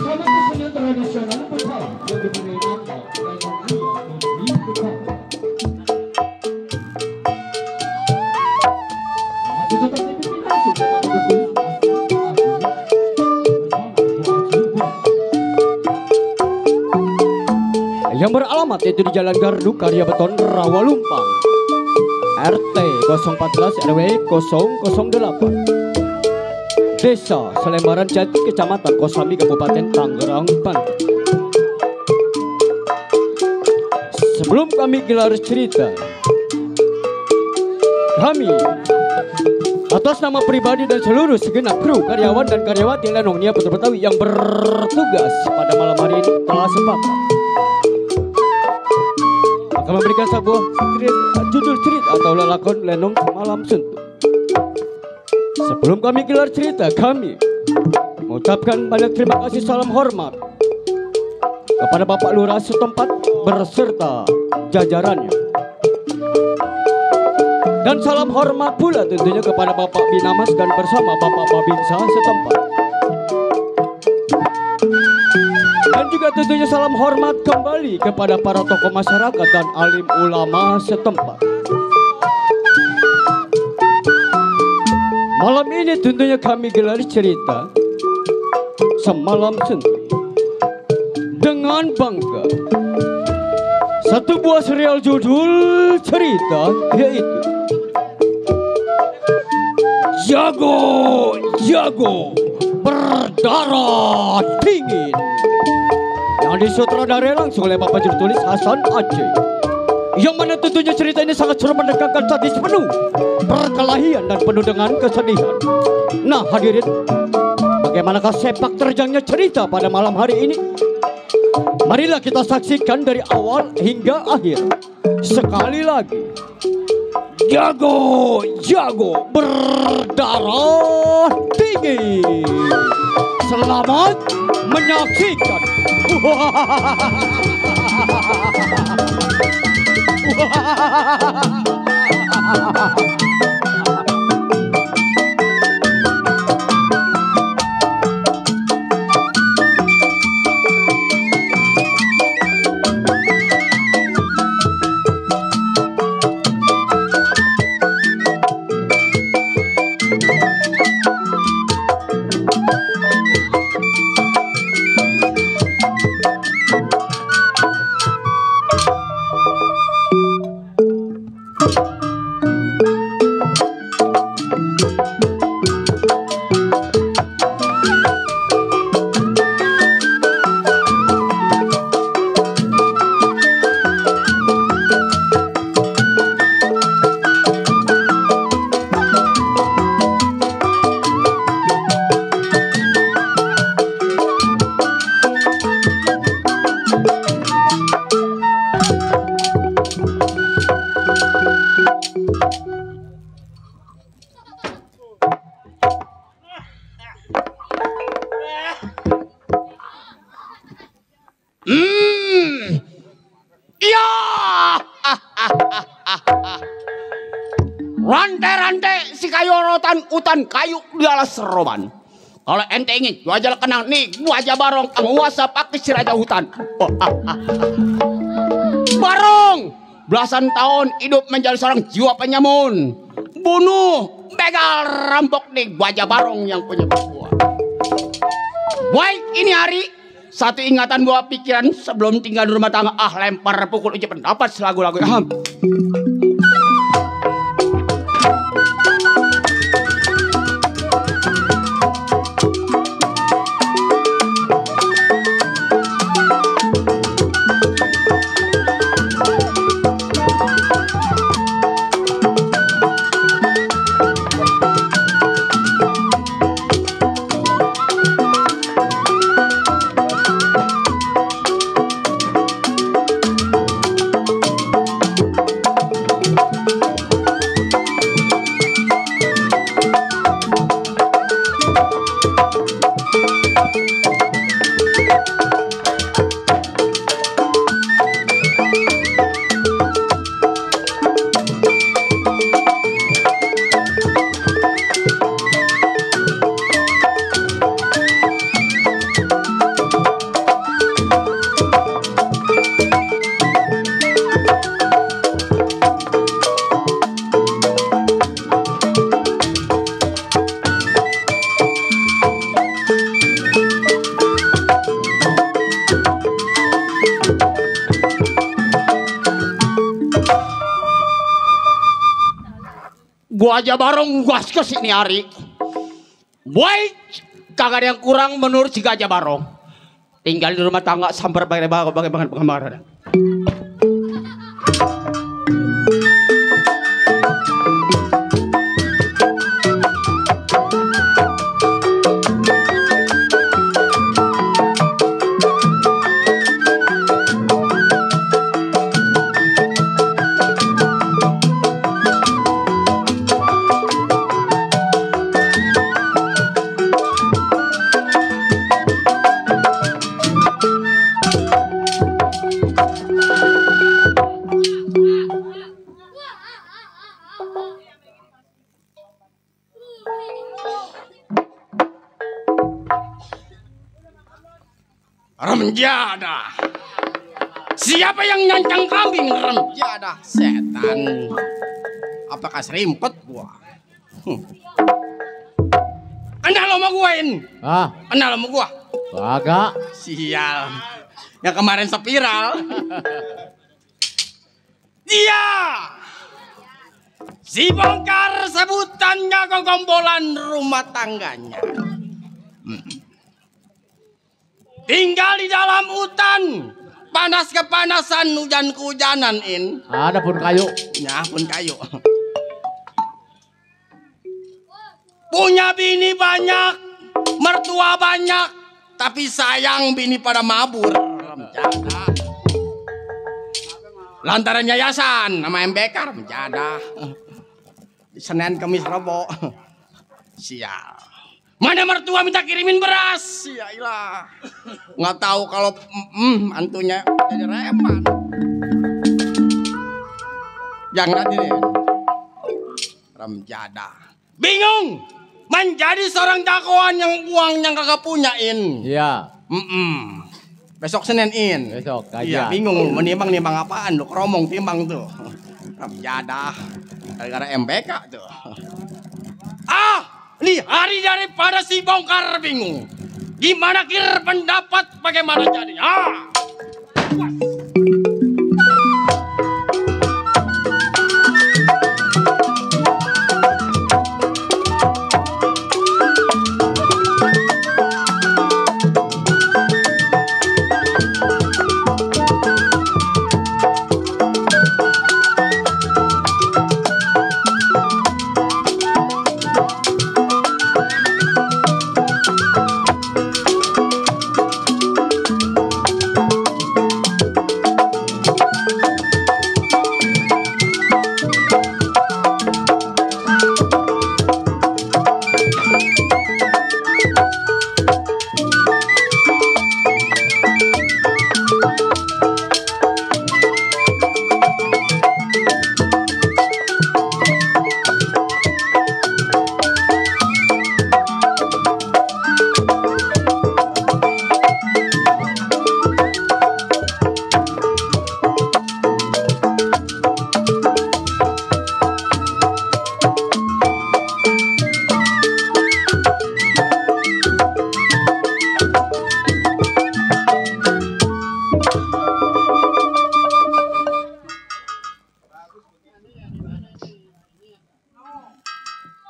bersama kesenian tradisional Betawi yang diberi nama Lenong Ria Negeri Betawi. Masih tetap dipimpin langsung Bapak Gubernur yang beralamat yaitu di Jalan Gardu Karya Beton Rawalumpang, RT 014 RW 008, Desa Selembaran Jati, Kecamatan Kosambi, Kabupaten Tangerang, Banten. Sebelum kami gelar cerita, kami atas nama pribadi dan seluruh segenap kru, karyawan dan karyawati Lenong Nia Putra Betawi yang bertugas pada malam hari ini telah sepakat akan memberikan sebuah judul cerita atau lelakon Lenong Malam Suntuk. Sebelum kami gelar cerita, kami mengucapkan banyak terima kasih, salam hormat kepada Bapak Lurah setempat berserta jajarannya. Dan salam hormat pula tentunya kepada Bapak Binamas dan bersama Bapak Babinsa setempat. Dan juga tentunya salam hormat kembali kepada para tokoh masyarakat dan alim ulama setempat. Malam ini tentunya kami gelar cerita Semalam Suntuk dengan bangga satu buah serial judul cerita, yaitu Jago Jago Berdarah Dingin, yang disutradarai langsung oleh Bapak Juru Tulis Hasan Aceh. Yang mana tentunya cerita ini sangat seru, mendekatkan sadis penuh perkelahian dan penuh dengan kesedihan. Nah hadirin, bagaimanakah sepak terjangnya cerita pada malam hari ini? Marilah kita saksikan dari awal hingga akhir. Sekali lagi, Jago Jago Berdarah Dingin. Selamat menyaksikan. Rantai-rantai si kayu rotan utan kayu di alas roman. Kalau ente ingin wajah kenang nih, wajah Barong penguasa pakai si raja hutan. Barong belasan tahun hidup menjadi seorang jiwa penyamun, bunuh, begal, rampok nih wajah Barong yang punya buah. Baik, ini hari satu ingatan buah pikiran sebelum tinggal di rumah tangga. Lempar pukul uji pendapat selagu-lagu. Gua aja barong guas ke sini hari. Boy, kagak ada yang kurang menurut si Gajah Barong. Tinggal di rumah tangga sambar bagaimana pengambaran. Remjada. Siapa yang nyancang kambing? Remjada. Setan. Apakah serimpet gua? Kenal sama gua ini? Ah, Kenal sama gua? kagak. Sial. Yang kemarin spiral. Dia. Si Bongkar sebutannya kegombolan rumah tangganya. Tinggal di dalam hutan. Panas kepanasan, hujan kehujanan in. Ada pun kayu. Ya pun kayu. Punya bini banyak, mertua banyak, tapi sayang bini pada mabur. Remjada. Lantaran yayasan sama MBK remjada. Senin Kamis Rebo. Sial. Mana mertua minta kirimin beras? Ya ilah. Nggak tahu kalau antunya jadi reman. Jangan hadirin. Remjada. Bingung. Menjadi seorang jagoan yang uangnya kagak punyain. Iya. Besok Senin in. Besok Iya, kajian. bingung menimbang apaan lu, keromong timbang tuh. Remjada. Gara-gara MBK tuh. Nih hari daripada si Bongkar bingung. Gimana kira pendapat bagaimana jadi?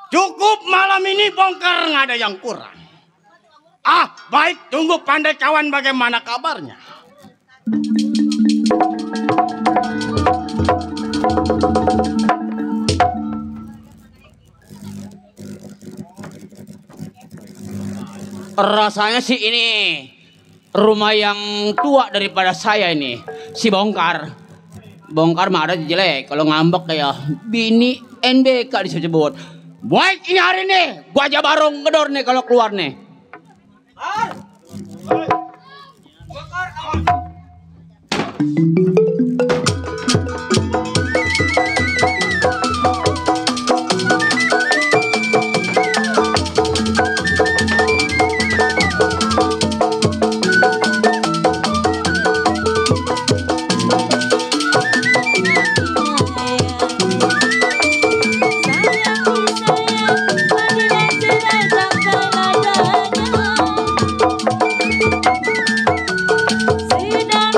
Cukup malam ini Bongkar nggak ada yang kurang. Baik, tunggu pandai kawan bagaimana kabarnya. Rasanya sih ini rumah yang tua daripada saya ini. Si Bongkar. Bongkar mah ada jelek. Kalau ngambek kayak bini NBK disebut. Baik ini hari nih, gua aja barong ngedor nih kalau keluar nih. Sedang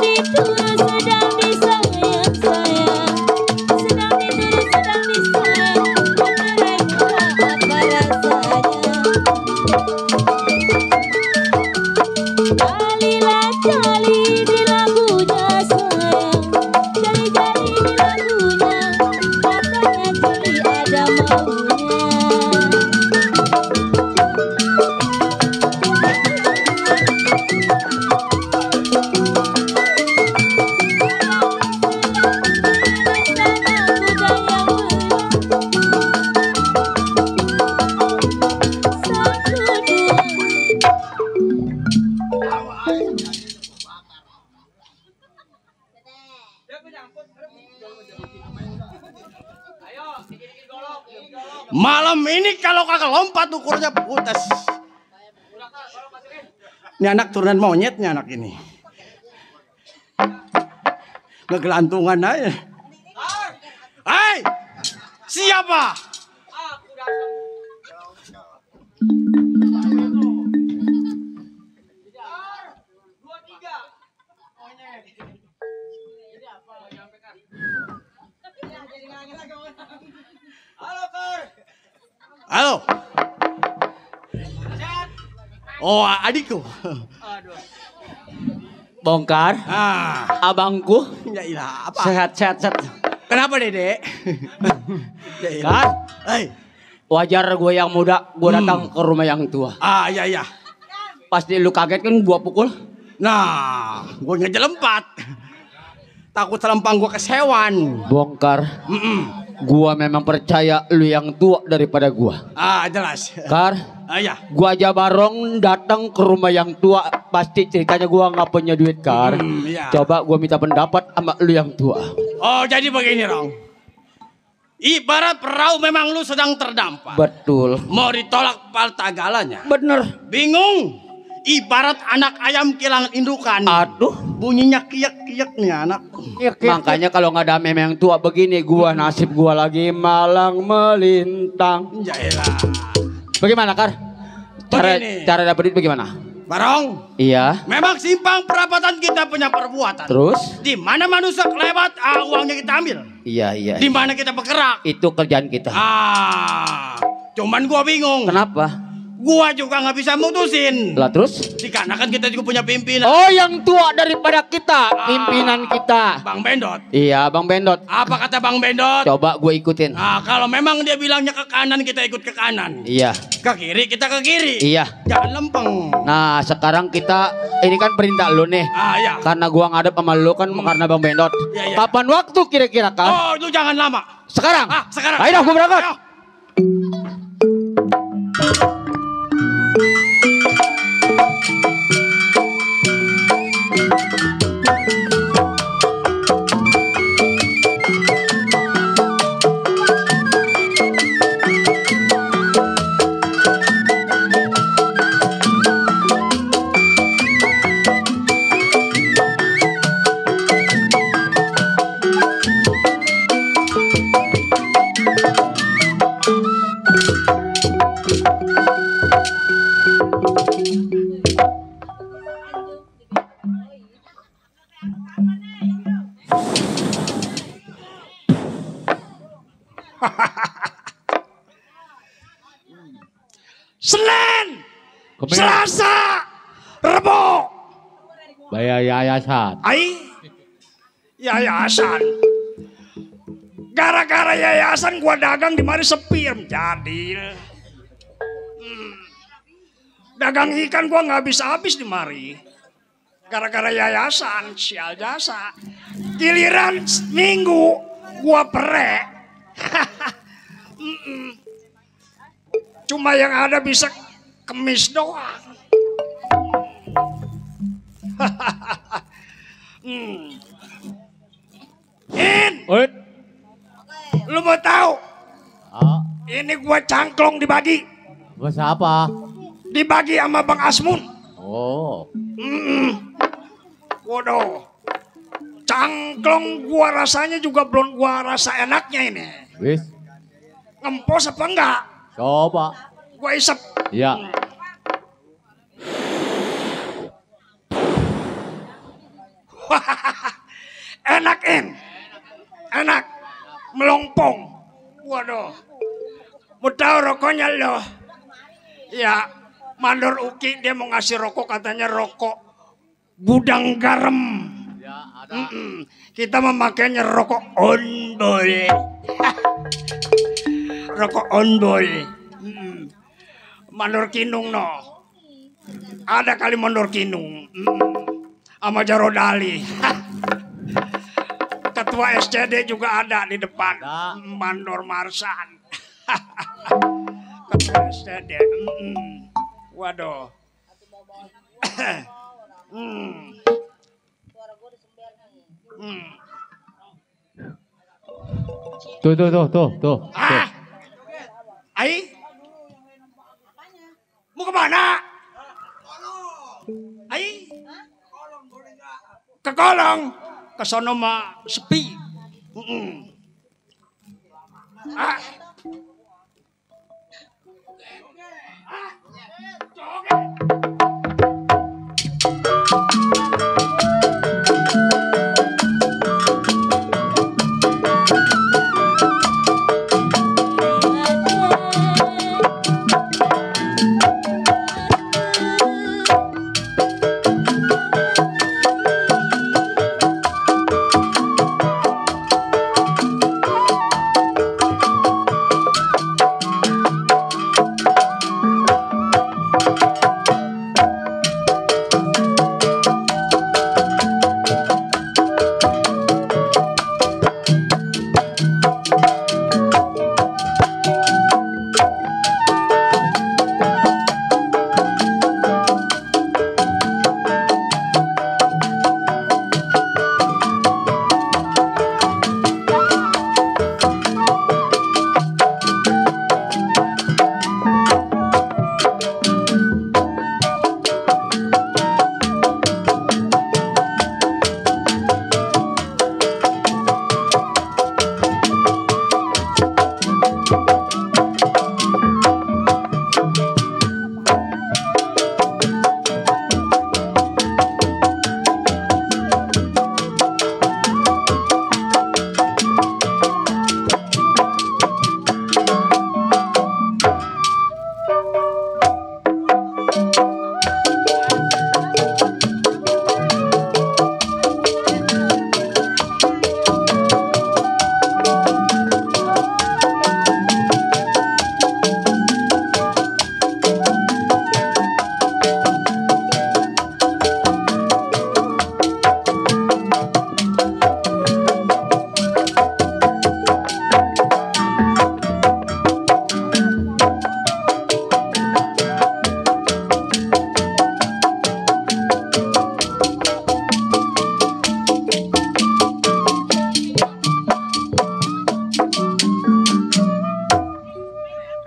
bakal lompat ukurnya putas. Ini anak turunan monyetnya anak ini. Ngegelantungan aja. Hai, siapa? Halo. Oh, adikku. Bongkar. Abangku. Ya ilah, apa? Sehat. Kenapa, Dedek? Kan? Hei. Wajar gue yang muda, gue datang ke rumah yang tua. Iya. Pasti lu kaget kan gue pukul? Nah, gue ngejelempat. Takut selempang gue kesewan. Bongkar. Gua memang percaya lu yang tua daripada gua. Jelas. Kar. Iya. Gua aja bareng datang ke rumah yang tua, pasti ceritanya gua nggak punya duit, Kar. Iya. Coba gua minta pendapat sama lu yang tua. Oh, jadi begini, Rong. Ibarat perahu memang lu sedang terdampar. Betul. Mau ditolak paltagalanya. Bener. Bingung. Ibarat anak ayam kehilangan indukan. Aduh. Bunyinya kiyak-kiyak nih anak. Makanya kalau nggak ada meme yang tua begini, gua nasib gua lagi malang melintang. Yaelah. Bagaimana, Kar? Cara dapet duit bagaimana? Barong. Iya. Memang simpang perapatan kita punya perbuatan. Terus? Di mana manusia kelewat, uangnya kita ambil. Iya. Di mana kita bergerak. Itu kerjaan kita. Cuman gua bingung. Kenapa? Gua juga nggak bisa mutusin. Lah terus? Dikarenakan kita juga punya pimpinan. Oh, yang tua daripada kita, pimpinan kita. Bang Bendot. Iya, Bang Bendot. Apa kata Bang Bendot? Coba gue ikutin. Kalau memang dia bilangnya ke kanan, kita ikut ke kanan. Iya. Ke kiri, kita ke kiri. Iya. Jangan lempeng. Nah, sekarang kita, ini kan perintah lu nih. Iya. Karena gua ngadep sama lu kan karena Bang Bendot. Iya. Kapan waktu kira-kira, Kak? Oh, lu jangan lama. Sekarang? Sekarang. Ayo dah, gua berangkat. Ayo. Senin, Selasa, Rebo. Bayar yayasan. Yayasan. Gara-gara yayasan gua dagang di mari sepi jadi. Dagang ikan gua nggak bisa habis di mari. Gara-gara yayasan, sial jasa. Giliran minggu gua perek. Cuma yang ada bisa kemis doang. Lu mau tahu? Ini gua cangklong dibagi. Bahasa apa? Dibagi sama Bang Asmun. Oh. Waduh. Cangklong gua rasanya juga belum gua rasa enaknya ini. Wis. Ngempos apa enggak? Coba. Gua isep. Iya. Enak. Melongpong. Waduh. Mau tahu rokoknya loh? Ya, Mandor Uki dia mau ngasih rokok, katanya rokok gudang garam. Ya, ada. Kita memakainya rokok onbol. Rokok onbol. Mandor Kinung no. Ada kali Mandor Kinung. Sama Jarodali. Ketua SCD juga ada di depan. Mandor Marsan. Ketua SCD. Waduh. Tuh. Ai? Mau kemana? Ai. Ke kolong. Ke sono mah sepi. Ah.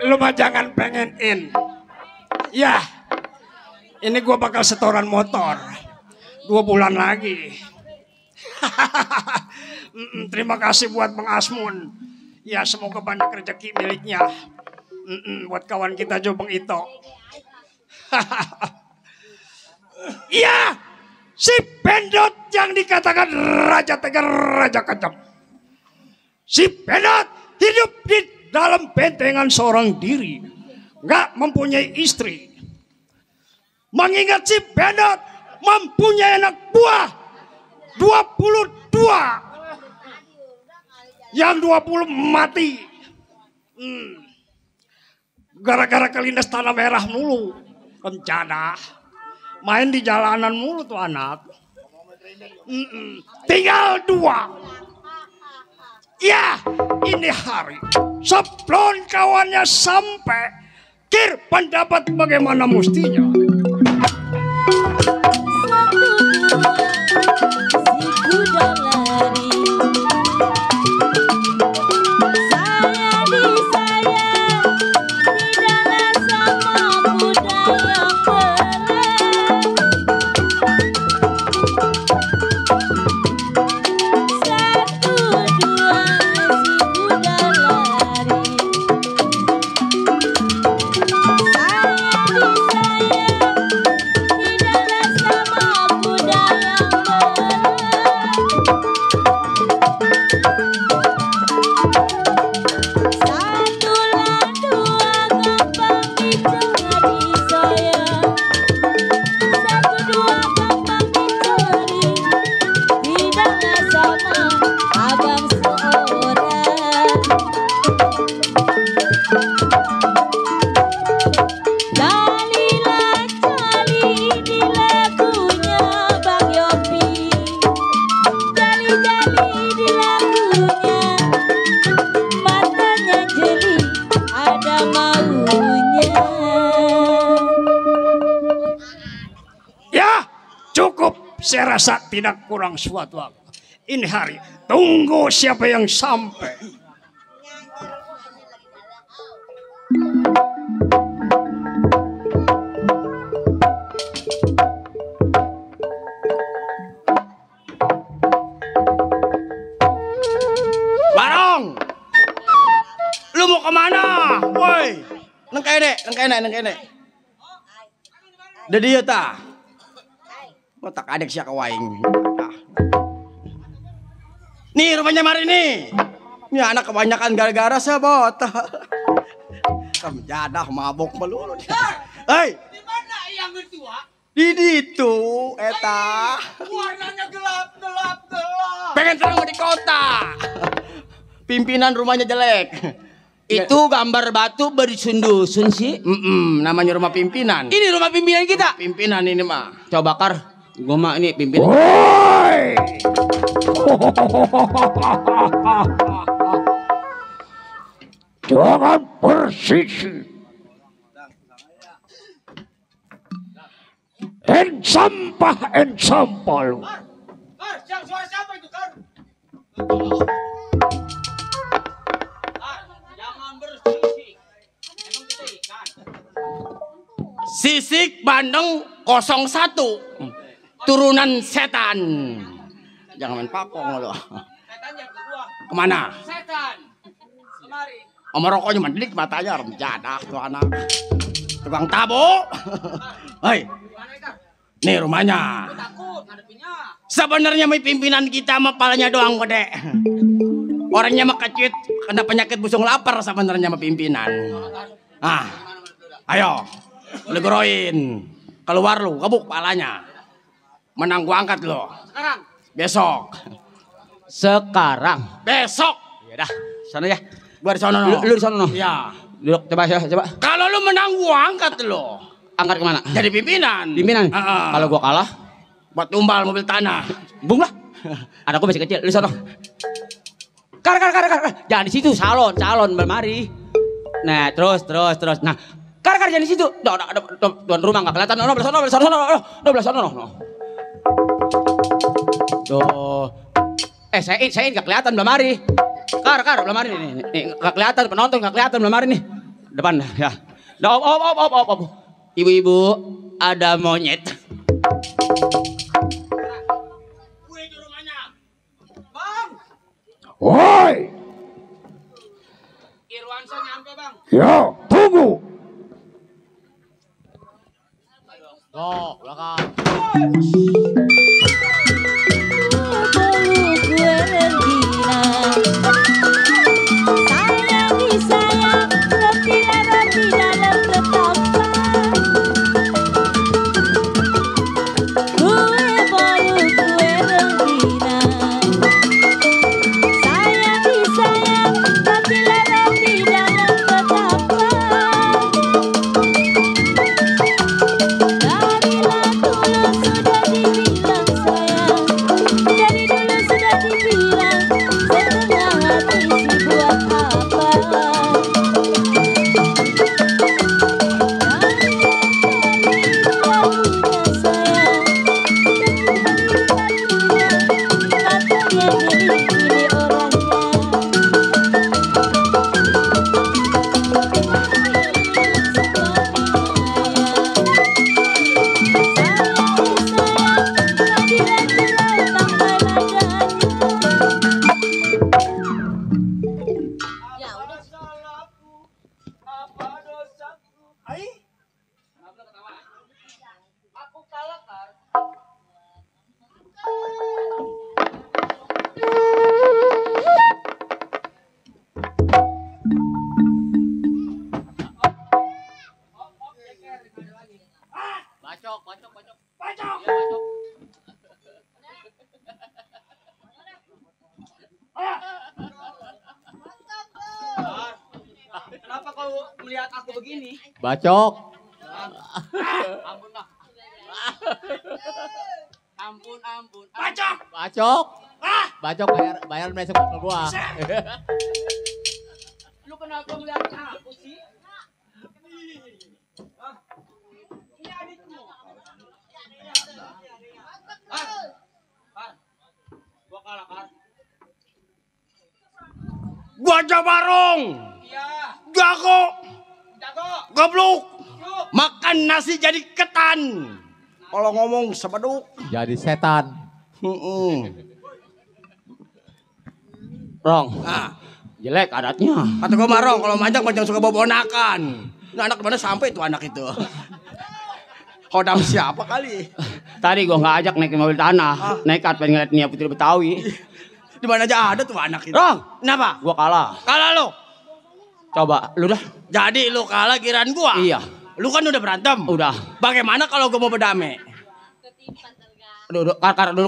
Lu mah jangan pengen in. Ya, ini gua bakal setoran motor 2 bulan lagi. Terima kasih buat Bang Asmun. Ya, semoga banyak rezeki miliknya. Buat kawan kita Jo Bang Ito. Iya, si Pendot yang dikatakan Raja Tega Raja Kejam. Si Pendot hidup di dalam bentengan seorang diri, nggak mempunyai istri. Mengingat si Pendot mempunyai anak buah 22, yang 20 mati. Gara-gara kelindas tanah merah mulu, kencana, main di jalanan mulu tuh anak. Tinggal 2. Ya, ini hari sebelum kawannya sampai, Kir pendapat bagaimana mustinya. Saya rasa tidak kurang suatu apa. Ini hari, tunggu siapa yang sampai. kene. Da dia ta. Otak adek sia kawaing. Nih rumahnya mari nih. Ini anak kebanyakan gara-gara sabot. Kamu jadah mabok melulu. Hei. Di mana yang tua? Di ditu eta. Warnanya gelap. Pengen terang di kota. Pimpinan rumahnya jelek. Itu gambar batu bersundusun sih. Namanya rumah pimpinan. Ini rumah pimpinan kita. Pimpinan ini mah. Coba bakar. Gua mah ini pimpinan. Woi! Jangan bersisi. Sampah lu. Kar, suara siapa itu, Kar? Jangan bersisik. Emang kita ikan. Sisik Bandeng 01. Turunan setan. Jangan main pakong lo. Setan yang kedua. Kemana? Setan. Kemari. Om rokoknya mendelik matanya remjadah tuh anak. Tukang tabo. Hei, Gimana, Kar? nih rumahnya. Gua takut ngadepinnya. Sebenarnya pimpinan kita mah palanya doang gede. Orangnya mah kecil, kena penyakit busung lapar sebenarnya mah pimpinan. Ah, ayo, lu goroin. Keluar lu, gebuk palanya. Menang gua angkat lo. Sekarang. Besok. Sekarang. Besok. Ya dah, sana ya. Gua di sono no. Lu di sono no. Iya. Duduk coba. Kalau lu menang gua angkat lo. Angkat kemana? Jadi pimpinan. Pimpinan. Ah. Kalau gua kalah, Buat tumbal mobil tanah. bung lah. Ada gua masih kecil, lu sono. Kar. Jangan di situ, salon bermari. Nah, terus. Nah, kar jangan di situ. Tuan rumah enggak kelihatan. No, belah sono. Tuh. Saya enggak kelihatan bermari. Kar bermari nih. Enggak kelihatan penonton, enggak kelihatan bermari nih. Depan ya. Op. Ibu-ibu, ada monyet. Woi! Irwansa nyampe, Bang. Yo, tunggu. Oh, belakang. Kenapa kau melihat aku begini? Bacok. Ampun lah. Ampun. Bacok. Bacok bayar besok ke gua. Lu kenapa melihat aku sih? Ini adikmu. Gua kalah, Kar. Wajah barong. Iya. Jago. Goblok. Yuk. Makan nasi jadi ketan. Kalau ngomong sebeduk. Jadi setan. Rong. Ah, Jelek adatnya. kata gue marong kalau manjang suka bawa ponakan. Ini anak mana sampai tuh anak itu? Hodam siapa kali? Tadi gua nggak ajak naik mobil tanah. Nekat pengen ngeliat Nia Putri Betawi. Di mana aja ada tuh anak itu. Rong, Kenapa? gua kalah. Kalah lo. Coba, lu dah. Jadi lu kalah kiraan gua. Iya. Lu kan udah berantem. Udah. Bagaimana kalau gua mau berdamai? Kar dulu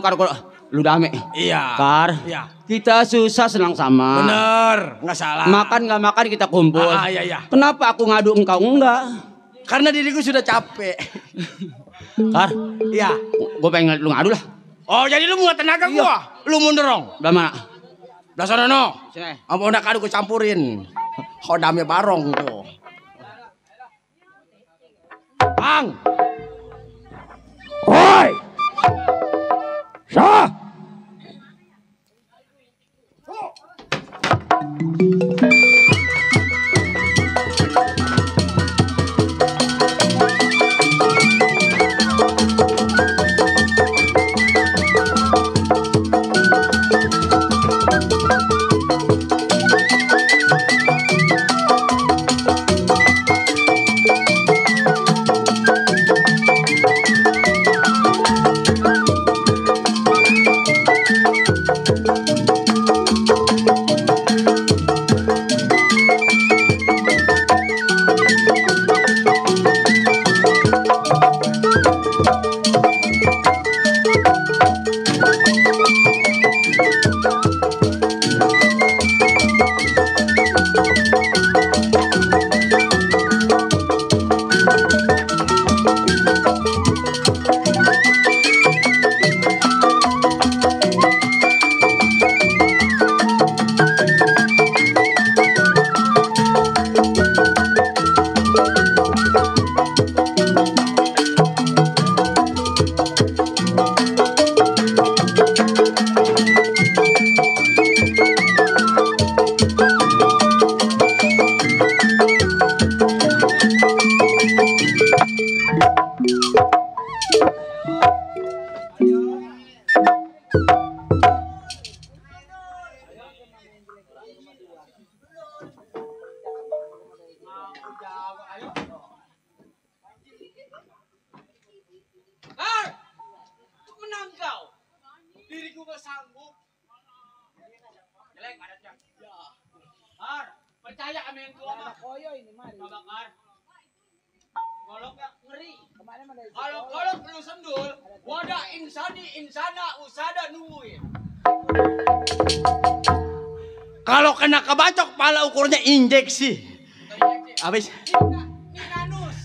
lu dame. Iya. Kar. Iya. Kita susah senang sama. Bener, nggak salah. Makan nggak makan kita kumpul. Iya. Kenapa aku ngadu engkau enggak? Karena diriku sudah capek. Kar, Iya. gue pengen ngeliat lu ngadu lah. Oh, jadi lu mau tenaga gua? Lu mundur dong. Udah mana? Udah sana no. Sini. Apa udah kadu ku campurin. Hodamnya barong tuh. Bang. Hoi! Syah! Menang kau. Diriku gak sanggup. Jelek ada cak. Kar, percaya sama yang tua mah. Koyo ini mari. Coba Kar. Golok gak ngeri. Kemana mana? Kalau golok lu sendul, wadah insana usada nungguin. Kalau kena kebacok pala ukurnya injeksi. Habis.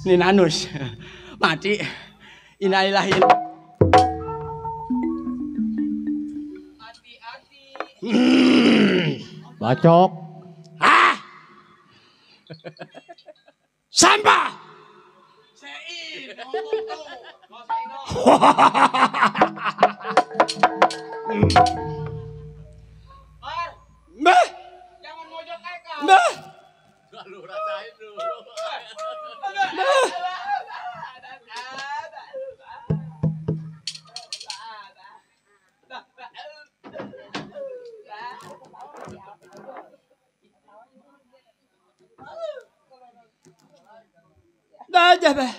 Ninanus. Mati. Innalillahi. Hati-hati. Bacok. Ah! Sampah! Sein, ngomong tuh. Gak usah ingat. Kar, Mbah! jangan mojok Eka. Mbah! Lu rasain dulu. Dah aja, Mbah.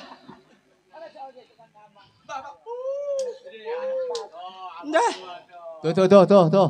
Dah. Tuh.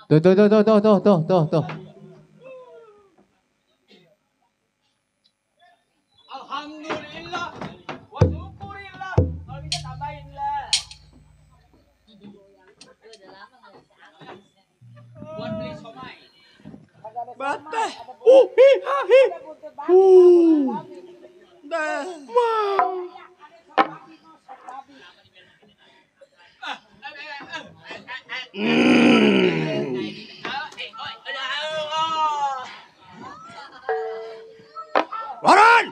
Tuh. Alhamdulillah. Wa syukurillah. Kalau bisa tambahin lah. Buat beli somai. Batah. Dah. Waran!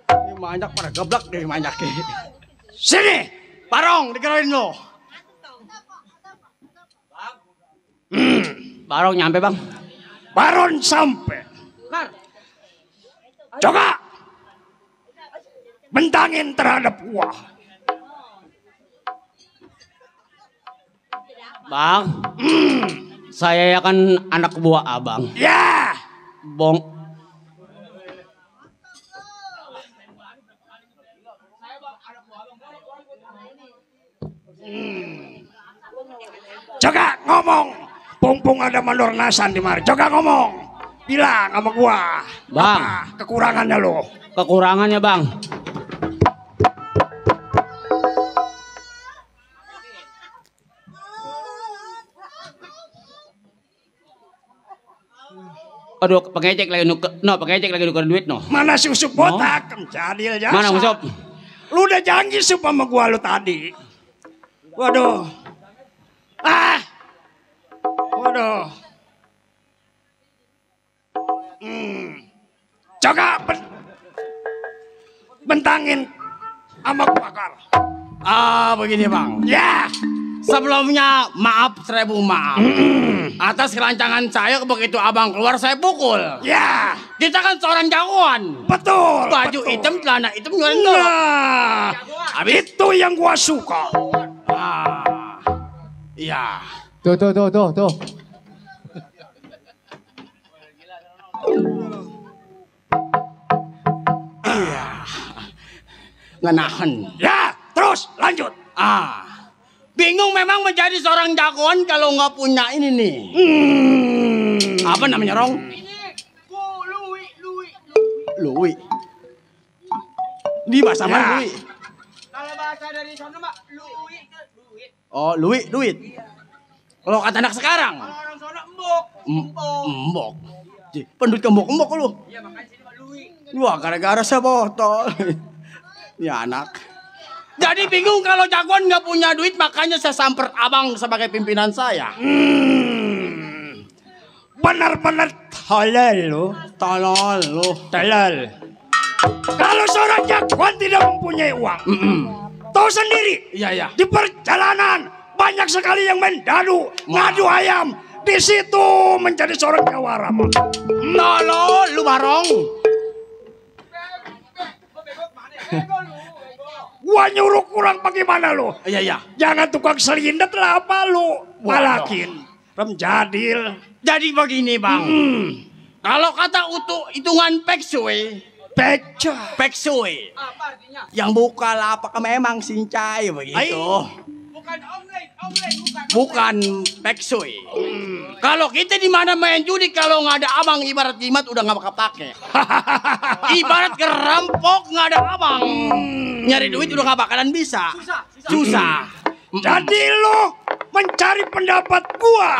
Ini banyak pada geblak deh banyak. Sini, Barong dikeroin lo. Barong nyampe, Bang. Baron sampai. Kar. Coba bentangin terhadap gua. Bang. Saya ya kan anak buah Abang. Ya, Bong. coba ngomong. Pung ada mandor nasan di mari. Coba ngomong. Bilang sama gua. Bang. Apa kekurangannya lo? Kekurangannya, Bang. Aduh, pengecek lagi nuker duit no. Mana si Usup botak? Jadil jasa. Mana Usup? Lu udah janji Sup sama gua lu tadi. Waduh. Waduh. Coba bentangin sama gua, Kar. Begini Bang. Ya. Sebelumnya maaf 1000 maaf. Atas kelancangan saya begitu Abang keluar saya pukul. Ya. Kita kan seorang jagoan. Betul. Baju betul. hitam, celana hitam, nyuarin dulu. Nah, itu yang gua suka. Iya. Tuh. Ngenahan. Ya, terus lanjut. Bingung memang menjadi seorang jagoan kalau nggak punya ini nih. Apa namanya, Rong? Lui. Di bahasa mana, Lui? Kalau bahasa dari sana mah Lui. Oh, duit. Kalau kata anak sekarang, Orang sana embok. embok. Penduduk embok lu. Iya, makanya sini mah Lui. Wah, gara-gara saya botol. Ya anak. Jadi bingung kalau jagoan nggak punya duit, makanya saya samper Abang sebagai pimpinan saya. Benar-benar tolol lu. Tolol lu. Tolol. Kalau seorang jagoan tidak mempunyai uang, tahu sendiri. Iya. Di perjalanan banyak sekali yang main dadu, ngadu ayam. Di situ menjadi seorang jawara. Tolol lu, Barong. Gua nyuruh kurang bagaimana lu? Iya. Jangan tukang selindet lah apa lu? Walakin Remjadil. Jadi begini, Bang. Kalau kata hitungan peksui, Apa artinya? yang buka lapak memang sincai begitu. Bukan omlet, Bukan peksui. Kalau kita di mana main judi, kalau nggak ada Abang ibarat jimat udah nggak bakal pakai. Ibarat kerampok nggak ada Abang, nyari duit udah nggak bakalan bisa. Susah. Jadi lu mencari pendapat gua.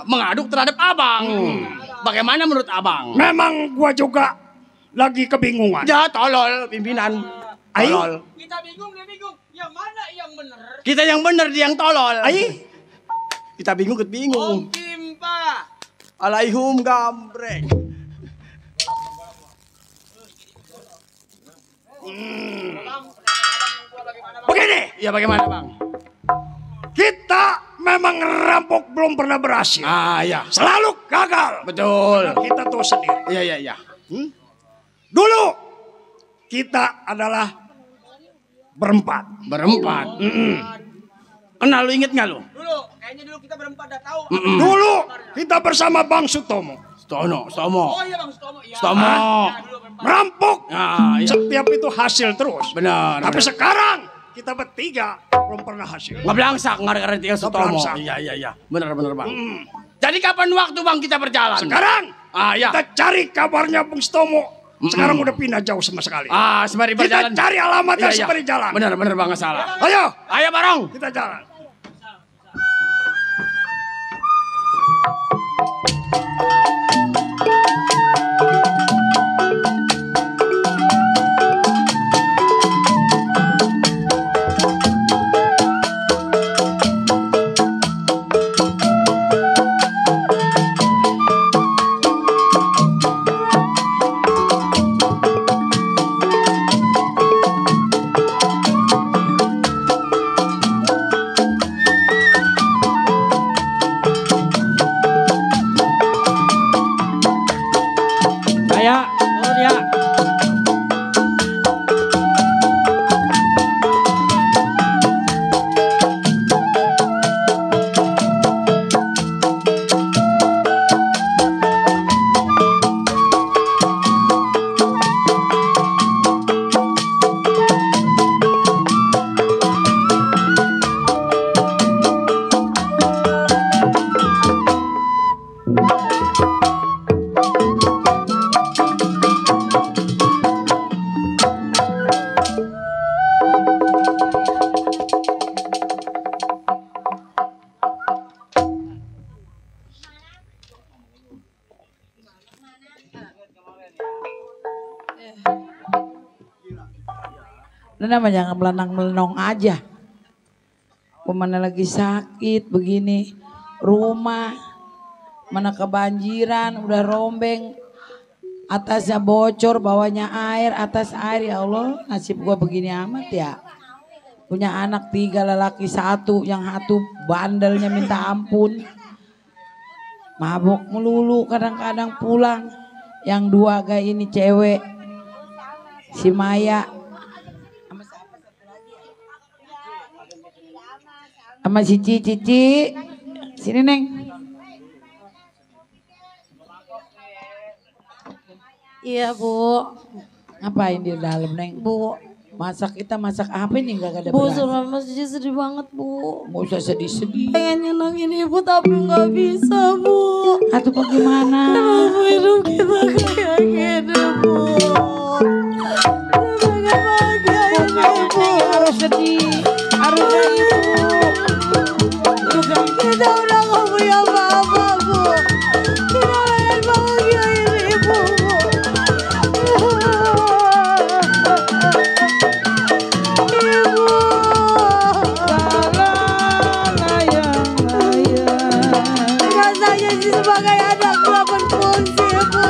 Mengaduk terhadap Abang. Bagaimana menurut Abang? Memang gua juga lagi kebingungan. Ya tolol pimpinan. Tolol. Kita bingung, dia bingung. Yang mana yang benar? Kita yang bener, dia yang tolol. Kita bingung, bingung. Timpa. Alaihum gambreng. Begini, Ya bagaimana Bang? kita memang ngerampok belum pernah berhasil. Ya. Selalu gagal. Betul. Kita tahu sendiri. Iya. Dulu kita adalah berempat. Kenal lu, inget nggak lu? Kayaknya dulu kita berempat dah tahu. Dulu kita bersama Bang Sutomo. Stomo. Oh iya Bang Stomo. Ya. Stomo. Ya, dulu berempat. Merampok. Iya. Setiap itu hasil terus. Benar. Tapi sekarang kita bertiga belum pernah hasil. Ngeblangsak gara-gara tinggal Sutomo. Ngeblangsak. Iya. Bener Bang. Jadi kapan waktu Bang kita berjalan? Sekarang ya. kita cari kabarnya Bung Sutomo. Sekarang udah pindah jauh sama sekali. Sembari berjalan. Kita cari alamatnya sembari jalan. Bener Bang, nggak salah. Ayo Barong. kita jalan. Turun ya. Nama jangan melenang-melenong aja. Mana lagi sakit begini, rumah mana kebanjiran, udah rombeng, atasnya bocor, bawahnya air, atas air. Ya Allah, nasib gua begini amat ya. Punya anak 3, lelaki 1, yang 1 bandelnya minta ampun, mabok melulu, kadang-kadang pulang. Yang 2 gak ini cewek, si Maya sama si Cici. Sini Neng. Iya Bu. Ngapain di dalam Neng? Bu. Kita masak apa ini gak ada Bu, beras? suruh masih sedih banget Bu. Gak usah sedih-sedih. Pengen nyenengin Ibu tapi gak bisa Bu. Atau bagaimana? Kenapa hidup kita kayak gini Bu? Kita bahagia ini Bu. Harus sedih. Harusnya Ibu. Kita udah gak punya apa-apa Bu. Kita pengen bahagia ini Ibu. Rasanya sih sebagai anak melakukan fungsi Bu.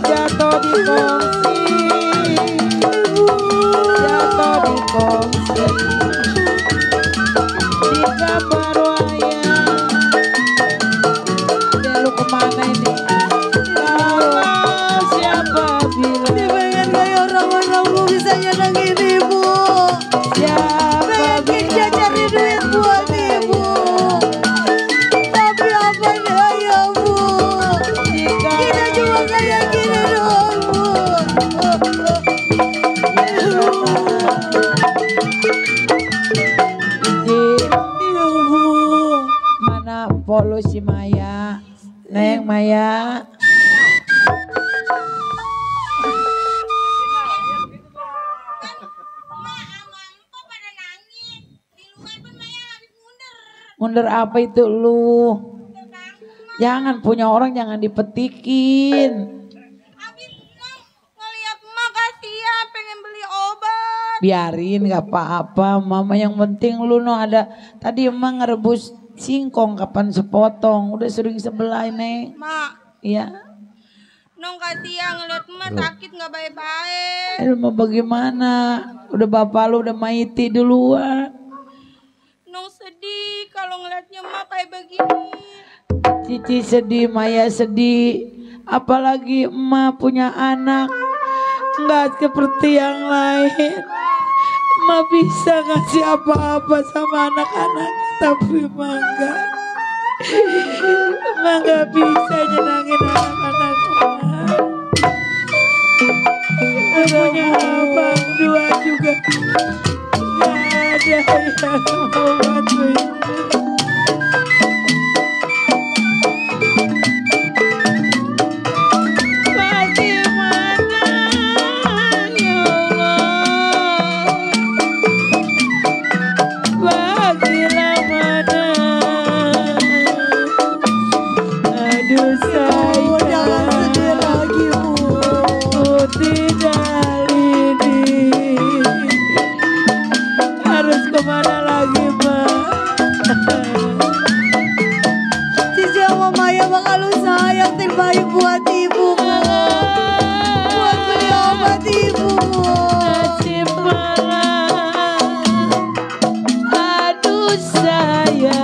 Jatuh di kongsi, jika berwayang. Lu kemana ini? Kalau siapa bilang Dia pengen kayak orang-orang Bu bisa nyenengin Ibu. siapa Pengen kerja cari duit buat Ibu. Tapi apa daya Bu? jika Kita cuma kayak gini doang Bu. Iya Bu. mana polusi Maya, Neng Maya. Mundur apa itu lu? Jangan punya orang jangan dipetikin. Ngeliat emak kasihan pengen beli obat. Biarin gak apa-apa mama, yang penting lu no ada. Tadi emang ngerebus singkong kapan sepotong. Udah sering sebelah Neng. Mak, Iya. nong kasihan ngeliat emak sakit gak baik-baik. Lu mau bagaimana? Udah bapak lu udah maiti duluan. Nong sedih kalau ngeliatnya emak kayak begini. Cici sedih, Maya sedih. Apalagi emak punya anak. Enggak seperti yang lain. Emak bisa ngasih apa-apa sama anak-anak, tapi emak enggak. Emak enggak bisa nyenangin punya abang dua juga. Gak ada yang mau bantuin. Bagaimana ya Allah, bagaimana, aduh Bu, jangan sedih lagi, Bu. tidak ini harus kemana lagi, Mbak? Cici sama Maya bakal usaha yang terbaik buat Ibu, Bu. Buat beli obat Ibu, Bu. Nasib malang, aduh sayang,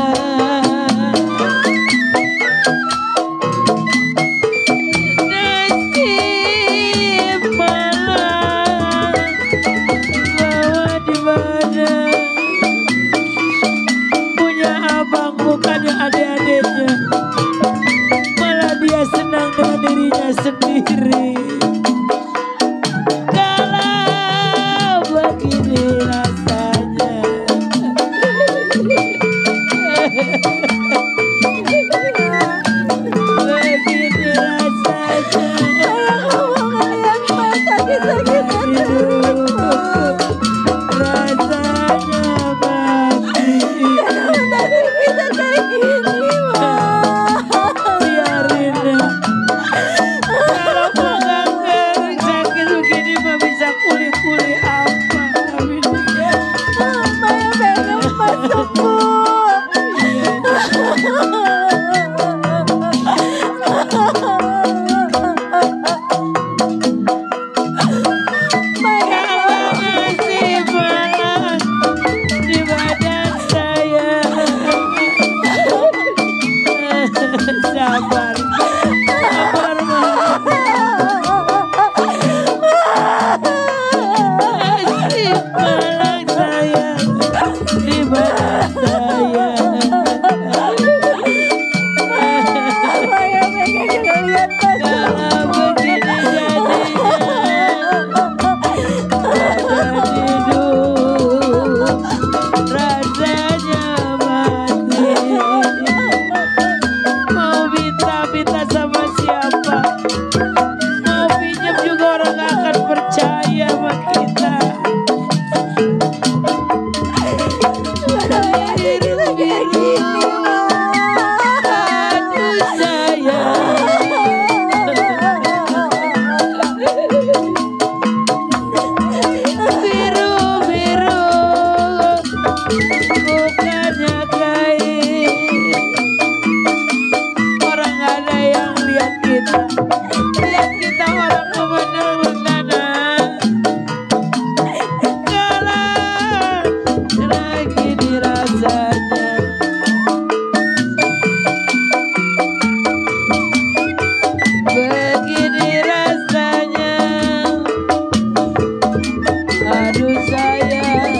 nasib malang, bawa di badan, punya abang bukannya adik-adiknya, malah dia senang dengan dirinya sendiri. Kalau begini rasanya, begini rasanya, Yang mata disakitkan terus, Bu. rasanya mati. Kenapa Nasib bisa kayak gini, Ma? Biarin. Kalau kanker sakit begini mah bisa kuli-kuli apa? Tapi dia Maya pengen masuk, Bu. Maya masih malang di badan saya. Sabar, sabar Mak. Masih malang saya di badan saya. Maya pengen ngeliat Kalau begini jadinya, badan hidup rasanya mati. Mau minta-minta sama siapa? Mau pinjam juga orang gak akan percaya sama kita. bisa kayak gini, Ma. Aduh sayang, biru-biru bukannya kain. Orang gak ada yang lihat kita orang kemana-mana. Kalau lagi dirasanya, begini rasanya, aduh sayang,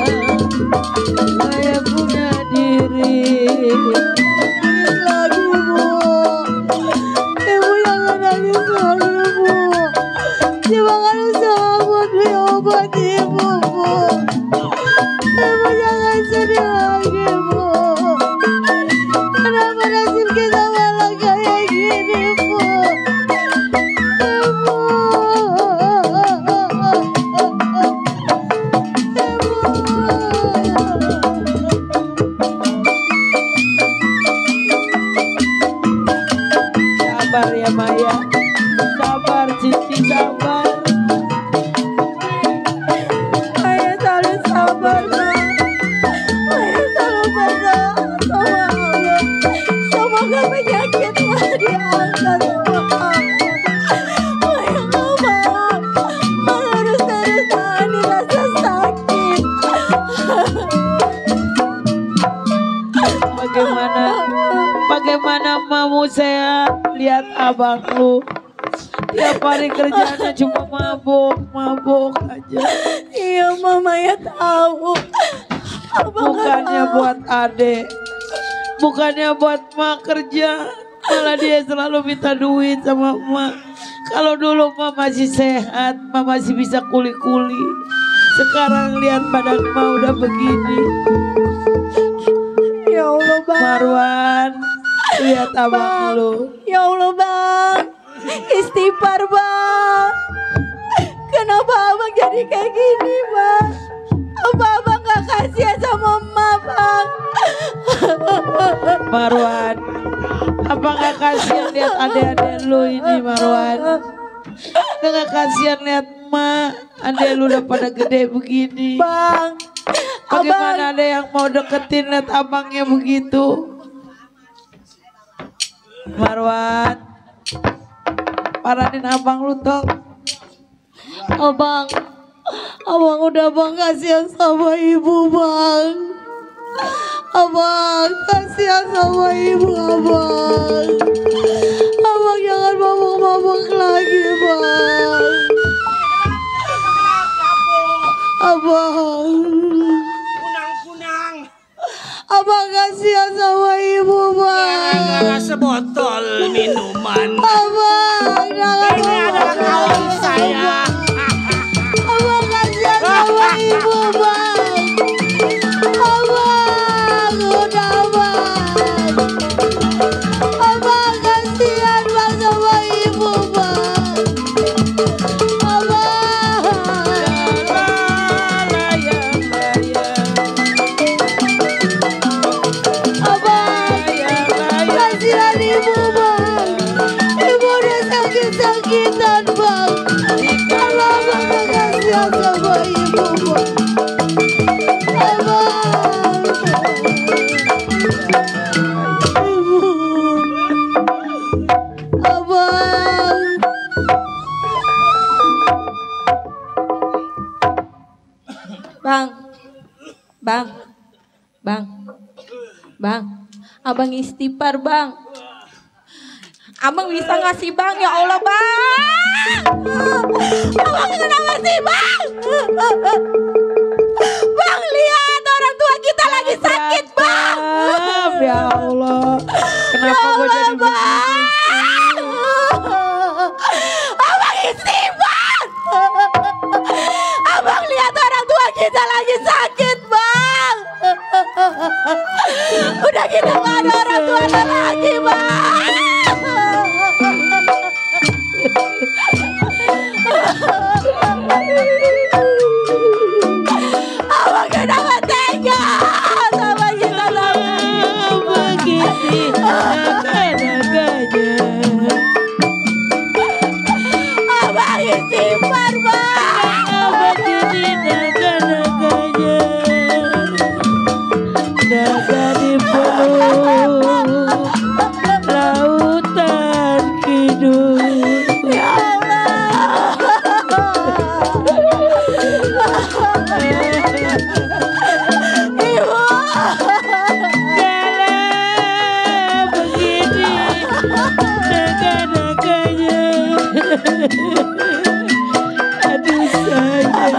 saya punya diri. Lagi, Bu. Ibu jangan nangis lagi, Bu. Dia bakal usaha buat beli obat Ibu, Bu. Ibu jangan sedih lagi, Bu. Kenapa nasib kita malah kayak gini, Bu? Sabar ya Maya, sabar Cici, sabar. Maya selalu sabar, Ma. Maya selalu berdoa sama Allah. Semoga penyakit Ma diangkat sama Allah. Maya nggak mau. Ma harus tahan rasa sakit. Bagaimana mau saya lihat abang lu tiap hari kerjanya cuma mabuk aja. Iya, Ma, Maya tahu. Abang Bukannya buat adek, bukannya buat mak kerja, Malah dia selalu minta duit sama emak. Kalau dulu emak masih sehat, emak masih bisa kuli-kuli. Sekarang lihat badan emak udah begini. Ya Allah bang. Marwan, lihat abang lu. Ya Allah bang. Istighfar bang. Kenapa abang jadi kayak gini bang? Apa abang gak kasihan sama emak bang? Marwan, apa gak kasihan lihat adik-adik lu ini Marwan? Gak kasihan lihat emak, adik lu udah pada gede begini. Bang, Bagaimana ada yang mau deketin lihat abangnya begitu? Marwan, paranin abang lu toh. abang udah bang kasihan sama ibu bang. Abang kasihan sama ibu abang. Abang jangan mabuk-mabuk lagi bang. Abang. Kunang-kunang. Abang kasihan sama ibu bang. Sebotol minuman. Abang jangan Ini adalah kawan saya. Abang kasihan sama ibu bang. Abang udah bang. Abang kasihan bang sama ibu bang. Abang kasihan ibu bang. Ibu udah sakit-sakitan bang. Kalau abang gak kasihan sama ibu bang. Bang, abang istighfar bang. Abang bisa ngasih bang, ya Allah bang. Abang kenapa sih bang? Bang lihat orang tua kita lagi sakit bang. Ya Allah, kenapa gue jadi begini? Abang istighfar. Abang lihat orang tua kita lagi sakit bang. Udah kita gak ada orang tua lagi bang. Abang kenapa tega sama kita Begini naga-naganya. Abang istighfar bang. Begini naga-naganya. Naga di peluk lautan kidul. Ya Allah. Ibu. Kalau begini naga-naganya. Aduh sayang.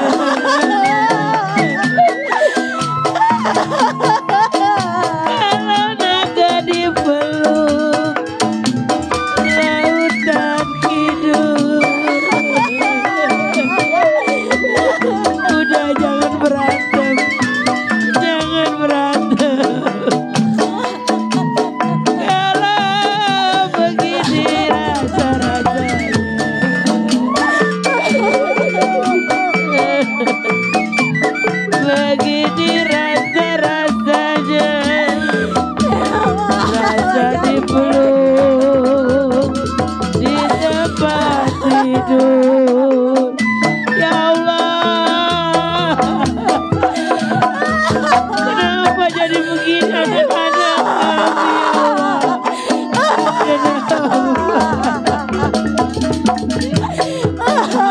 Kalau naga dipeluk lautan kidul. Udah jangan berantem. Jangan berantem. Kalau begini rasa-rasanya. Begini rasa-rasanya. Rasa dipeluk di tempat tidur. Ya Allah, kenapa jadi begini anak-anak kami ya Allah? Kenapa?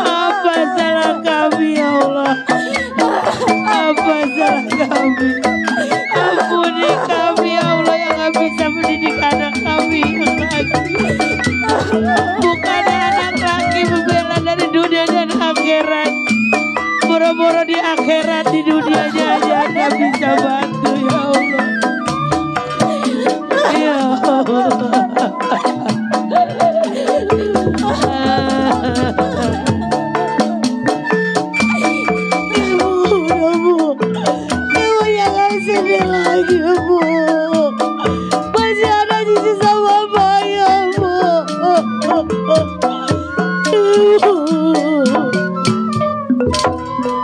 Apa salah kami ya Allah? Apa salah kami? Ampuni kami ya Allah yang gak bisa mendidik anak kami yang laki. Bukan anak laki membela dari dunia dan akhirat. Boro-boro di akhirat, di dunianya aja gak bisa bantu ya Allah. Ya Allah.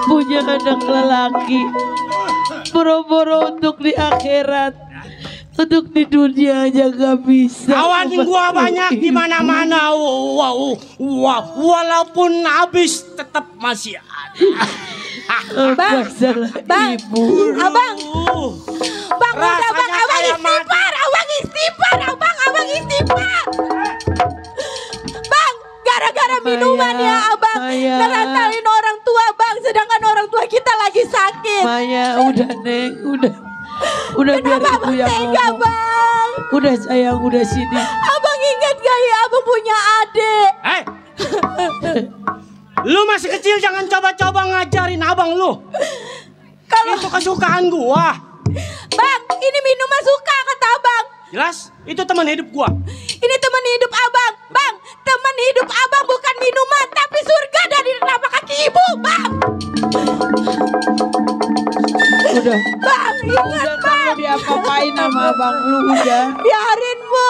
Punya anak lelaki, boro-boro untuk di akhirat, untuk di dunia aja gak bisa. Kawan gua banyak di mana-mana. Walaupun habis tetap masih ada. Bang, bang, abang, bang, udah bang, abang istighfar, abang istighfar. Bang, gara-gara minuman ya abang, ngerasain orang tua bang, sedangkan orang tua kita lagi sakit. Maya, udah Neng, udah biar ibu yang Tega, ngomong. bang. Udah sayang, udah sini. Abang ingat gak ya abang punya adik? Lu masih kecil, jangan coba-coba ngajarin abang lu. Itu kesukaan gua. Bang, ini minuman suka kata abang. Jelas, itu teman hidup gua. Ini teman hidup abang. Bang, teman hidup abang bukan minuman, tapi surga dari telapak kaki ibu, bang. Udah. Bang, ingat Udah bang. kamu diapa-apain sama abang lu udah. Biarin bu,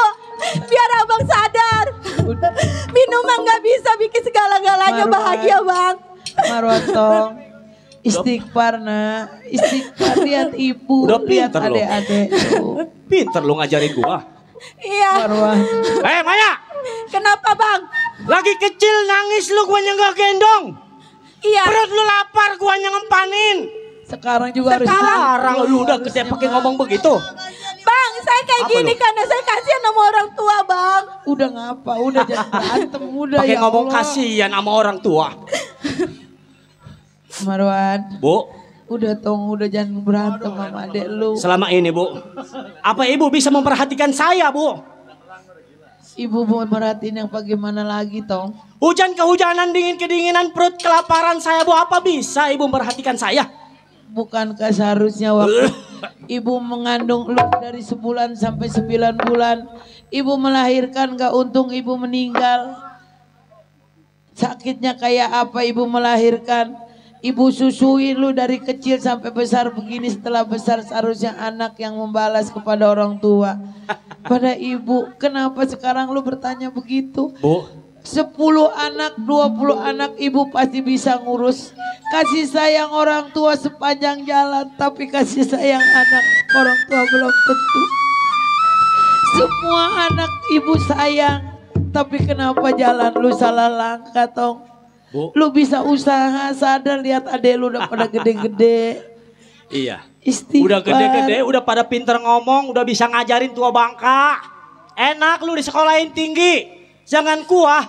biar abang sadar. Minuman gak bisa bikin segala-galanya Marwan. bahagia bang. Marwatong, istighfar nak, istighfar, lihat ibu, Udah lihat pinter lo. adik-adik lu. Pinter lu ngajarin gua. Iya. Marwan, Maya, Kenapa bang? lagi kecil nangis lu gua nyenggak gendong. Iya. Perut lu lapar gua ngempanin. sekarang juga harus. Sekarang lu udah gede pakai ngomong begitu. Bang, saya kayak Apa gini lu? karena saya kasihan sama orang tua bang. Udah ngapa? Udah jangan berantem, udah Pakai ya ngomong Allah. kasihan sama orang tua. Marwan, Bu, udah tong, udah jangan berantem sama adek lu. selama ini Bu, apa ibu bisa memperhatikan saya Bu? Ibu mau merhatiin yang bagaimana lagi tong? Hujan kehujanan, dingin kedinginan, perut kelaparan saya bu. Apa bisa ibu memperhatikan saya? Bukankah seharusnya waktu ibu mengandung lu dari sebulan sampai 9 bulan, ibu melahirkan, gak untung ibu meninggal. Sakitnya kayak apa ibu melahirkan? Ibu susuin lu dari kecil sampai besar begini, setelah besar seharusnya anak yang membalas kepada orang tua. Pada ibu, kenapa sekarang lu bertanya begitu? Bu, 10 anak, 20 anak ibu pasti bisa ngurus. Kasih sayang orang tua sepanjang jalan, tapi kasih sayang anak orang tua belum tentu. Semua anak ibu sayang, tapi kenapa jalan lu salah langkah tong? Bu. Lu bisa usaha, sadar, lihat adek lu udah pada gede-gede. Iya. Istighfar. Udah gede-gede, udah pada pinter ngomong, udah bisa ngajarin tua bangka. Enak lu disekolahin tinggi. Jangan kuah.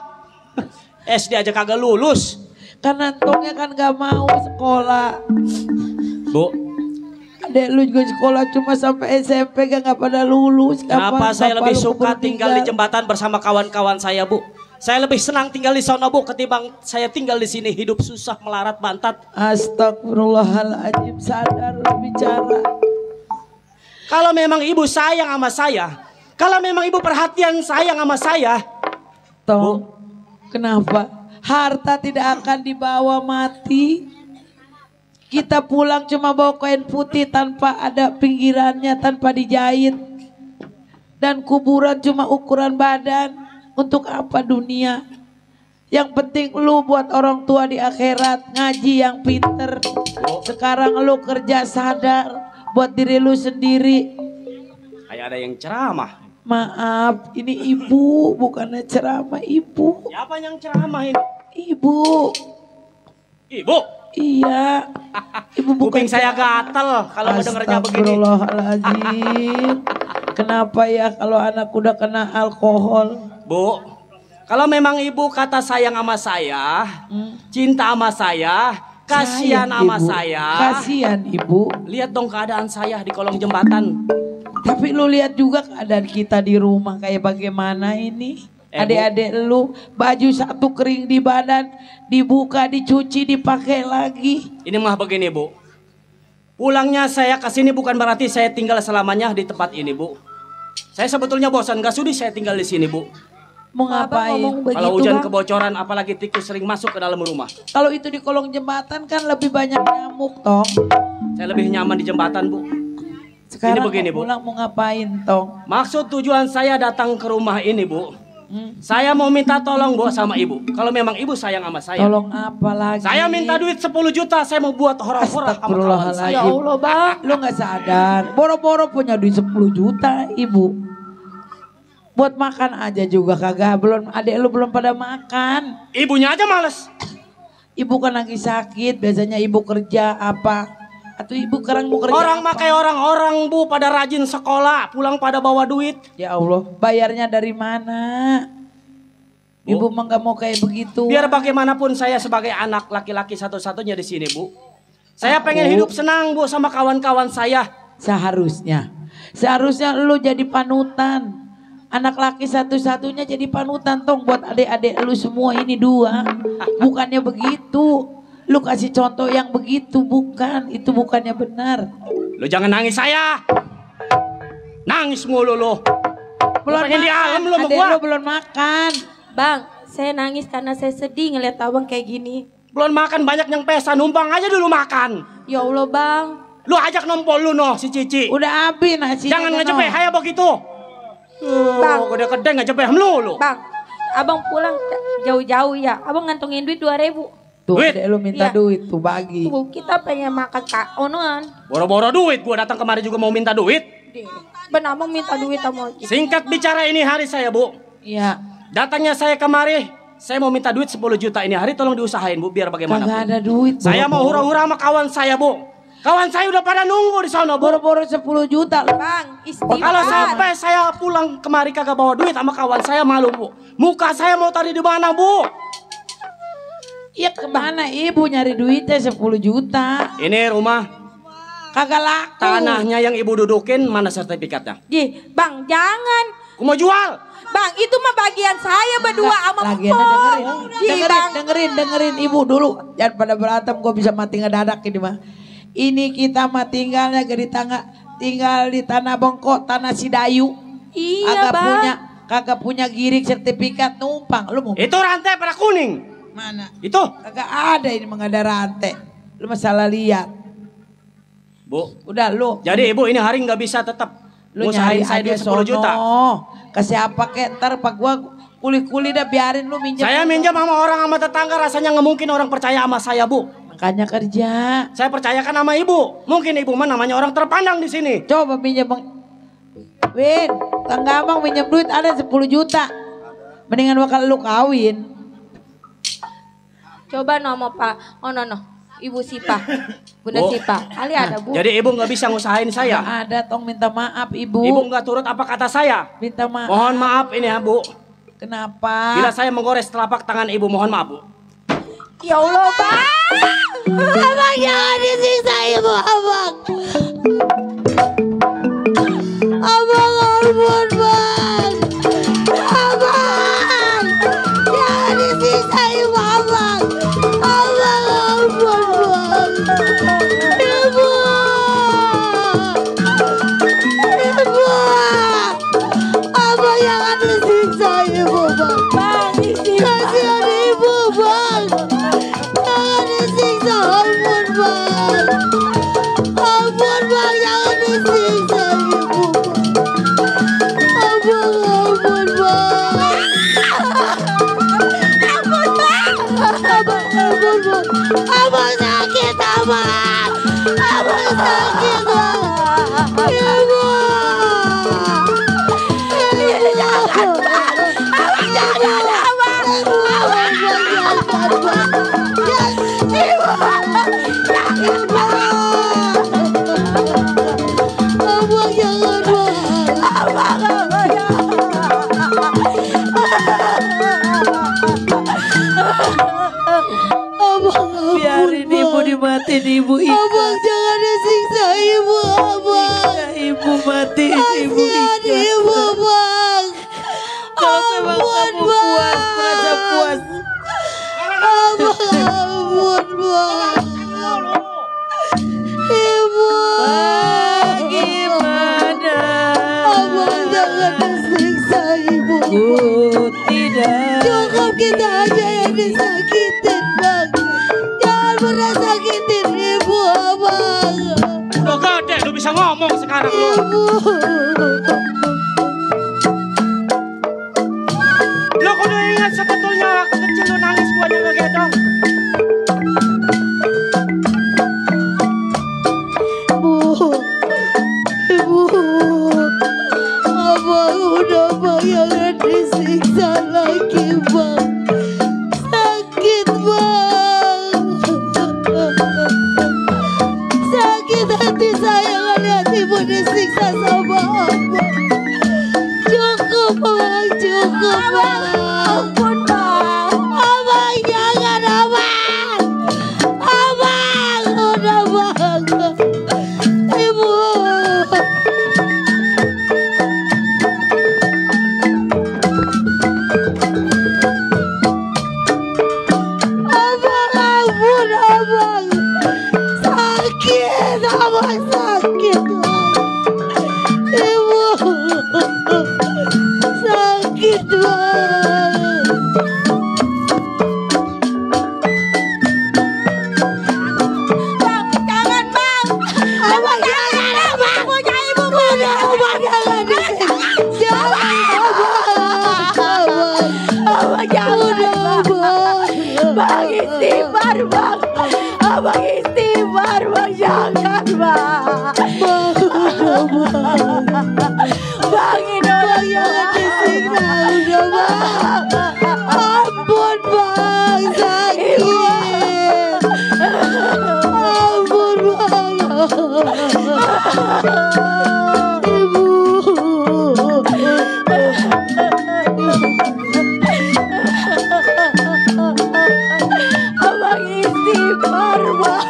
SD aja kagak lulus. Karena tongnya kan gak mau sekolah. Bu, Adek lu juga sekolah cuma sampai SMP gak pada lulus. kenapa saya Bapak lebih lu suka keburu tinggal di jembatan bersama kawan-kawan saya, Bu? Saya lebih senang tinggal di sana, Bu, ketimbang saya tinggal di sini hidup susah melarat bantat. Astagfirullahaladzim, sadar lu bicara. Kalau memang ibu sayang sama saya, kalau memang ibu perhatian sayang sama saya, Tong, kenapa? Harta tidak akan dibawa mati. Kita pulang cuma bawa kain putih tanpa ada pinggirannya, tanpa dijahit. Dan kuburan cuma ukuran badan. Untuk apa dunia? Yang penting lu buat orang tua di akhirat, ngaji yang pinter. Sekarang lu kerja sadar buat diri lu sendiri. Kayak ada yang ceramah. Maaf, ini ibu, bukannya ceramah ibu. siapa yang ceramah ini? Ibu, Ibu, iya. Ibu Kuping saya ceramah. gatel kalau mendengarnya begini. Astagfirullahaladzim. Kenapa ya kalau anak udah kena alkohol? Bu, kalau memang ibu kata sayang sama saya, cinta sama saya, kasihan Sayang, sama Ibu. saya. Kasihan ibu. Lihat dong keadaan saya di kolong jembatan. Tapi lu lihat juga keadaan kita di rumah kayak bagaimana ini. Adik-adik lu baju satu kering di badan, dibuka, dicuci, dipakai lagi. Ini mah begini bu, pulangnya saya ke sini bukan berarti saya tinggal selamanya di tempat ini bu. Saya sebetulnya bosan, gak sudi saya tinggal di sini bu. Mau ngapain? Kalau hujan kebocoran, apalagi tikus sering masuk ke dalam rumah. Kalau itu di kolong jembatan kan lebih banyak nyamuk tong. Saya lebih nyaman di jembatan bu. Sekarang Ini begini, mau Bu. pulang mau ngapain tong? Maksud tujuan saya datang ke rumah ini bu, Saya mau minta tolong Bu sama Ibu. Kalau memang Ibu sayang sama saya. Tolong apa lagi? Saya minta duit 10 juta, saya mau buat hora-hora sama kawan saya. Ya Allah bang, lu gak sadar. Boro-boro punya duit 10 juta ibu. Buat makan aja juga kagak. Belum adek lu belum pada makan. Ibunya aja males. Ibu kan lagi sakit, biasanya ibu kerja apa? Atau ibu sekarang mau kerja Orang apa? makai orang-orang Bu pada rajin sekolah, pulang pada bawa duit. Ya Allah, bayarnya dari mana? Ibu mah gak mau kayak begitu. Biar bagaimanapun saya sebagai anak laki-laki satu-satunya di sini Bu. Saya pengen hidup senang Bu sama kawan-kawan saya. Seharusnya lu jadi panutan. Anak laki satu-satunya jadi panutan tong buat adik-adik lu semua ini dua. Bukannya begitu. Lu kasih contoh yang begitu bukan. Itu bukannya benar. Lu jangan nangis saya. Nangis mulu lu. Belum pengen di alam lu sama adik gua. lu belum makan. Bang, saya nangis karena saya sedih ngeliat abang kayak gini. Belum makan banyak yang pesta, numpang aja dulu makan. Ya Allah bang. Lu ajak nompol lu noh si Cici. Udah habis nasi. Jangan ngejepeh kayak begitu. Bang. Gede-gede ngejepeh melulu. Bang, abang pulang jauh-jauh ya. Abang ngantongin duit 2.000. Tuh Duit. adek lu minta Iya. duit tuh bagi. Tuh, kita pengen makan kak onoan. Boro-boro duit, gua datang kemari juga mau minta duit. Ben abang minta duit sama kita. Singkat bicara ini hari saya Bu. Iya. Datangnya saya kemari, saya mau minta duit 10 juta ini hari, tolong diusahain Bu biar bagaimanapun. Kagak ada duit. Saya mau boro-boro. hura-hura sama kawan saya Bu. Kawan saya udah pada nunggu di sana Bu. Boro-boro 10 juta. Bang, istighfar. Kalau sampai saya pulang kemari kagak bawa duit sama kawan saya malu Bu. Muka saya mau taruh di mana Bu? Iya kemana ibu nyari duitnya 10 juta. Ini rumah, Kagak laku. tanahnya yang ibu dudukin mana sertifikatnya? Bang, jangan. Aku mau jual. Bang, itu mah bagian saya berdua sama Lagi Mpok. dengerin ibu dulu. Jangan pada berantem, gue bisa mati ngedadak ini mah. Ini kita mah tinggal di tanah bengkok, tanah Sidayu. Iya, Bang. Kagak punya giring sertifikat numpang. Lu mau Itu rantai pada kuning. mana? Itu. Kagak ada ini mah nggak ada rantai. Lu masalah lihat. Bu, Udah lu. jadi ibu ini hari nggak bisa tetap Lu ngusahain nyari saya aja duit 10 juta. Ke siapa kek ntar pak gua kuli-kuli dah biarin lu minjem. Saya minjam sama orang sama tetangga rasanya nggak mungkin orang percaya sama saya Bu. Makanya kerja. Saya percayakan sama ibu. Mungkin ibu mah namanya orang terpandang di sini. Coba pinjam bang. Win, Kang Gabang pinjam duit ada 10 juta. Mendingan bakal lu kawin. Coba nama Pak. Oh no. Ibu Sipa. Bunda Bu. Sipa. Ali ada Bu. Jadi ibu nggak bisa ngusahain saya. Nggak ada tong minta maaf ibu. Ibu nggak turut apa kata saya. Minta maaf. Mohon maaf ini ya Bu. Kenapa? Bila saya menggores telapak tangan ibu, mohon maaf Bu. Ya Allah Bang. Abang jangan disiksa ibu abang. Abang ampun bang. Abang jangan disiksa ibu abang. Abang ampun bang. Ibu. Ibu. Abang jangan disiksa ibu bang. Kasihan ibu bang. Jangan disiksa, ampun bang. Ampun bang, jangan disiksa ibu bang. Ampun bang. Ampun bang. Ampun bang. Abang sakit abang. Abang sakit bang. Ibu. Jangan bang. Abang jangan abang. Abang jangan bang. Ibu. Jangan bang. Abang jangan bang. Abang Abang Biarin ibu dimatiin ibu. Abang jangan disiksa ibu abang. Ibu matiin ibu. Kasihan ibu bang. Kalau memang kamu puas, merasa puas. Abang ampun bang. Ibu. Gimana? Abang jangan disiksa ibu. Tidak. Cukup kita aja yang disakitin bang. Jangan pernah sakitin ibu abang. Udah gede, lu bisa ngomong sekarang lu. Ibu. Abang istighfar bang. Abang istighfar bang. Jangan bang. Bang ini orang yang disiksa udah bang. Ampun bang sakit. Ampun bang. Abang istighfar bang.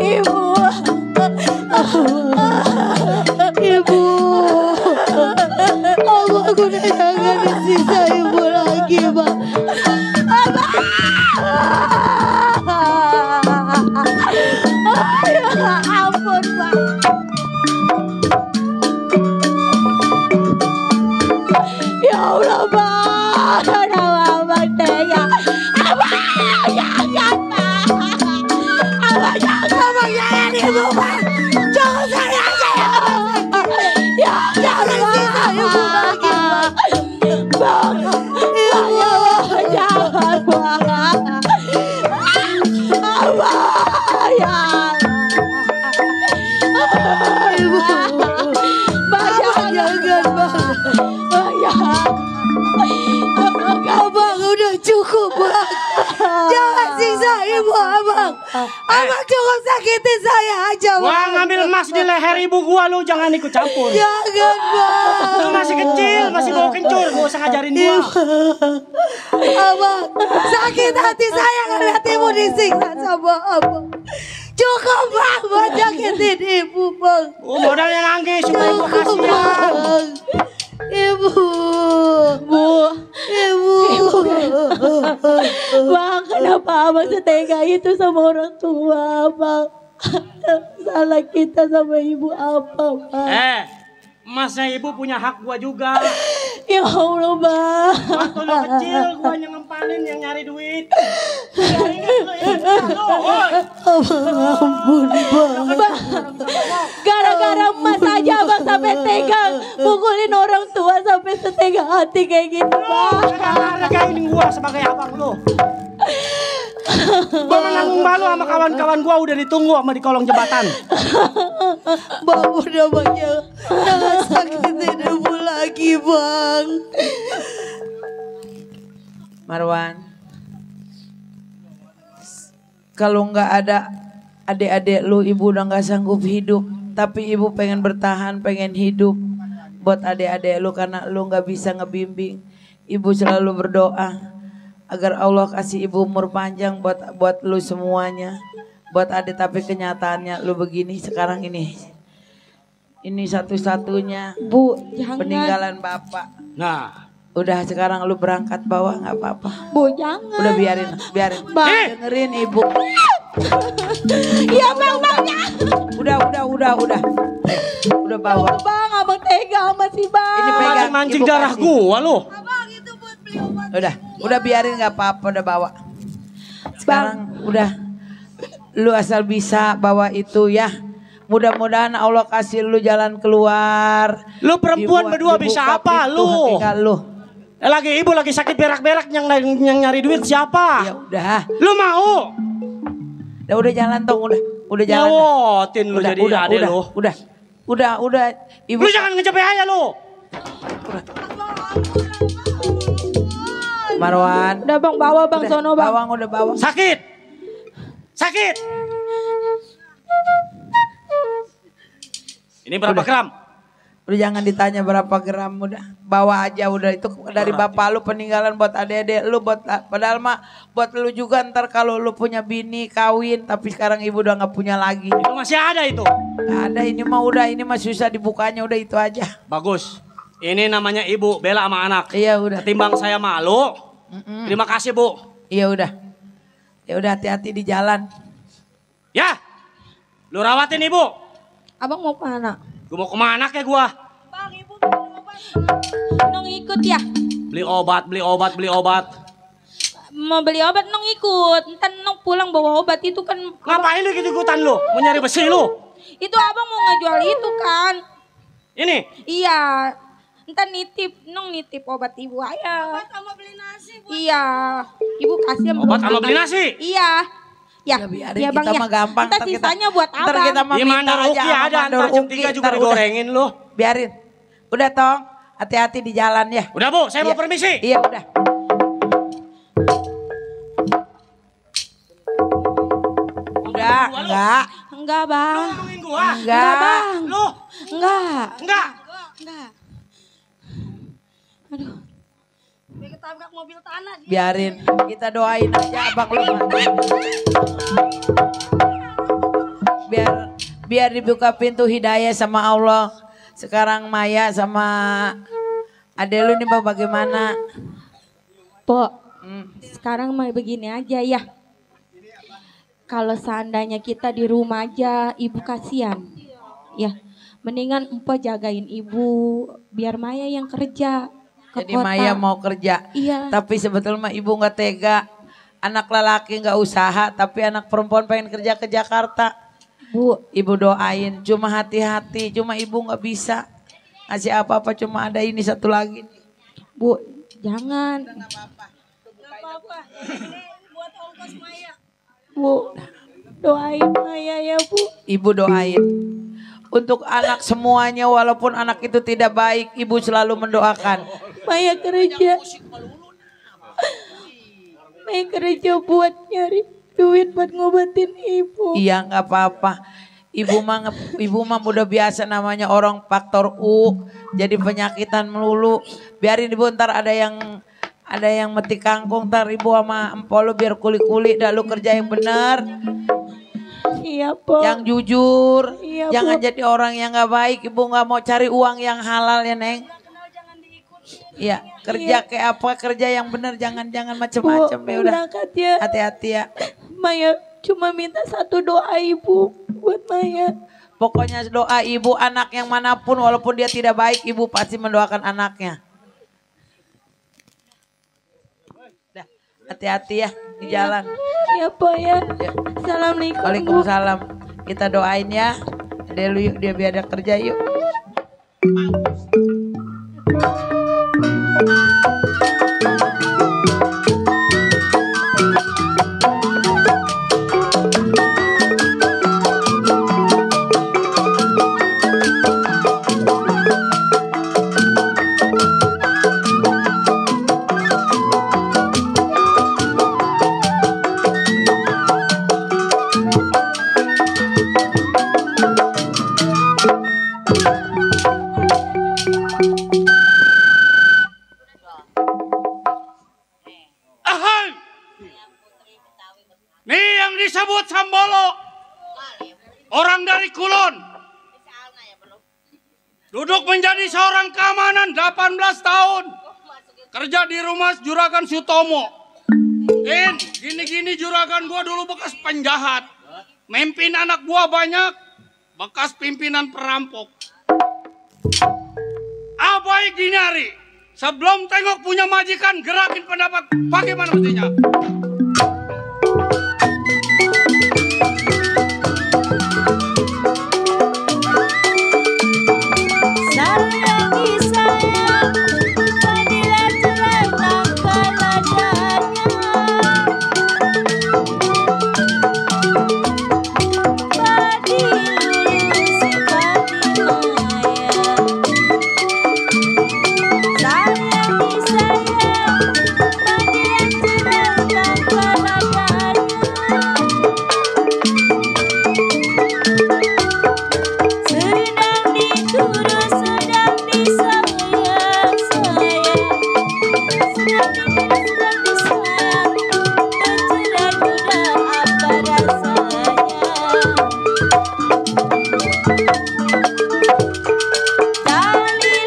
Ibu. Ibu. Abang udah jangan disiksa ibu lagi bang. Abang. Ampun bang. Ya Allah bang, kenapa abang tega? Abang jangan bang. Abang jangan ibu bang. Jangan saya ya jangan siksa ibu lagi bang. Bang jangan bang. Abang ya. Ibu. Bang jangan bang. Bang ya. Abang udah cukup bang. Jangan siksa ibu abang. Abang cukup sakitin saya aja bang. Wah, ngambil emas di leher ibu gua lu, jangan ikut campur. Jangan bang. Lu masih kecil, masih bawa kencur, gak usah ngajarin gua. Abang, sakit hati saya ngeliat ibu disiksa sama abang. Cukup bang, buat nyakitin ibu bang. Oh, modalnya nangis, supaya gua kasihan. Bang. Ibu. Ibu. Bang, kenapa abang setega itu sama orang tua bang? Salah kita sama ibu apa bang? Emasnya ibu punya hak gua juga. Ya Allah bang. Waktu lu kecil gua yang ngempanin, yang nyari duit. Gak inget lu lu, woi. Ampun bang. Gara-gara emas aja bang sampai tega pukulin orang tua sampai setega hati kayak gitu bang. Hargain gua sebagai abang lu. Gua menanggung malu sama kawan-kawan gua udah ditunggu sama di kolong jembatan. Bang udah bang jangan sakitin ibu lagi bang. Marwan, kalau nggak ada adik-adik lu, ibu udah nggak sanggup hidup. Tapi ibu pengen bertahan, pengen hidup buat adik-adik lu karena lu nggak bisa ngebimbing. Ibu selalu berdoa agar Allah kasih ibu umur panjang buat lu semuanya, buat adik. Tapi kenyataannya lu begini sekarang ini satu-satunya Bu jangan. peninggalan bapak. Nah, Udah sekarang lu berangkat bawah nggak apa-apa. Bu jangan. Udah biarin. Bang. Dengerin ibu. Iya bang Udah. Udah bawa. Bang abang tega sama si bang. Ini pegang. mancing ibu darah kasih. gua lu. Abang itu buat beli obat. Udah biarin nggak apa-apa, udah bawa. Sekarang udah lu asal bisa bawa itu ya. Mudah-mudahan Allah kasih lu jalan keluar. Lu perempuan berdua bisa buka apa pintu lu? hati kan lu. Ibu lagi sakit berak-berak yang nyari duit siapa? Ya udah. Lu mau? Udah jalan tong, udah jalan. Nyawotin lu jadi adek lu. Udah. Ibu Lu jangan ngecepet aja lu. Marwan. Udah bang bawa bang sono bang. Bawang udah bawang. Sakit. Ini berapa gram? Udah jangan ditanya berapa gram, udah bawa aja, udah itu dari bapak lu peninggalan buat adik-adik lu, padahal mah buat lu juga ntar kalau lu punya bini kawin, tapi sekarang ibu udah nggak punya lagi. Itu masih ada itu. Nggak ada, ini mah susah dibukanya, udah itu aja. Bagus. Ini namanya ibu bela sama anak. Iya udah. Ketimbang saya malu. Terima kasih bu. Iya udah. Ya udah hati-hati di jalan. Ya. Lu rawatin ibu. Abang mau kemana? Gue mau kemana kayak gua? Bang ibu beli obat. Nong ikut ya? Beli obat. Mau beli obat nong ikut. Ntar nong pulang bawa obat itu kan. Ngapain lu ikut-ikutan lu? Mau nyari besi lu? Itu abang mau ngejual itu kan. Ini? Iya. Entar nitip obat ibu ayah. Obat sama beli nasi buat Iya, ibu kasih Obat sama beli nasi? Iya. Ya, Ya biarin ya bang kita ya. mah gampang. Ntar sisanya buat Ntar abang. kita mah Di minta mandor aja Uki sama ada, mandor ntar jam Uki, 3 juga ntar udah. digorengin lu. Biarin. Udah Tong, hati-hati di jalan ya. Udah Bu, saya mau Iya. permisi. Iya udah. Udah, enggak. Enggak bang. Ngomongin gua. Enggak bang. Lu, Enggak. enggak. Enggak. Aduh. dia ketabrak mobil tanah. Dia. Biarin, kita doain aja abang lu. Biar dibuka pintu hidayah sama Allah. Sekarang Maya sama ade lu nih bang bagaimana? Pok, sekarang mah begini aja ya. Kalau seandainya kita di rumah aja, ibu kasihan. Ya, mendingan empo jagain ibu, biar Maya yang kerja ke Jadi kota. Maya mau kerja. Iya. Tapi sebetulnya ibu nggak tega. Anak lelaki nggak usaha, tapi anak perempuan pengen kerja ke Jakarta. Bu, Ibu doain, cuma hati-hati, cuma ibu nggak bisa ngasih apa-apa, cuma ada ini satu lagi. Bu, jangan. Apa-apa. Ini buat ongkos Maya. Bu, doain Maya ya Bu. Ibu doain. Untuk anak semuanya walaupun anak itu tidak baik, ibu selalu mendoakan. Maya kerja. Maya kerja buat nyari duit buat ngobatin ibu. Iya nggak apa-apa. Ibu mah udah biasa namanya orang faktor U, jadi penyakitan melulu. Biarin ibu ntar ada yang meti kangkung, ntar ibu sama empo lu biar kuli-kuli, dah lu kerja yang benar, Iya Po. yang jujur. Iya, Jangan Bu. jadi orang yang nggak baik. Ibu nggak mau cari uang yang halal ya Neng. Iya, kerja kayak apa, kerja yang benar, jangan macem-macem ya udah. Berangkat ya. Hati-hati ya. Maya cuma minta satu doa ibu buat Maya. Pokoknya doa ibu, anak yang manapun walaupun dia tidak baik, ibu pasti mendoakan anaknya. Dah, hati-hati ya di jalan. Iya Po ya. Assalamualaikum Bu. Waalaikumsalam. Kita doain ya. Dia lu yuk, dia biar ada kerja yuk. Ahai! Nih yang disebut Sambolo. Orang dari Kulon. Duduk menjadi seorang keamanan 18 tahun. Kerja di rumah Juragan Sutomo. Gini-gini Juragan gua dulu bekas penjahat. Mimpin anak gua banyak. Bekas pimpinan perampok. Abai Ginari. Sebelum tengok punya majikan, gerakin pendapat bagaimana mestinya. Sayangi sayang, padilah celana kaladanya. Padi lulusi padi Maya. Sayangi sayang, padilah celana kaladanya. Sedang diturut, sedang disayang, sayang. Sedang disayang, pencerahan muda apa rasanya. Tali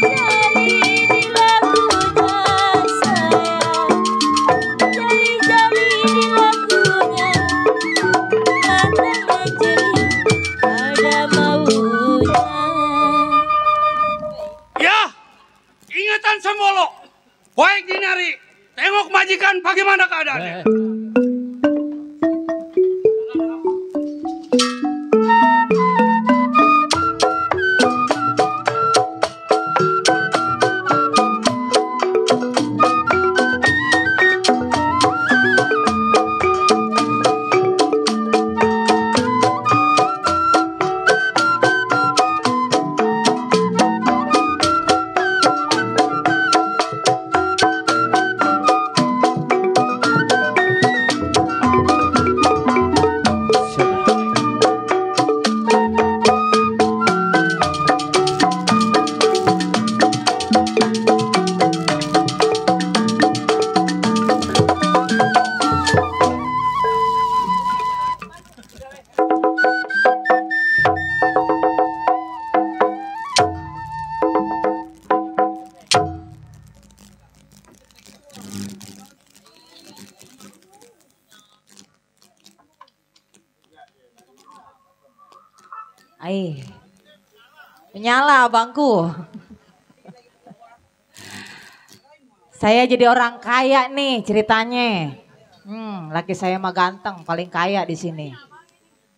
jali di lagunya sayang. Jali-jali di lagunya. Matanya jeli, ada maunya. Ya, ingatan Sambolo. Baik Ginari, tengok majikan bagaimana keadaannya. Menyala abangku. Saya jadi orang kaya nih ceritanya. Laki saya mah ganteng, paling kaya di sini.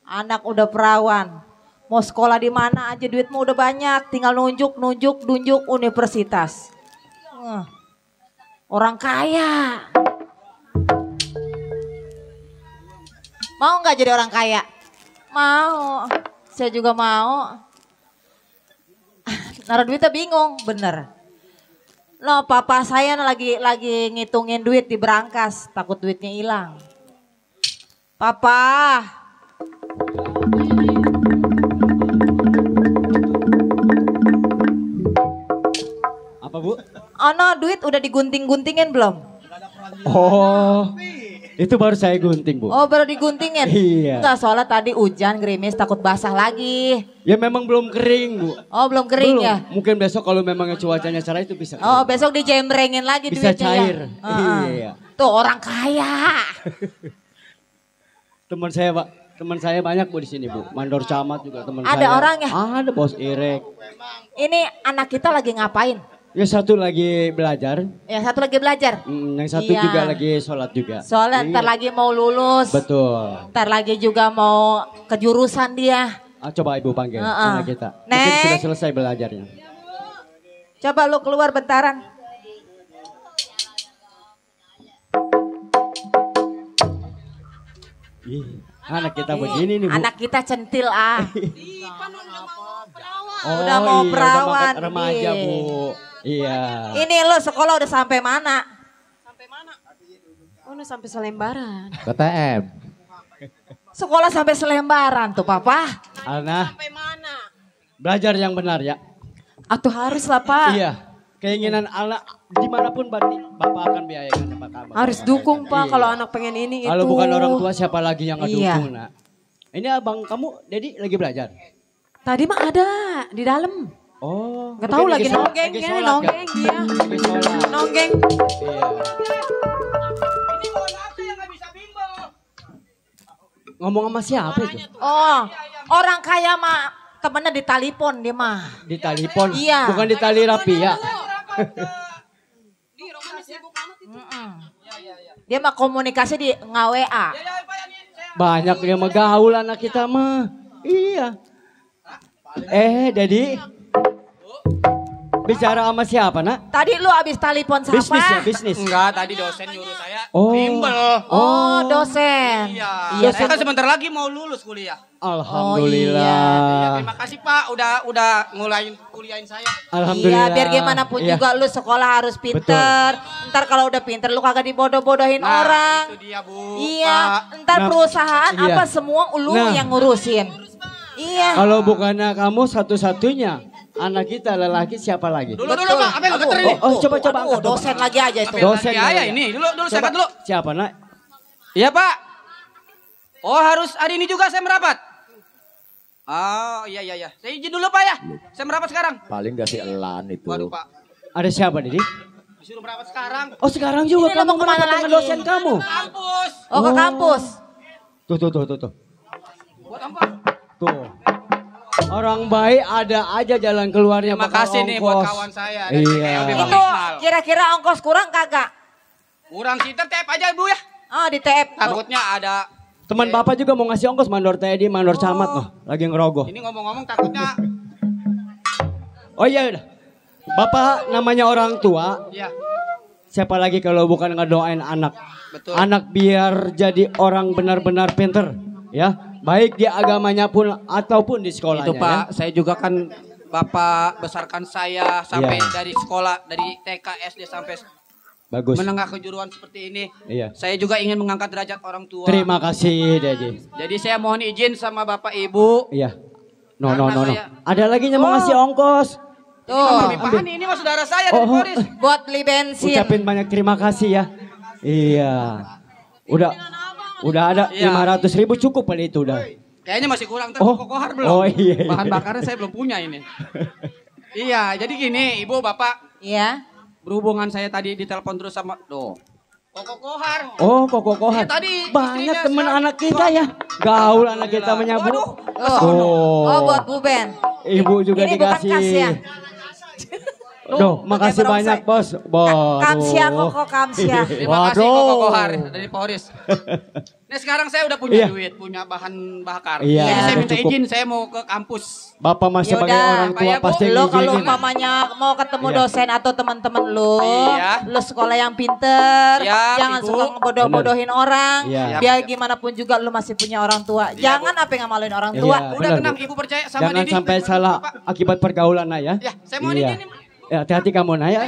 Anak udah perawan. Mau sekolah di mana aja duitmu udah banyak, tinggal nunjuk universitas. Orang kaya. Mau nggak jadi orang kaya? Mau. Saya juga mau. Naruh duitnya bingung, bener. Loh, papa saya lagi ngitungin duit di berangkas, takut duitnya hilang. Papa. Apa Bu? Oh no, duit udah digunting-guntingin belum? Oh, itu baru saya gunting Bu. Oh baru diguntingin? Iya. Enggak, soalnya tadi hujan gerimis takut basah lagi. Ya memang belum kering Bu. Oh belum kering Belum. ya? Mungkin besok kalau memang cuacanya cerah itu bisa kering. Oh besok dijembrengin lagi Bisa duitnya cair. ya? Iya. Tuh orang kaya. Teman saya Pak, teman saya banyak Bu di sini Bu. Mandor camat juga teman Ada saya. orangnya? Ada Bos Irek. Ini anak kita lagi ngapain? Ya satu lagi belajar, Yang satu lagi belajar? yang satu Iya. juga lagi sholat juga. Soalnya ntar Iya. lagi mau lulus. Betul. Ntar lagi juga mau ke jurusan dia. Coba Ibu panggil Heeh. anak kita. Mungkin Neng. sudah selesai belajarnya. Coba lu keluar bentaran. Ih, anak kita begini nih Bu. Anak kita centil ah. Oh, udah mau iya, perawan, udah mangkat remaja nih. Bu. Iya. Ini lo sekolah udah sampai mana? Oh, udah sampai selembaran. KTM. Sekolah sampai selembaran tuh papa. Alna. Belajar yang benar ya. Atau harus lah Pak. Iya. Keinginan Alna dimanapun Bapak akan biayakan Pak Kabar. Harus dukung Pak Iya. kalau anak pengen ini itu. Kalau bukan orang tua siapa lagi yang ngedukung Iya. Nak? Ini abang kamu, Dedi lagi belajar. Tadi mah ada di dalam. Oh. Gak tahu mungkin lagi sholat- nonggeng lagi ya, sholat, nonggeng Kak? dia. Lagi sholat. Nonggeng. Iya. Ngomong sama siapa itu? Oh, orang kaya mah temennya di telepon dia mah. Di telepon. Iya. Bukan di tali rapi ya. Dia mah komunikasi di nge-WA. Banyak yang megaul anak kita mah. Iya. Dedi. Bicara sama siapa Nak? Tadi lu abis telepon siapa? Bisnis ya, bisnis. Enggak, tadi dosen nyuruh saya Oh. bimbel. Oh, dosen. Iya, saya kan sebentar lagi mau lulus kuliah. Alhamdulillah. Terima kasih Pak, udah ngulain kuliahin saya. Alhamdulillah. Iya, biar gimana pun Iya. juga lu sekolah harus pinter. Ntar kalau udah pinter lu kagak dibodoh-bodohin orang. Itu dia Bu. Iya, Pak. ntar Nah, perusahaan iya. apa semua lu Nah. yang ngurusin. Iya. Kalau bukannya kamu satu-satunya anak kita lelaki siapa lagi? Dulu Pak, apa yang geter ini? Coba Aduh, dosen lagi aja itu. Dosen Ya, lagi. ini dulu saya Coba, dulu. Siapa Nak? Iya Pak. Oh harus hari ini juga saya merapat. Oh iya. Saya izin dulu Pak ya. Saya merapat sekarang. Paling gak si Elan itu. Waduh Pak. Ada siapa Dedi? Disuruh merapat sekarang. Oh sekarang juga Ini lo kamu mau kemana merapat dengan lagi? dosen kamu? Kampus. Oh, ke kampus. Tuh. Buat apa? Tuh. Orang baik ada aja jalan keluarnya. Terima bakal kasih nih buat ongkos. kawan saya. Iya. Itu kira-kira ongkos kurang kagak? Kurang siter tep aja Bu ya. Oh, di TF. Takutnya ada. Teman Bapak juga mau ngasih ongkos mandor Teddy, mandor camat noh. Lagi ngerogoh. Ini ngomong-ngomong takutnya. Oh iya udah. Bapak namanya orang tua. Iya. Siapa lagi kalau bukan ngedoain anak. Betul. Anak biar jadi orang benar-benar pinter. Ya. Baik di agamanya pun ataupun di sekolahnya. Itu Pak, saya juga kan Bapak besarkan saya sampai Iya. dari sekolah, dari TK, SD sampai Bagus. menengah kejuruan seperti ini. Iya. Saya juga ingin mengangkat derajat orang tua. Terima kasih Dedi. Jadi saya mohon izin sama Bapak Ibu. Iya. No. Karena saya- Ada lagi yang mau ngasih ongkos. Tuh, Limpahan ini mah saudara saya dari Boris. buat beli bensin. Ucapin banyak terima kasih ya. Iya. Udah ada Iya. 500.000 cukup kali itu udah. Kayaknya masih kurang, ntar Oh. kokohar belum. Oh, iya. Bahan bakarnya saya belum punya ini. Iya, jadi gini Ibu Bapak, Iya. berhubungan saya tadi ditelepon terus sama kokohar. Oh, Koko Kohar. Iya, tadi Banyak istrinya teman sekarang- anak kita ya. Gaul anak kita menyambut. Waduh, Oh, buat Bu Ben. Ibu juga Ini bukan dikasih. kas ya? Duh, makasih banyak bos. Kamsia kok kamsia. Terima kasih Koko Kohar dari Poris. Nah sekarang saya udah punya Iya. duit, punya bahan bakar. Iya, Jadi saya udah minta cukup. izin, saya mau ke kampus. Bapak mas sebagai Yaudah, orang tua Pak, ya, Bu. pasti Lo kalau ngizinin. umpamanya mau ketemu Iya. dosen atau teman-teman lo, Iya. lo sekolah yang pinter, Siap, jangan Ibu. suka ngebodoh-bodohin orang. Iya. Biar gimana pun juga lo masih punya orang tua. Jangan apa yang ngamaluin orang tua. Iya. Udah Benar, tenang, Bu. Ibu percaya sama Jangan Didi. sampai salah akibat pergaulan Nak ya. Ya, saya mau Iya. Didi nih. Ya, hati-hati kamu Nak ya.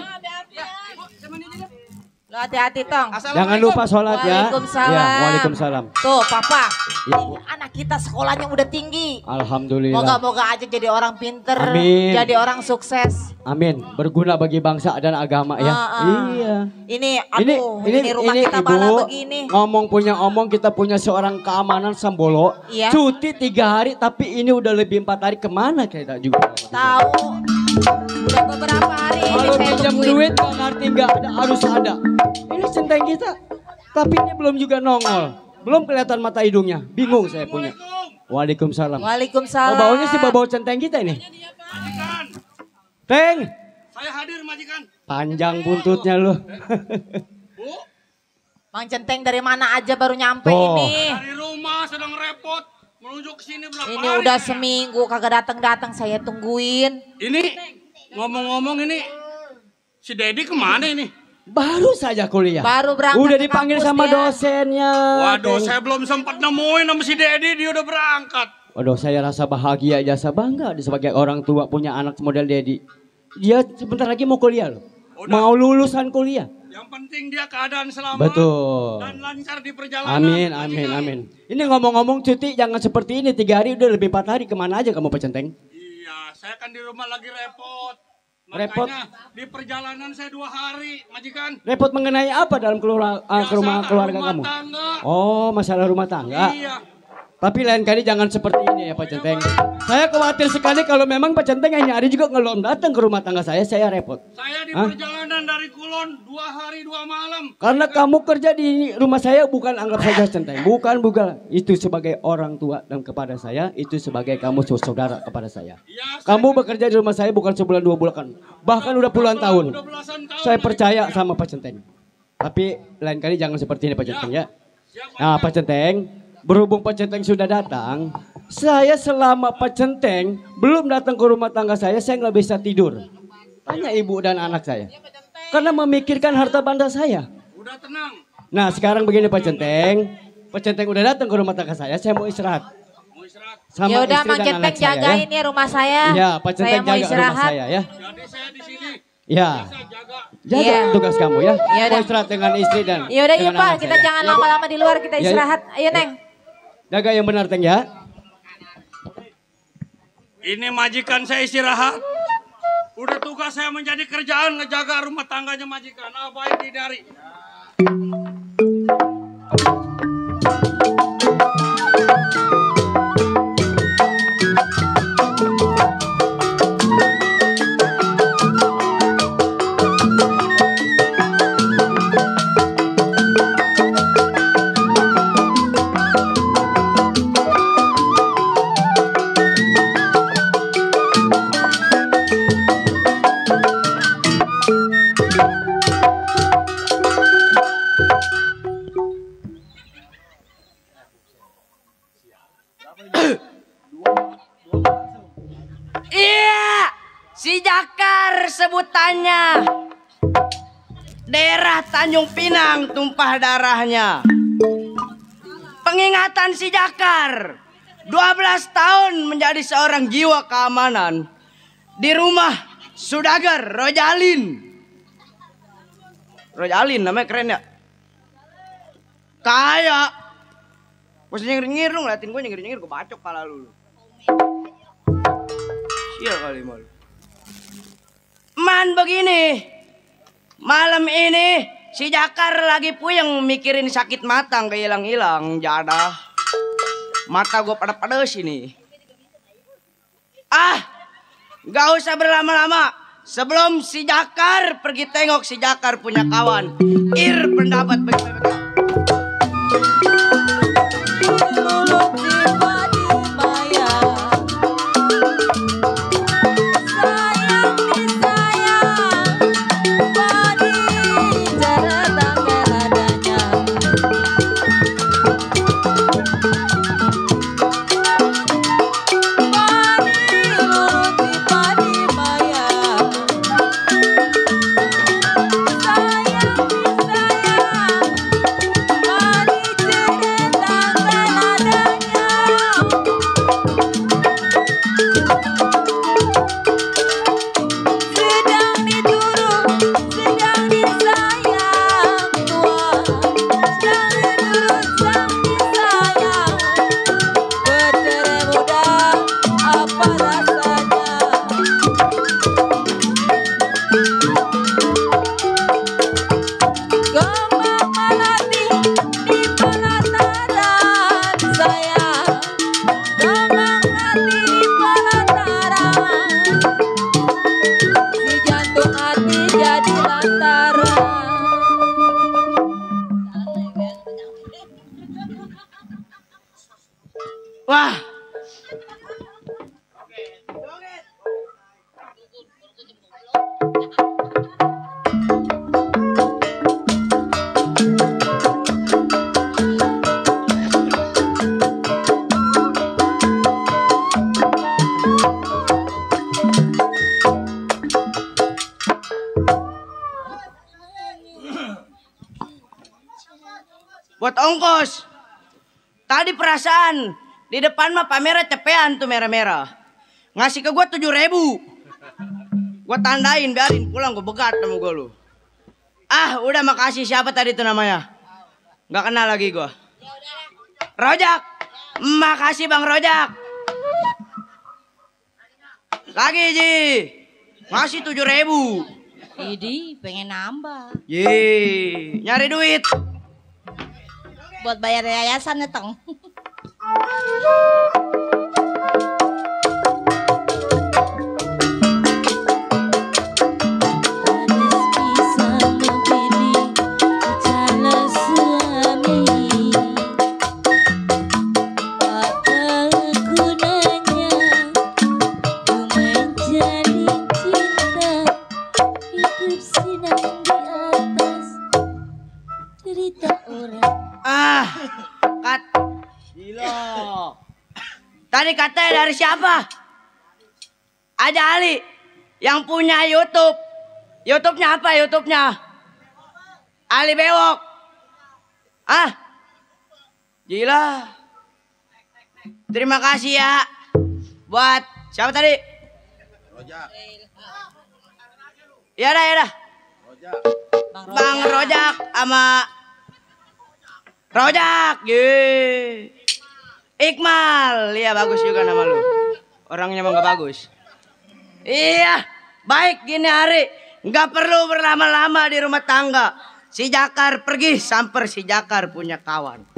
Lo hati-hati tong. Jangan lupa sholat ya. Waalaikumsalam. Ya, waalaikumsalam. Tuh papa, Ya. ini anak kita sekolahnya udah tinggi. Alhamdulillah. Moga-moga aja jadi orang pinter, Amin. jadi orang sukses. Amin. Berguna bagi bangsa dan agama ya. Iya. Ini, aduh, ini rumah kita Ibu, malah begini. ngomong kita punya seorang keamanan Sambolo. Iya. Cuti 3 hari tapi ini udah lebih 4 hari, kemana kita juga. Tahu, udah beberapa hari ini Kalau saya pinjam tungguin. duit gak ngerti nggak ada, harus ada. Ini centeng kita, tapi ini belum juga nongol. Belum kelihatan mata hidungnya. Bingung saya punya. Waalaikumsalam. Waalaikumsalam. Baunya sih bau centeng kita ini. Teng, Saya hadir majikan. panjang buntutnya lu. Mang Centeng dari mana aja baru nyampe Tuh. ini. Dari rumah sedang repot. Menuju ke sini berapa Ini hari udah saya? seminggu kagak datang-datang saya tungguin. Ini ngomong-ngomong ini si Dedi kemana ini? Baru saja kuliah. Baru berangkat Udah ke dipanggil kampus sama dia. dosennya. Waduh, Teng. saya belum sempat nemuin sama si Dedi, dia udah berangkat. Waduh, saya rasa bahagia, jasa bangga sebagai orang tua punya anak model Dedi. Dia sebentar lagi mau kuliah loh. Mau lulusan kuliah. Yang penting dia keadaan selamat Betul. dan lancar di perjalanan. Amin, amin, amin. Ini ngomong-ngomong cuti jangan seperti ini. 3 hari udah lebih 4 hari. Kemana aja kamu Pak Centeng? Iya, saya kan di rumah lagi repot. Repot? Makanya di perjalanan saya 2 hari, majikan. Repot mengenai apa dalam ke rumah keluarga rumah kamu? tangga. Oh, masalah rumah tangga. Iya. Tapi lain kali jangan seperti ini ya Pak Centeng. Saya khawatir sekali kalau memang Pak Centeng yang nyari juga ngelom datang ke rumah tangga saya repot. Saya di Hah? perjalanan dari Kulon 2 hari 2 malam. Karena kamu kerja di rumah saya bukan anggap saja Centeng. Bukan. Itu sebagai orang tua dan kepada saya. Itu sebagai kamu saudara kepada saya. Kamu bekerja di rumah saya bukan sebulan 2 bulan. Bahkan udah puluhan tahun. Saya percaya sama Pak Centeng. Tapi lain kali jangan seperti ini Pak Centeng ya. Nah Pak Centeng, berhubung Pak Centeng sudah datang, saya selama Pak Centeng belum datang ke rumah tangga saya nggak bisa tidur. Tanya ibu dan anak saya. Karena memikirkan harta benda saya. Udah tenang. Nah sekarang begini Pak Centeng. Pak Centeng udah datang ke rumah tangga saya mau istirahat. Sama Ya udah istri Mang dan Centeng anak saya, jagain ya rumah saya. Ya Pak Saya Centeng mau jaga rumah istirahat. saya ya. Jadi saya di sini. Ya. Jaga Iya. tugas kamu ya. Ya Mau udah. istirahat dengan istri dan Ya udah yuk dengan Pak, anak kita saya. jangan Ya, Bu. lama-lama di luar, kita Ya, istirahat. Ayo Neng. Jaga yang benar Teng ya. Ini majikan saya istirahat. Udah tugas saya menjadi kerjaan ngejaga rumah tangganya majikan. Apa yang dihindari? Iya, si Jakar sebutannya. Daerah Tanjung Pinang tumpah darahnya. Pengingatan si Jakar. 12 tahun menjadi seorang jiwa keamanan. Di rumah Sudagar Rojalin. Rojalin namanya keren ya. Kayak. Pas nyengir-nyengir lu ngeliatin gue nyengir-nyengir gue bacok kepala lu. Iya kali malu. Man begini. Malam ini si Jakar lagi puyeng mikirin sakit mata nggak hilang-hilang jadah. Mata gue pada sini. Ah, nggak usah berlama-lama. Sebelum si Jakar pergi tengok si Jakar punya kawan. Pendapat bagaimana? Mulut tiba-tiba yang Wah. Buat ongkos. Tadi perasaan di depan mah pamernya cepean tuh merah-merah. Ngasih ke gua 7.000. Gua tandain biarin pulang gua begat sama gua lu. Ah, udah makasih. Siapa tadi tuh namanya? Nggak kenal lagi gua. Rojak. Makasih Bang Rojak. Lagi Ji. Masih 7.000. Idi, pengen nambah. Ye, nyari duit. Buat bayar yayasan ya, Tong. Tadi katanya dari siapa? Ada Ali yang punya YouTube. YouTube-nya apa YouTube-nya? Ali Bewok. Ah? Gila. Terima kasih ya. Buat siapa tadi? Rojak. Ya dah. Bang Rojak sama Rojak. Yeay. Iqmal, iya bagus juga nama lu. Orangnya emang gak bagus. Iya, baik gini hari. Gak perlu berlama-lama di rumah tangga. Si Jakar pergi samper si Jakar punya kawan.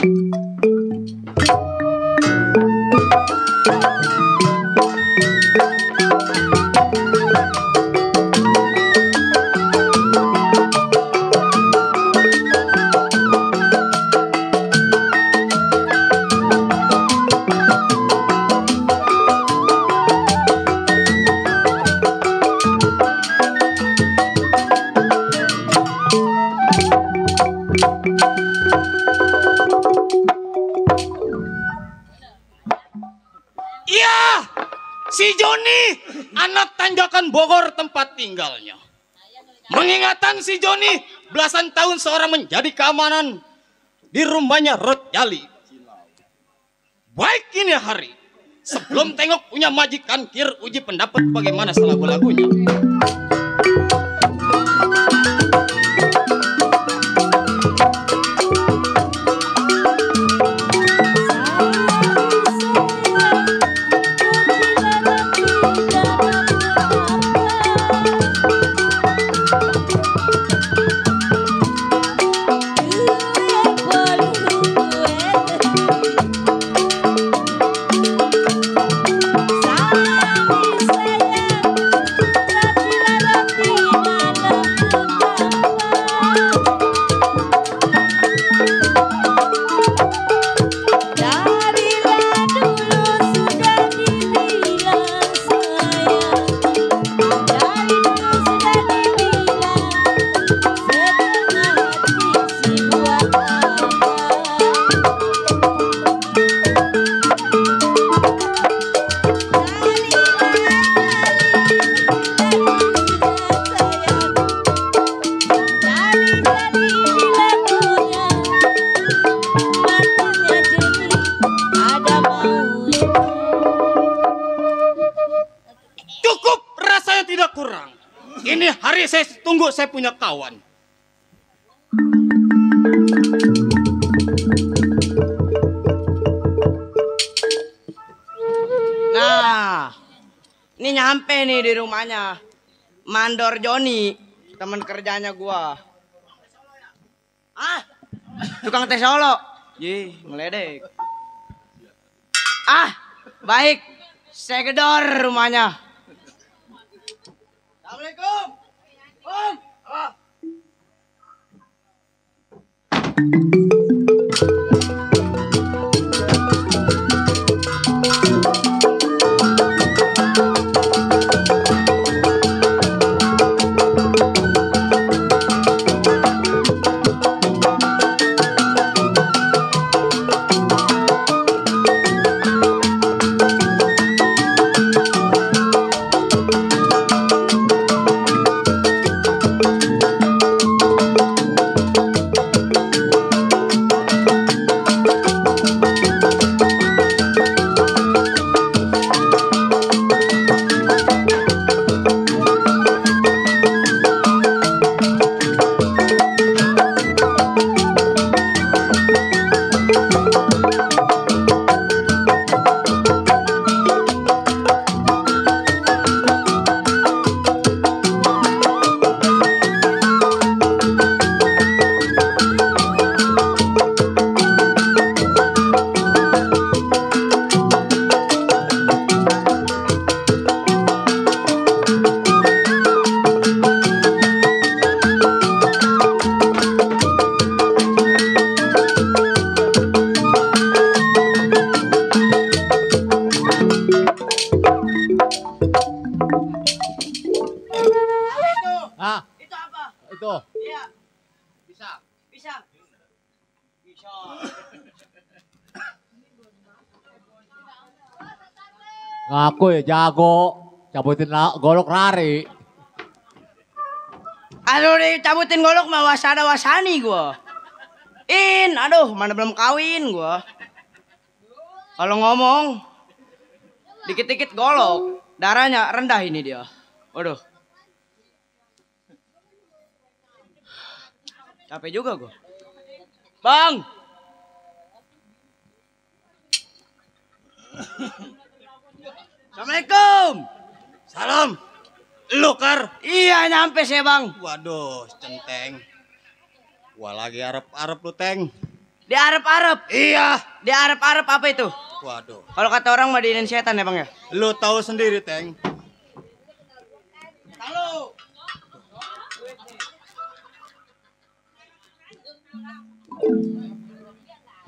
Si Joni, anak tanjakan Bogor tempat tinggalnya. Mengingatan si Joni, belasan tahun seorang menjadi keamanan di rumahnya Rot Jali. Baik ini hari, sebelum tengok punya majikan Kir uji pendapat bagaimana lagu-lagunya. Ini hari saya tunggu saya punya kawan. Nah, ini nyampe nih di rumahnya Mandor Joni, teman kerjanya gua. Ah, tukang teh Solo. Ye, meledek. Ah, baik. Saya gedor rumahnya. Assalamualaikum. Om. Ah. Ngaku ya jago, cabutin golok lari. Aduh dicabutin golok mah wasada wasani gua. Aduh mana belum kawin gua. Kalau ngomong dikit-dikit golok, darahnya rendah ini dia. Waduh. Capek juga gua. Bang. Assalamualaikum. Salam. Lu Kar? Iya nyampe saya bang. Waduh centeng. Gua lagi arep-arep lu Teng. Di Arab-Arab? Iya. Di Arab-Arab apa itu? Waduh. Kalau kata orang mah diinin setan ya bang ya? Lu tahu sendiri Teng. Halo.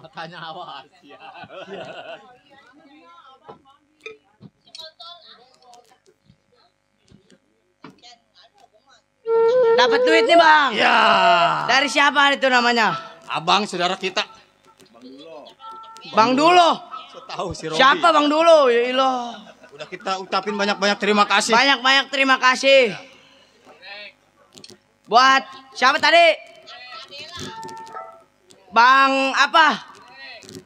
Katanya awas ya. Dapat duit nih bang. Ya. Dari siapa itu namanya? Abang saudara kita. Bang Dulo. Tahu si Robi. Siapa Bang Dulo? Ya ilah. Udah kita ucapin banyak-banyak terima kasih. Banyak-banyak terima kasih. Buat siapa tadi? Bang apa?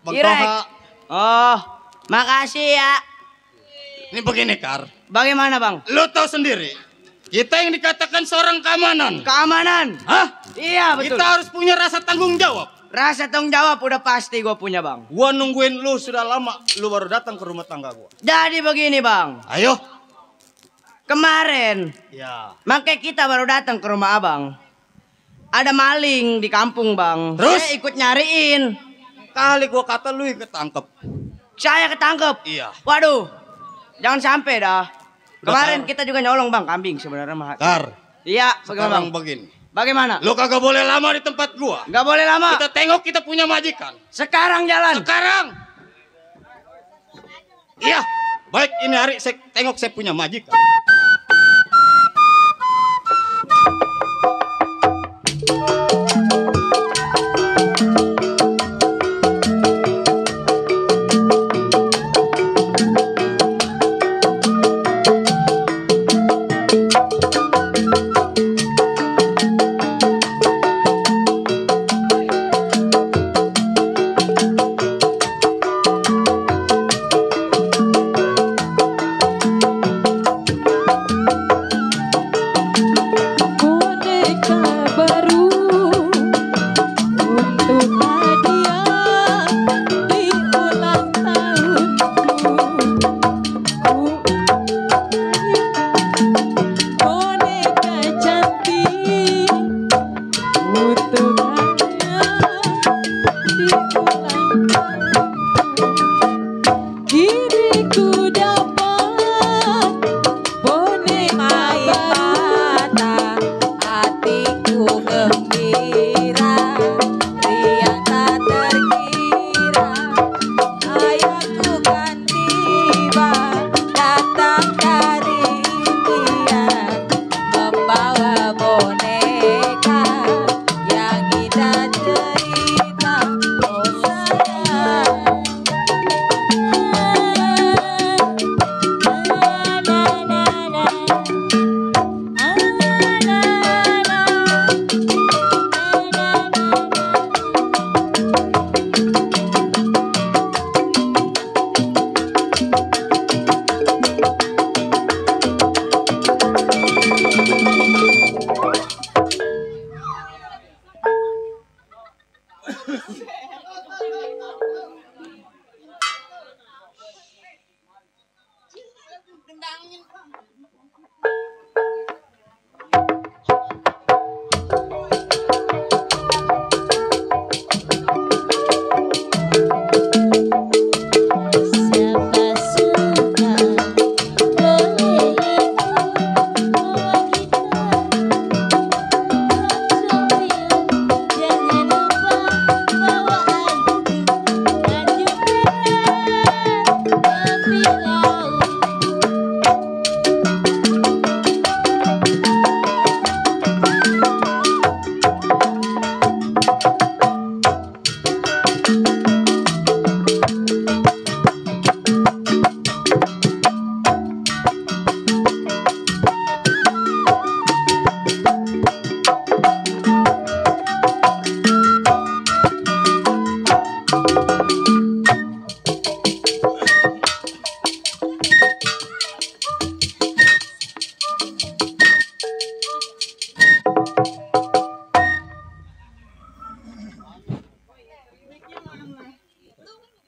Bang Irek. Toha. Oh, makasih ya. Ini begini Kar. Bagaimana bang? Lu tahu sendiri. Kita yang dikatakan seorang keamanan. Keamanan? Hah? Iya betul. Kita harus punya rasa tanggung jawab. Rasa tanggung jawab udah pasti gue punya bang. Gua nungguin lu sudah lama. Lu baru datang ke rumah tangga gua. Jadi begini bang. Ayo. Kemarin. Ya. Makanya kita baru datang ke rumah abang. Ada maling di kampung bang. Terus? Saya ikut nyariin. Kali gua kata lu yang ketangkep. Saya ketangkep. Iya. Waduh. Jangan sampai dah. Kemarin Kar. kita juga nyolong bang kambing sebenarnya mah. Kar. Iya, bagaimana Sekarang bang? begini. Bagaimana? Lu kagak boleh lama di tempat gua. Gak boleh lama. Kita tengok kita punya majikan. Sekarang jalan. Sekarang. Iya. Baik ini hari saya tengok saya punya majikan.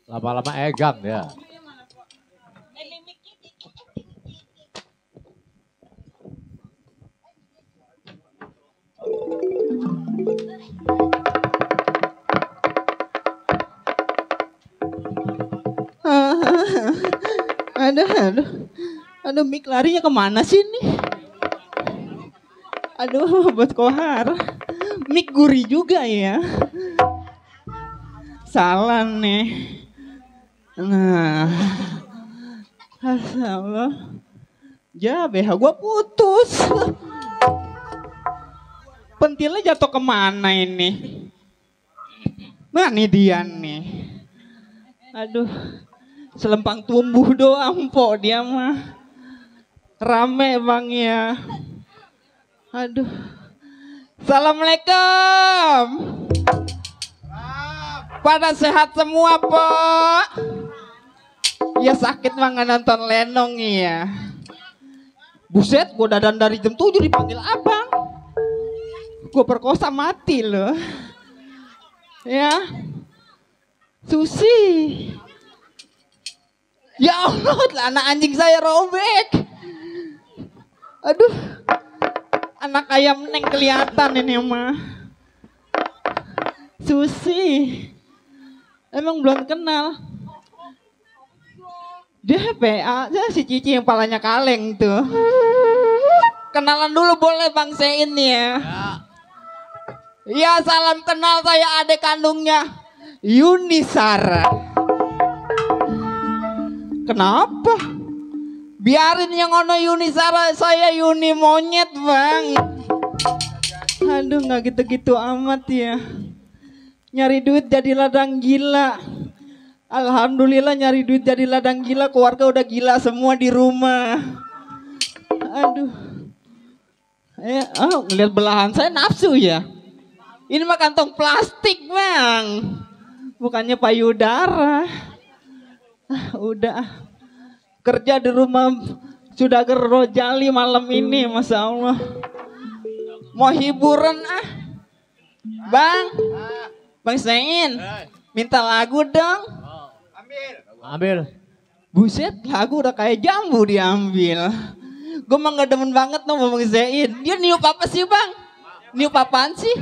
Lama-lama egang dia. Aduh, mik larinya kemana sih nih? Aduh, buat kohar, mik gurih juga ya. Salah nih. Nah, Allah, ya BH gua putus. Pentilnya jatuh kemana ini? Nah, ini dia nih. Aduh. Selempang tumbuh doang po dia mah. Rame bang ya. Aduh. Assalamualaikum. Pada sehat semua po. Ya sakit mah nggak nonton lenong ya. Buset, gue dadan dari jam 7 dipanggil abang. Gue perkosa mati loh. Ya. Susi. Ya Allah, anak anjing saya robek. Aduh, anak ayam neng kelihatan ini mah. Susi, emang belum kenal. Dia PA, dia si Cici yang palanya kaleng tuh. Kenalan dulu boleh Bang Sein ya. Ya salam kenal, saya adik kandungnya Yunisara. Kenapa? Biarin yang ono Yunisara, saya Yuni monyet bang. Aduh gak gitu-gitu amat ya. Nyari duit jadi ladang gila. Alhamdulillah nyari duit jadi ladang gila. Keluarga udah gila semua di rumah. Aduh. Ngeliat belahan saya nafsu ya. Ini mah kantong plastik bang. Bukannya payudara. Udah kerja di rumah sudah gerojali malam ini, masya Allah. Mau hiburan Bang Sein, minta lagu dong. Ambil. Buset, lagu udah kayak jambu diambil. Gue mah gak demen banget sama Bang Sein. Dia niup apa sih bang? Niup apaan sih?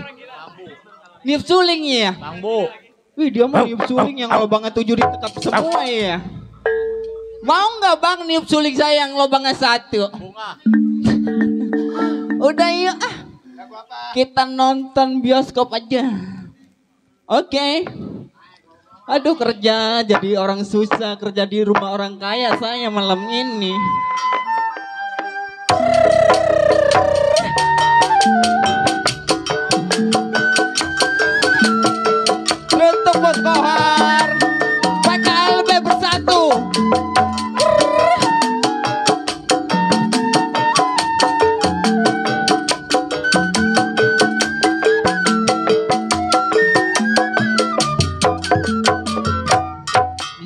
Niup suling ya? Bambu. Wih dia mau niup suling yang lubangnya 7 ditekap semua ya. Mau nggak bang niup suling saya yang lubangnya 1? Bunga. Udah yuk kita nonton bioskop aja. Oke. Aduh kerja jadi orang susah, kerja di rumah orang kaya saya malam ini. Untuk Bos Kohar PKLB bersatu.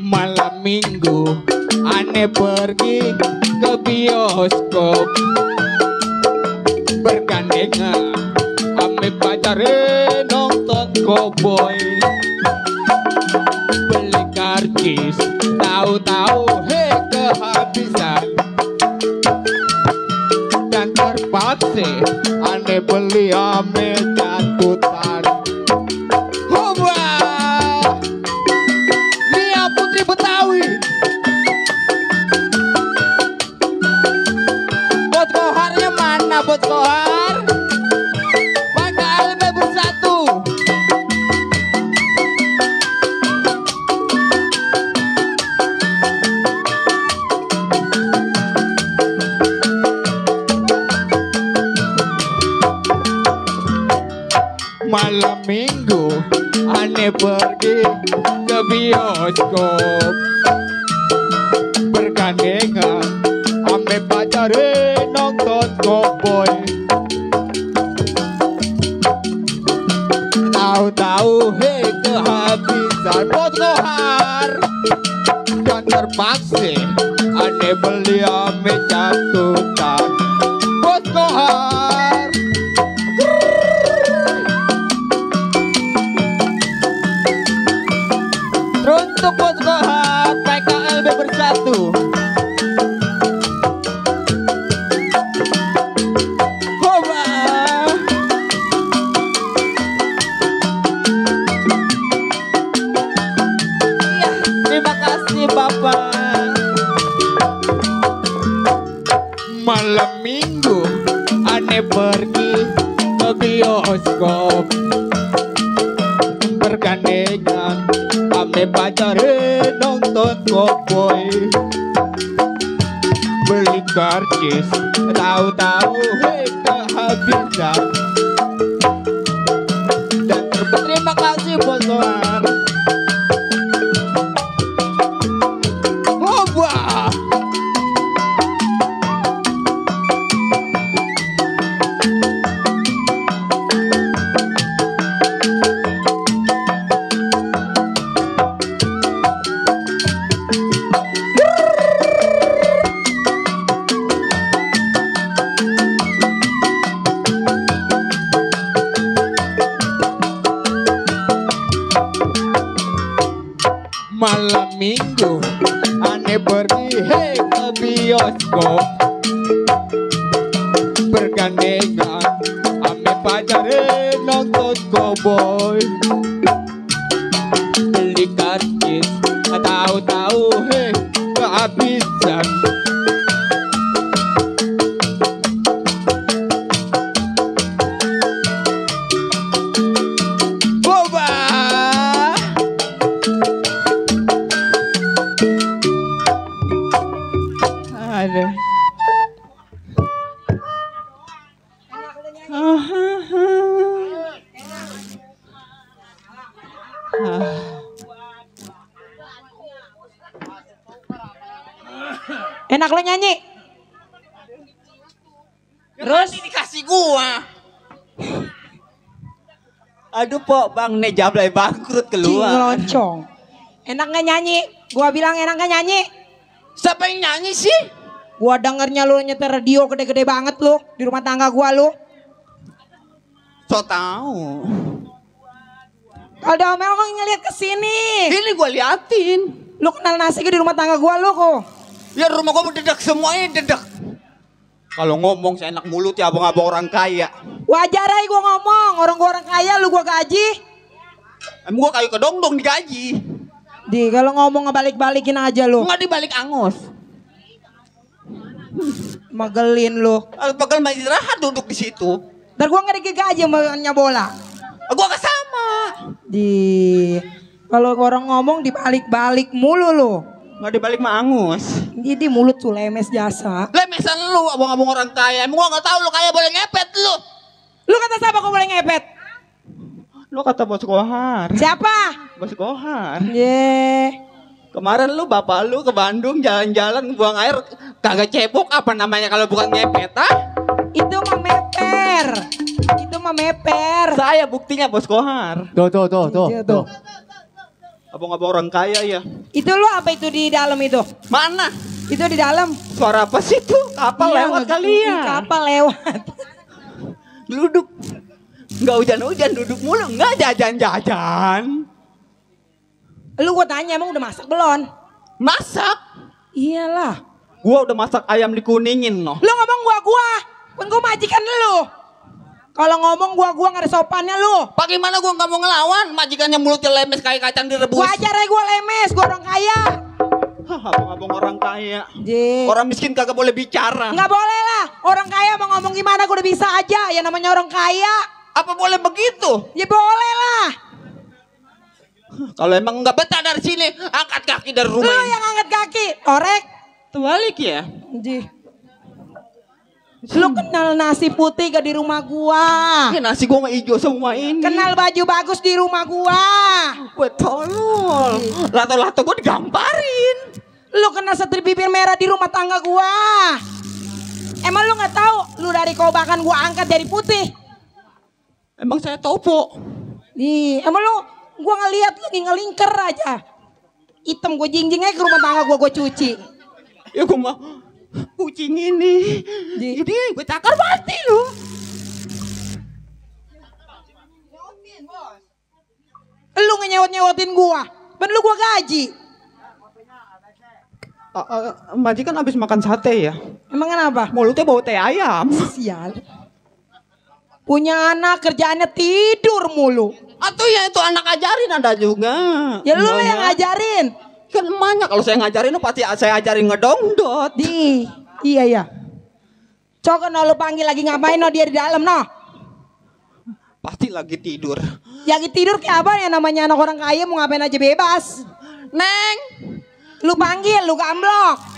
Malam minggu aneh pergi ke bioskop, bergandengan ame pacaran nonton cowboy. Beli karcis tahu-tahu kehabisan, dan terpaksa aneh beli ame catutan. Hoba Mia Putri Betawi. Bos Koharnya mana Bos Kohar? PKLB bersatu. Malam minggu aneh pergi ke bioskop, bergandengan ame pacaran nonton cowboy. Tahu-tahu kehabisan Bos Kohar, dan terpaksa aneh beli ame catutan. Bos Kohar terus untuk Bos Kohar PKLB Bersatu. Hoba. Iya, terima kasih Bapak. Malam minggu aneh pergi ke bioskop, bergandengan ame pacaran nonton cowboy, beli karcis tahu-tahu kehabisan. Dan terima kasih Bos Kohar. Wah. Malam minggu aneh pergi ke bioskop, bergandengan ame pacaran nonton cowboy, beli karcis tahu-tahu kehabisan. Boba. Ada. Enak lo nyanyi. Terus dikasih gua. Aduh Pok, Bang nih jablay bangkrut keluar. Ngeloncong. Enak gak nyanyi? Gua bilang enak gak nyanyi? Siapa yang nyanyi sih? Gua dengernya lu nyetir radio gede-gede banget lu di rumah tangga gua lu. So tahu. Kalau Omel kok ngeliat ke sini. Ini gua liatin. Lu kenal nasi di rumah tangga gua lu kok. Ya rumah gua dedak semuanya dedak. Kalau ngomong seenak mulut ya abang-abang orang kaya. Wajar aja gua ngomong, gua orang kaya lu gua gaji. Emang gua kayu kedong-dong digaji. Di kalau ngomong ngebalik-balikin aja lu. Enggak dibalik angus. Magelin lu. Pegel main istirahat duduk di situ. Ntar gua nggak digaji mainnya bola. Gua kesama. Di kalau orang ngomong dibalik-balik mulu lu. Nggak dibalik mah angus. Jadi mulut tuh lemes jasa. Lemesan lu abang-abang orang kaya. Emang gua nggak tahu lu kaya boleh ngepet lu. Lu kata siapa kok boleh ngepet? Lu kata Bos Kohar. Siapa? Bos Kohar. Kemarin lu bapak lu ke Bandung jalan-jalan buang air kagak cebok apa namanya kalau bukan ngepet ah? Itu mah meper. Itu mah meper. Saya buktinya Bos Kohar. Tuh. Abang-abang orang kaya ya. Itu lu apa itu di dalam itu? Mana? Itu di dalam. Suara apa sih itu? Kapal lewat kali ya? Kapal lewat. Duduk. Nggak hujan-hujan duduk mulu. Nggak jajan-jajan. Lu gua tanya emang udah masak belum? Masak? Iyalah. Gua udah masak ayam dikuningin loh. Lu ngomong gua. Kan gua majikan lu. Kalau ngomong gua nggak ada sopannya lu. Bagaimana gua nggak mau ngelawan? Majikannya mulutnya lemes kayak kacang direbus. Wajar aja gua lemes, gua orang kaya. Abang-abang orang kaya. Orang miskin kagak boleh bicara. Nggak boleh lah. Orang kaya mau ngomong gimana gua udah bisa aja. Ya namanya orang kaya. Apa boleh begitu? Ya boleh lah. Kalau emang nggak betah dari sini, angkat kaki dari rumah Lu ini. yang angkat kaki, orek. Terbalik ya? Lu kenal nasi putih gak di rumah gua? Nasi gua mah hijau semua ini. Kenal baju bagus di rumah gua? Gue tolol. Lato-lato gua digamparin. Lu kenal setrip bibir merah di rumah tangga gua? Emang lu nggak tahu? Lu dari kobakan gua angkat dari putih. Emang saya topo. Emang lu gua ngeliat lu ngelingker aja. Hitam gua jingjing aja ke rumah tangga gua cuci. Ya gua mah kucing ini. Jadi gue cakar mati lu. Lu ngenyewot-nyewotin gua. Ben lu gua gaji. Majikan habis makan sate ya. Emang kenapa? Mulutnya bau teh ayam. Sial. Punya anak kerjaannya tidur mulu. Atau ya itu anak ajarin ada juga. Ya lu yang ngajarin. Kan emaknya kalau saya ngajarin pasti saya ajarin ngedongdot. Iya ya. Coba no lu panggil lagi ngapain no dia di dalam no? Pasti lagi tidur. Lagi tidur kayak apa ya namanya anak orang kaya mau ngapain aja bebas. Neng, lu panggil lu gamblok.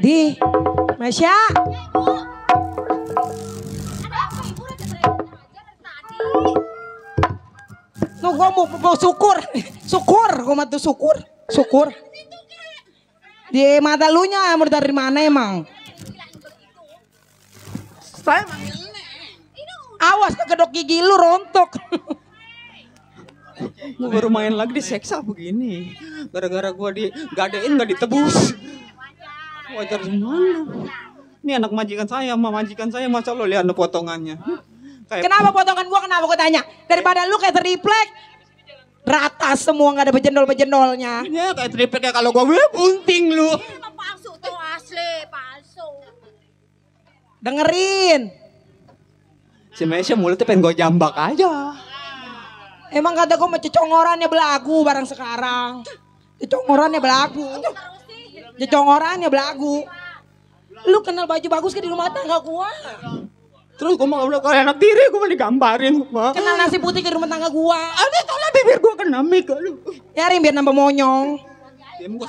Di, Masya. Tuh gua mau syukur, gua mau tuh syukur. Di mata lu nya mau dari mana emang? Saya manggil awas kekedok gigi lu rontok. Gua baru main lagi diseksa begini. Gara-gara gua digadein gak ditebus. Wajar gimana? Ini anak majikan saya, sama majikan saya, masa lo lihat potongannya. Kenapa potongan gua kenapa gua tanya? Daripada lu kayak triplek. Rata semua gak ada bejendol-bejendolnya. Ya kayak triplek ya kalau gua bunting lu. Palsu tuh asli, palsu. Dengerin. Si Mesya mulutnya pengen gua jambak aja. Emang kata gua mau cecongorannya belagu barang sekarang. Cecongorannya belagu. Lu kenal baju bagus ke di rumah tangga gua? Terus gua mau kalau anak tiri gua mau digambarin. Kenal nasi putih ke rumah tangga gua? Ada tolong bibir gua kena mik. Yarin biar nambah monyong. Emang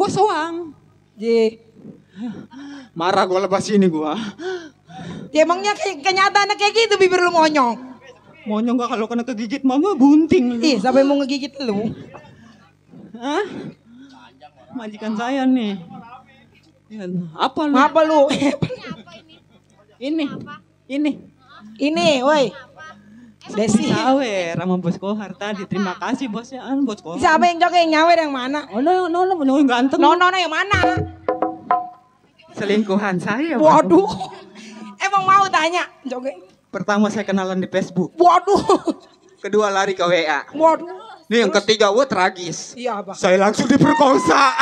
gua soang. Ji. Marah gua lepas ini gua. Ya emangnya kenyataannya kayak gitu bibir lu monyong. Monyong gak kalau kena kegigit mama bunting lu. Ih, siapa yang mau ngegigit lu? Hah? Majikan saya nih. Apa lu? Apa lu? Ini, woi. Desi. Nyawer sama Bos Kohar tadi. Terima kasih bosnya, Bos Kohar. Siapa yang joget yang nyawer yang mana? Oh, no, yang ganteng. No, yang mana? Selingkuhan saya. Waduh. Emang mau tanya, joget. Pertama saya kenalan di Facebook. Waduh. Kedua lari ke WA. Waduh. Nih yang ketiga, tragis. Iya, apa? Saya langsung diperkosa.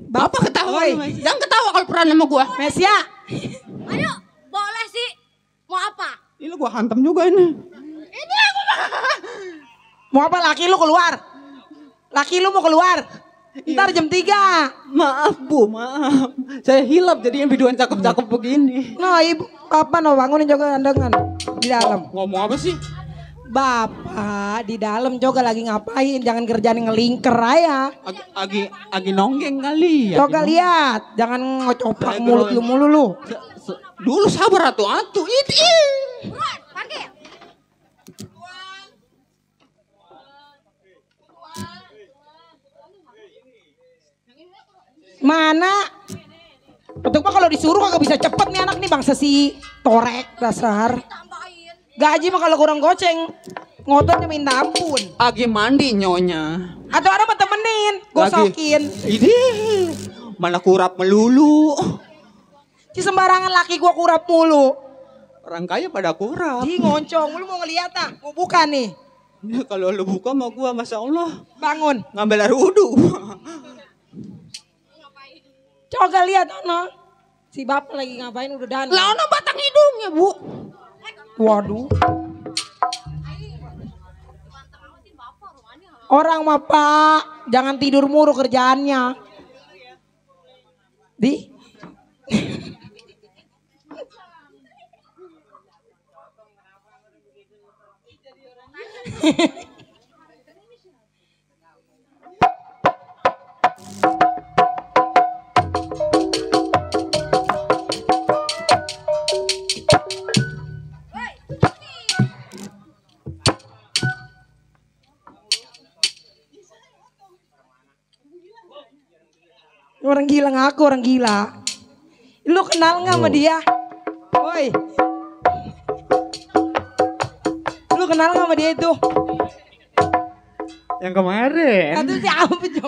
Bapak ketawa. Jangan ketawa kalau peran sama gua. Mesya. Ayo, boleh sih. Mau apa? Ini gua hantam juga ini. Ini aku. Mau apa laki lu keluar? Laki lu mau keluar? Ntar jam 3. Maaf Bu, maaf. Saya hilap jadi yang biduan cakep-cakep begini. Nah ibu, apa no bangunin juga andangan di dalam. Ngomong apa sih? Bapak di dalam juga lagi ngapain? Jangan kerjaan ngelingker aja. Agi nonggeng kali ya. Coba lihat, jangan ngocoprak mulut lu mulu lu. Dulu sabar atu. Parkir. Mana? Betul pak kalau disuruh kagak bisa cepet nih anak nih bangsa si torek dasar. Gaji mah kalau kurang goceng ngototnya minta ampun. Agi mandi nyonya. Atau ada mah temenin, gosokin. Ini mana kurap melulu. Si sembarangan laki gua kurap mulu. Orang kaya pada kurap. Ji ngoncong, lu mau ngeliat ah? Mau buka nih. Ya, kalau lu buka sama gua, masya Allah. Bangun. Ngambil air wudhu. Coba lihat Ono. Si bapak lagi ngapain udah dandan. Lah Ono batang hidungnya Bu. Waduh. Orang mah Pak, jangan tidur mulu kerjaannya. Di. Orang gila ngaku orang gila. Lu kenal nggak sama dia? Woi. Lu kenal nggak sama dia itu? Yang kemarin. Itu siapa coba?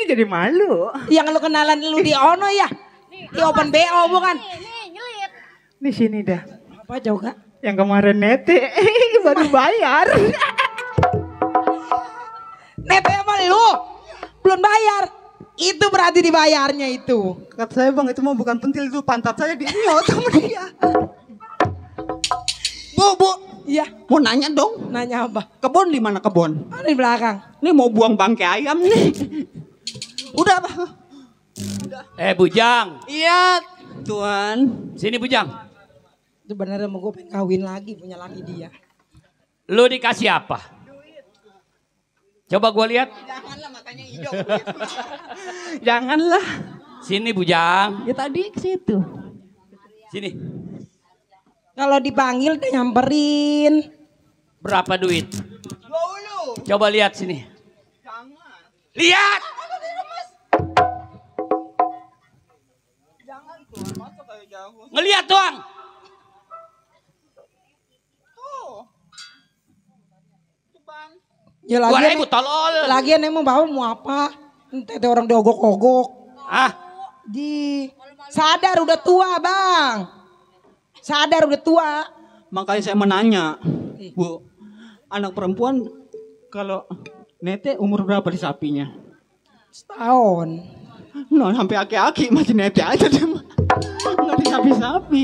jadi malu. Yang lu kenalan lu di Ono ya? Di Open BO bukan? Di sini dah. Apa juga? Yang kemarin Nete baru bayar. Nete sama lu belum bayar. Itu berarti dibayarnya itu. Kata saya bang itu mah bukan pentil, itu pantat saya diinyot sama dia. Bu, iya. Mau nanya dong. Nanya apa? Kebun di mana kebun? Di belakang. Ini mau buang bangkai ayam nih. Udah bang. Bujang. Iya Tuan. Sini Bujang. Itu bener mau gue pengen kawin lagi, punya laki dia. Lu dikasih apa? Coba gue lihat. Janganlah makanya hijau. Janganlah. Sini Bujang. Ya tadi ke situ. Sini. Kalau dipanggil dia nyamperin. Berapa duit? Coba lihat sini. Lihat. Ngelihat doang. Ya lagian, lagian emang bawa mau apa? Tete orang diogok-ogok. Sadar udah tua bang. Sadar udah tua. Makanya saya menanya, Bu, anak perempuan kalau Nete umur berapa di sapinya? Setahun. No, sampai aki-aki masih Nete aja dia mah. Nggak di sapi-sapi.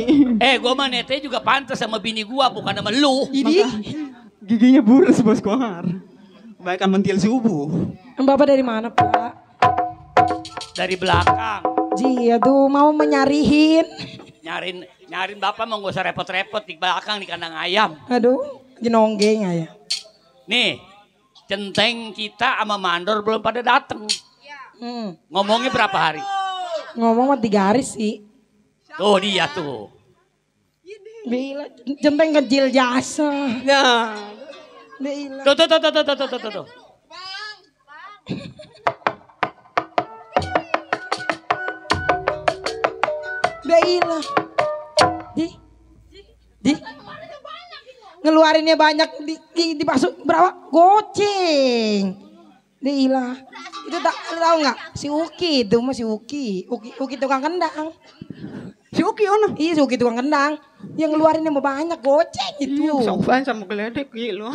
Gua mah Nete juga pantas sama bini gua, bukan sama lu. Ini giginya buras Bos Kohar. Kebaikan mentil subuh. Bapak dari mana Pak? Dari belakang. Iya tuh mau menyarihin. Nyariin bapak mau gak usah repot-repot di belakang di kandang ayam. Aduh, jenonggeng ayam. Nih, centeng kita sama mandor belum pada dateng. Ngomongnya berapa hari? Ngomong mah 3 hari sih. Tuh dia tuh. Bila centeng kecil jasa. Nah. Tuh. Baiklah. Di. Ngeluarinnya banyak dipasuk berapa? Goceng. Baiklah. Itu tahu nggak? Si Uki itu masih Uki tukang kendang. Si Uki ono? Iya si Uki tukang kendang. Yang ngeluarinnya banyak goceng itu. Sopan sama geledek gitu.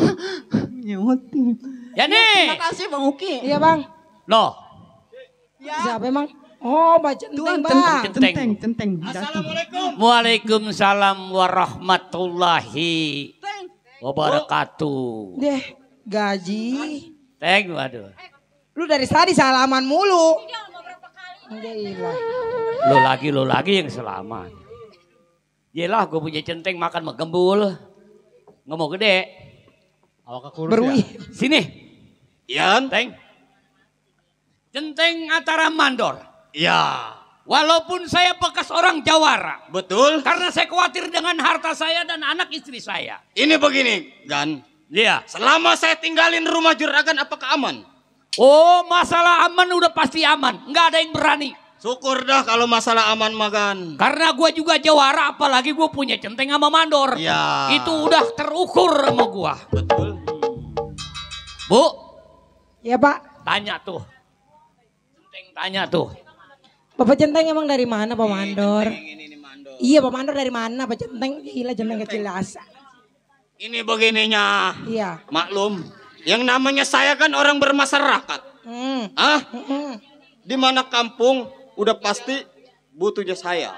Nyemutin. Ya nih. Terima kasih Bang Uki. Iya Bang. Loh. Siapa emang? Oh, Pak Centeng, Bang. Centeng. Assalamualaikum. Waalaikumsalam warahmatullahi wabarakatuh. Deh, gaji. Teng, waduh. Lu dari tadi salaman mulu. Lu lagi yang selamat. Yelah, gue punya centeng makan megembul. Nggak mau gede. Awak kurus ya? Sini. Yan. Teng. Centeng antara mandor. Ya. Walaupun saya bekas orang Jawara. Betul. Karena saya khawatir dengan harta saya dan anak istri saya. Ini begini, Gan. Iya. Selama saya tinggalin rumah juragan apakah aman? Oh, masalah aman udah pasti aman. Nggak ada yang berani. Syukur dah kalau masalah aman, Magan. Karena gue juga Jawara, apalagi gue punya centeng sama mandor. Ya. Itu udah terukur sama gue. Betul. Bu. Ya Pak. Tanya tuh. Centeng tanya tuh. Bapak Centeng emang dari mana Pak Mandor? Iya Pak Mandor dari mana Pak Centeng? Gila Centeng kecil asa. Ini begininya. Iya. Maklum. Yang namanya saya kan orang bermasyarakat. Di mana kampung udah pasti butuhnya saya.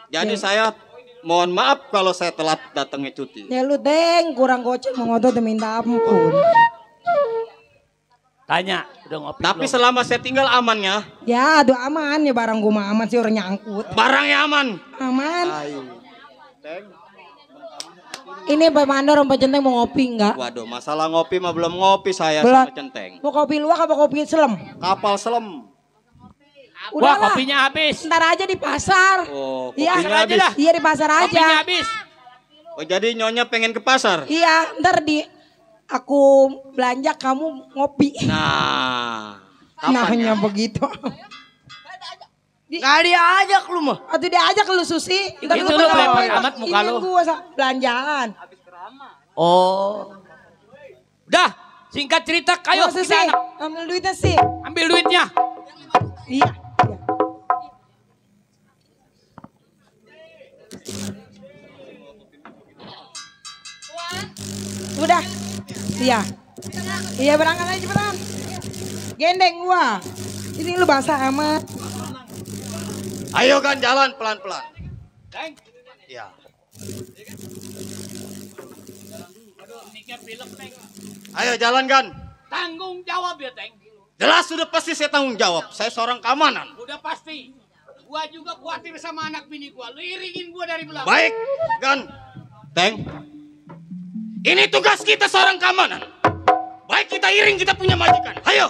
Jadi saya mohon maaf kalau saya telat datangnya cuti. Ya lu Teng kurang goceng mengotot minta ampun. Tanya, udah ngopi Tapi belum? selama saya tinggal amannya. Ya aduh aman ya barang gua mah aman sih orang nyangkut. Barangnya aman. Aman. Ini Pak Mandor Pak Centeng mau ngopi enggak? Waduh, masalah ngopi mah belum ngopi saya Belum. sama Centeng. Mau kopi luwak apa kopi selem? Kapal selem. Udah Wah, kopinya habis. Ntar aja di pasar. Oh, Iya, kopinya habis. Iya di pasar aja. Kopinya habis. Oh, jadi nyonya pengen ke pasar? Iya, ntar aku belanja kamu ngopi. Nah, kapan Nahnya ya? begitu. Gak diajak lu mah. Atau diajak lu Susi. Ntar Itu lu repot amat muka lu. Gua belanjaan. Oh. Udah, singkat cerita, ayo Susi, kita ambil duitnya sih. ambil duitnya. Iya. Udah. Iya. Iya berangkat aja cepetan. Gendeng gua. Ini lu basah amat. Ayo kan jalan pelan-pelan. Ya. Ayo jalan kan. Tanggung jawab ya, Teng. Jelas sudah pasti saya tanggung jawab. Saya seorang keamanan. Udah pasti. Gua juga khawatir sama anak bini gua. Lu iringin gua dari belakang. Baik, Gan. Teng. Ini tugas kita seorang keamanan. Baik kita iring kita punya majikan. Ayo.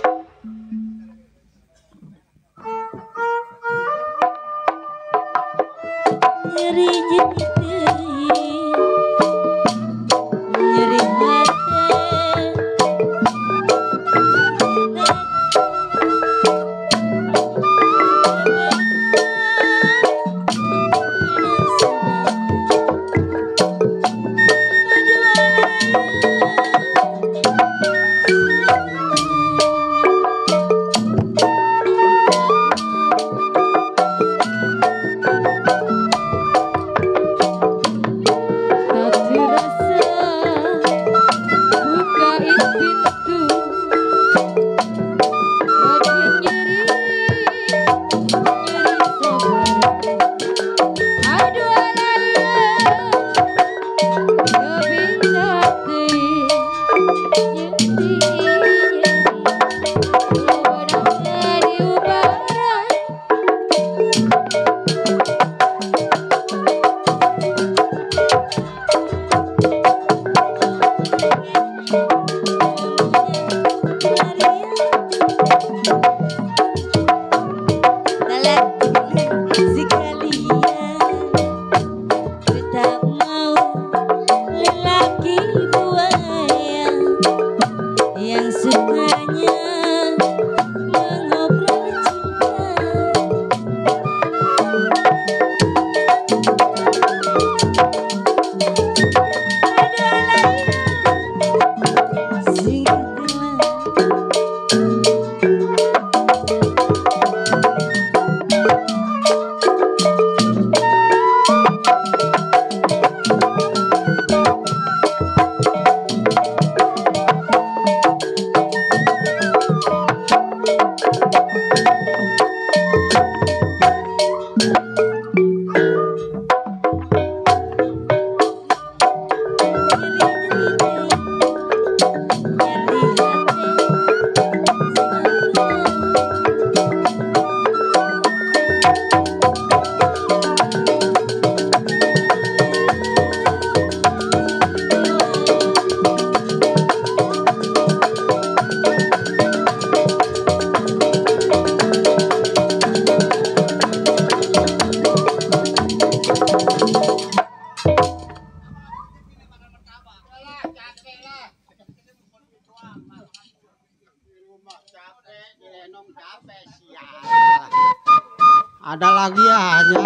Ada lagi aja.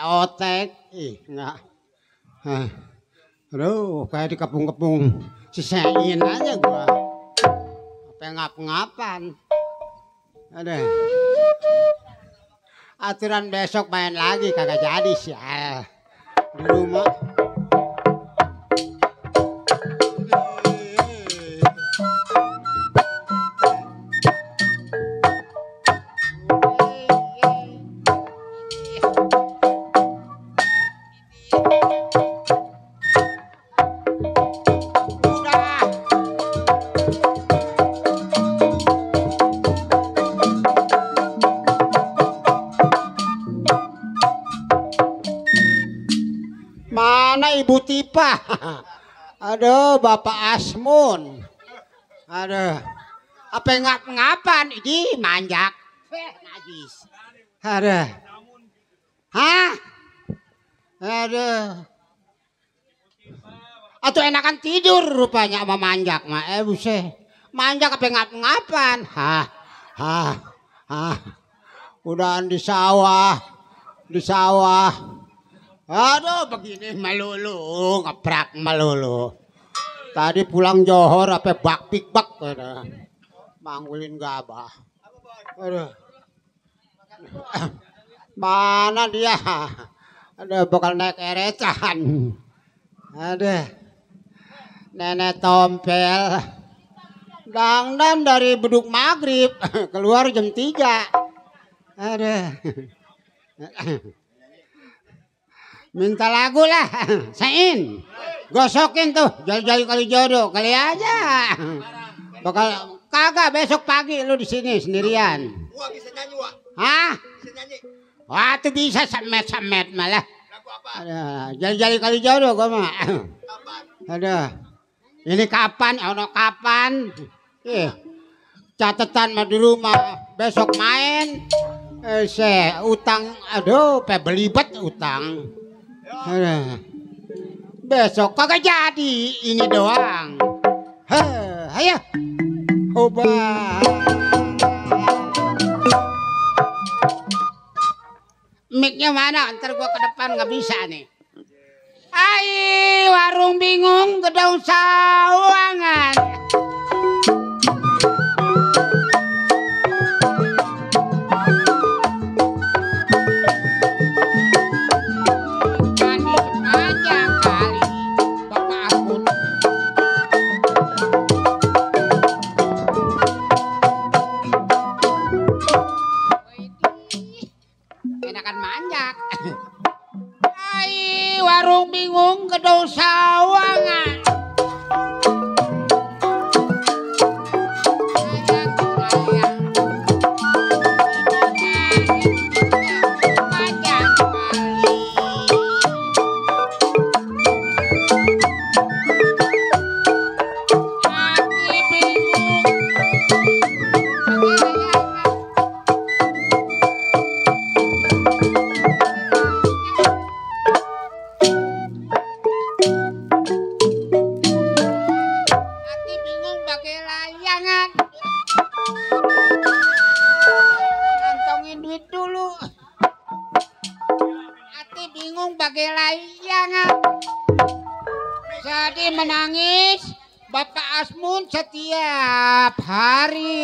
Otek, enggak. Aduh, kayak dikepung-kepung sisain aja gua. Apa ngap-ngapan. Ada. Aturan besok main lagi kagak jadi sih. Di rumah. Mana Ibu Tipa? Aduh, Bapak Asmun. Aduh. Apa ngapan ini manjak? Najis. Aduh. Hah? Aduh. Atau enakan tidur rupanya sama manjak mah. Buset. Manjak apa ngapan? Hah. Udah di sawah. Aduh, begini melulu, ngeprak melulu. Tadi pulang Johor apa bak-pik-bak. Manggulin gabah. Aduh. Mana dia? Aduh, bakal naik erecan. Aduh. Nenek Tompel. Dangdan dari beduk maghrib. Keluar jam 3. Aduh. Minta lagu lah, Sain, gosokin tuh, jali-jali kali jodoh, kali aja. Bakal kagak besok pagi lu di sini sendirian. Wah bisa nyanyi wah. Hah? Bisa nyanyi. Wah tuh bisa samet malah. Ada jali-jali kali jodoh gua mah. Ada. Ini kapan? Ono kapan? Catatan mah di rumah. Besok main. Utang, aduh, belibet utang. Besok kagak jadi, ini doang. Ayo, obat. Mic-nya mana? Ntar gua ke depan nggak bisa nih. Ai, warung bingung ke daun sawangan. Warung bingung ke daun sawangan. Menangis Bapak Asmun setiap hari.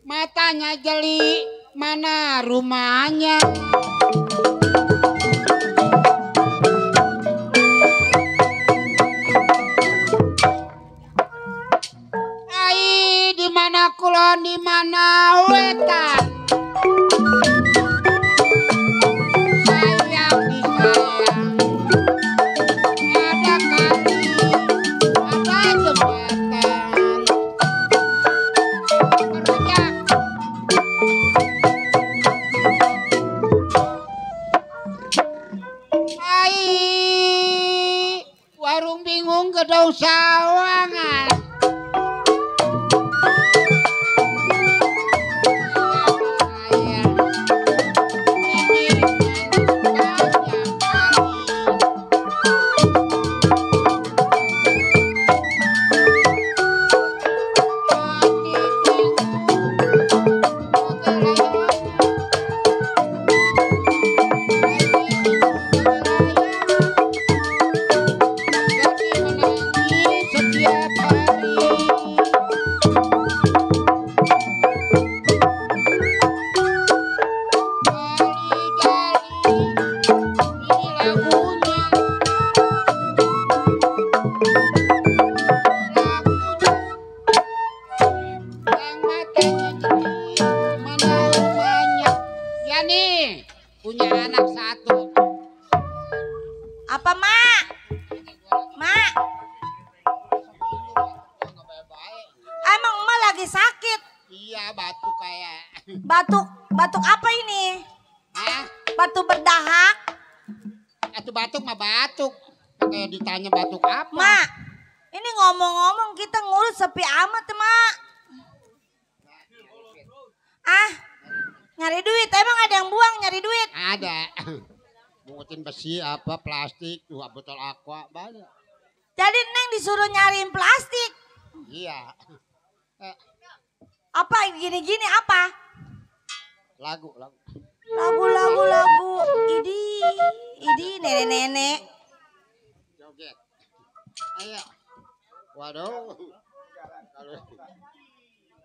Matanya jeli, mana rumahnya? Ai, di mana kulon, di mana wetan? Sayang disayang, ada kali, ada jembatan. Warung bingung ke daun sawangan. punya anak satu. Apa, Mak? Mak? Emang emak lagi sakit? Iya, batuk kayak. Batuk apa ini? Hah? Batuk berdahak? Atau batuk mah batuk. Kayak ditanya batuk apa? Mak, ini ngomong-ngomong kita ngurus sepi amat, Mak. Ah, nyari duit. Emang ada yang buang nyari duit? Ada. Bungutin besi apa, plastik, dua botol aqua, banyak. Jadi Neng disuruh nyariin plastik? Iya. Apa gini-gini apa? Lagu. Lagu. Idi nenek-nenek. Joget. Ayo. Waduh.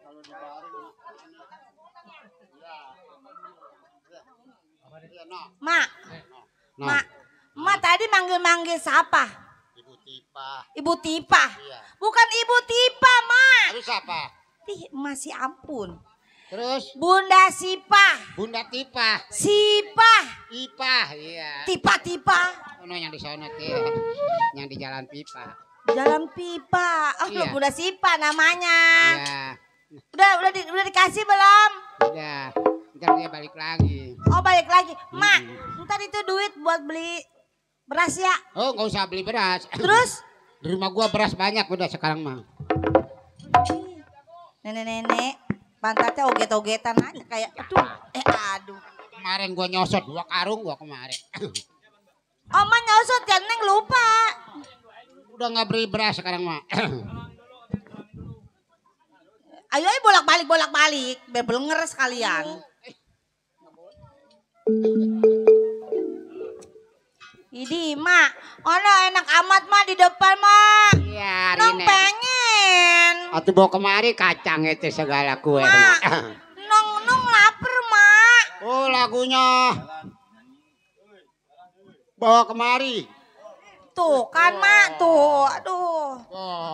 Kalau dibaring. Mak. Mak tadi manggil-manggil siapa? Ibu Tipa. Iya. Bukan Ibu Tipa, Mak. Terus apa? Masih ampun. Terus? Bunda Sipa. Bunda Tipa. Sipa. Ipa, iya. Tipa. Oh, yang di sana tuh. Yang di Jalan Pipa. Jalan Pipa. Oh, iya. Bunda Sipa namanya. Iya. Udah dikasih belum? Udah. Ntar dia balik lagi. Oh, balik lagi. Mak, ntar itu duit buat beli beras ya? Oh, nggak usah beli beras. Terus? Di rumah gua beras banyak udah sekarang mah. Nenek-nenek, pantatnya oget-ogetan aja kayak aduh. Kemarin gua nyosot 2 karung gua kemarin. Oma nyosot kan Neng lupa. Udah nggak beli beras sekarang mah. Ayo bolak-balik, biar belenger sekalian. Ini Mak, ono enak amat Mak di depan Mak. Iya, Nong pengen. Atau bawa kemari kacang itu segala kue. Mak, nong lapar Mak. Oh lagunya. Bawa kemari. Tuh kan Mak, tuh.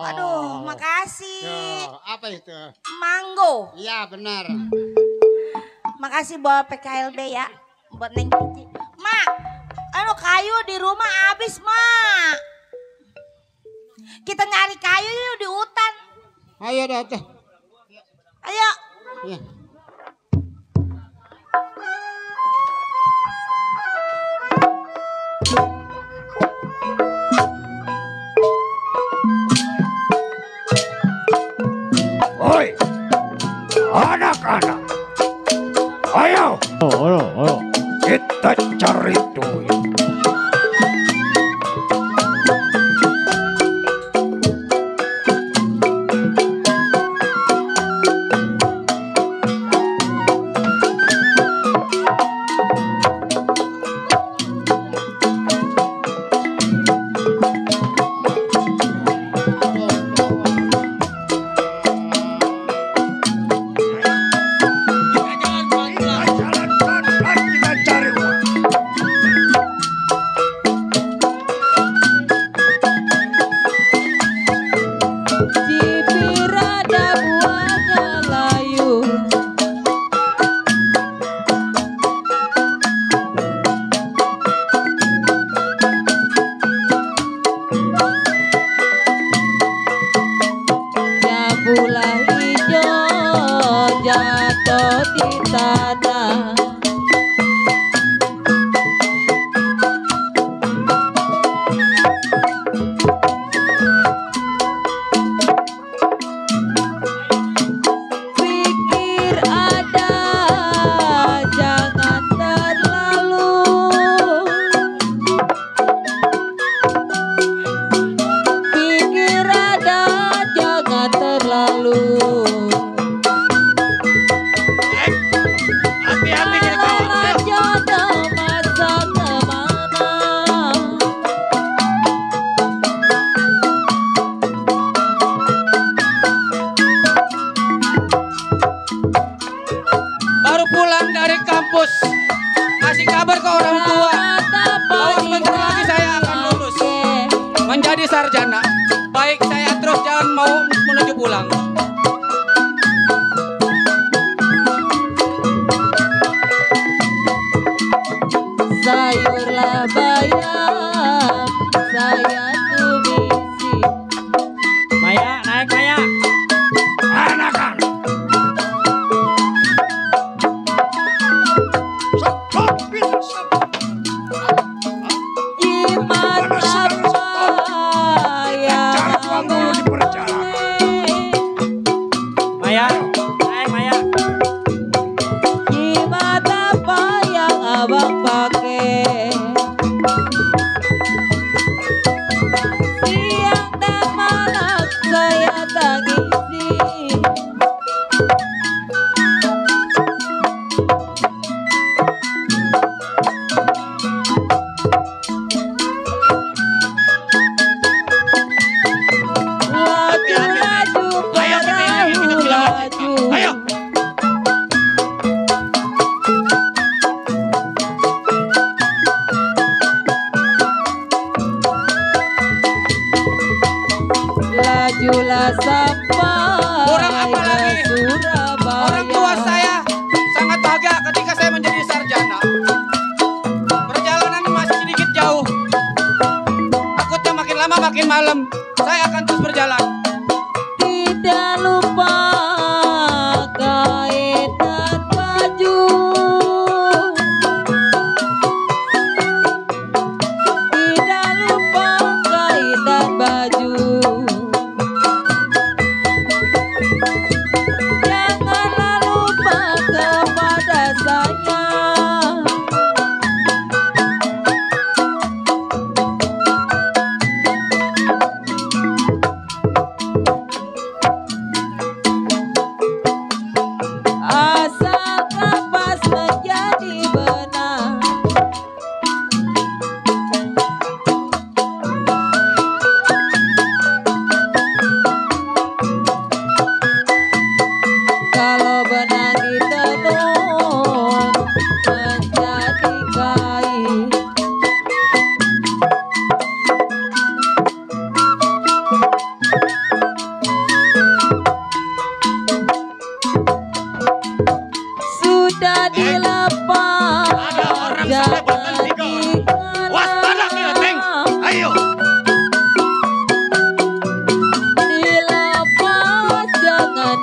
Aduh, makasih. Apa itu? Mango. Iya benar. Makasih bawa PKLB ya. Buat Neng Cici. Mak, kayu di rumah habis Mak. Kita nyari kayu yuk di hutan. Ayo dah tuh. Ayo. Iya. Woi, anak-anak, ayo, kita cari duit. Sarjana, baik saya terus jangan mau menuju pulang.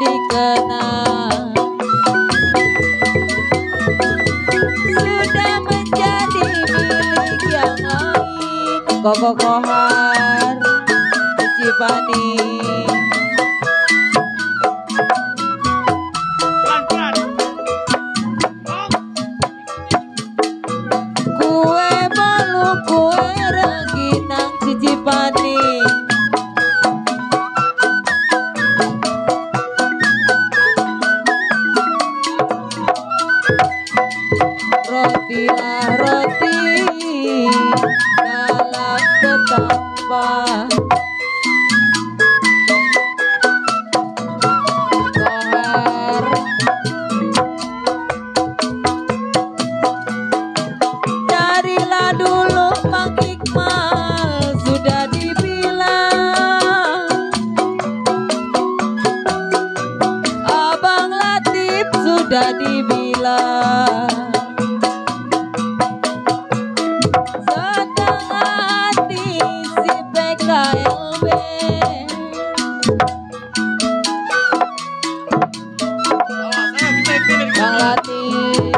dikenal. Sudah menjadi milik yang lain. Koko Kohar Cipani. Kue bolu, kue rengginang Cicipani. Rotilah roti dalam petambah. Kohar darilah dulu Mang Iqmal sudah dibilang, Abang Latif sudah dibilang. Setengah hati si PKLB. Bang Latif.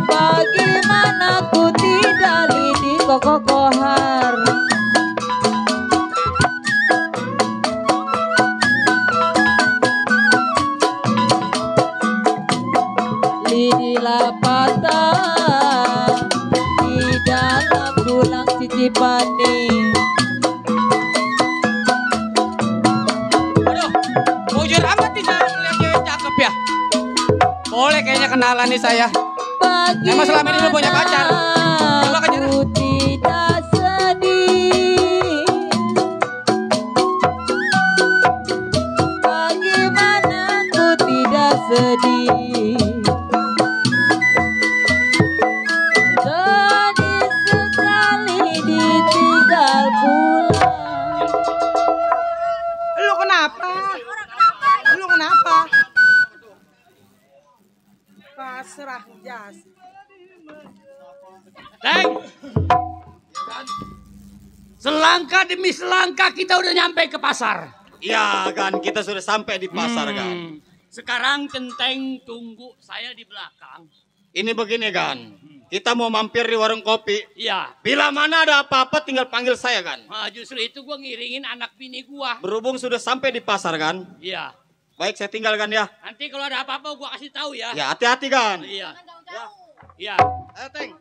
Bagaimana ku tidak lidi Koko Kohar. Lidilah patah di dalam tulang Cicipani. Aduh, bujur amat nih saya ngeliat cewek cakep ya. Boleh kayaknya kenalan nih saya. Emang selama ini lu punya pacar? Coba kejar. Aku tidak sedih. Bagaimana ku tidak sedih. Sedih sekali ditinggal pulang. Lu kenapa? Lu kenapa? Pasrah jas. Teng. Selangkah demi selangkah kita udah nyampe ke pasar. Iya kan, kita sudah sampai di pasar kan. Sekarang Centeng tunggu saya di belakang. Ini begini kan, kita mau mampir di warung kopi. Iya. Bila mana ada apa-apa tinggal panggil saya kan. Nah, justru itu gua ngiringin anak bini gua. Berhubung sudah sampai di pasar kan. Iya. Baik, saya tinggalkan ya. Nanti kalau ada apa-apa gua kasih tahu ya. Ya, hati-hati kan. Iya. Iya. Ayo, Teng.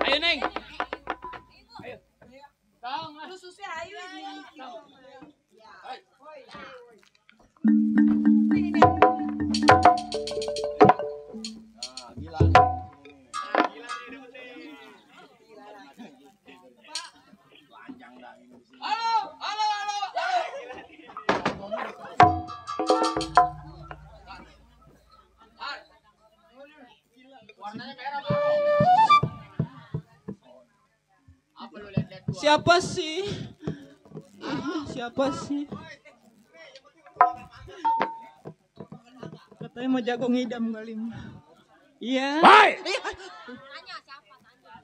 Ayo, Neng. Lu susi ayu ini. Siapa sih? Siapa sih? Katanya mau jago ngidam kali. Iya. Hai!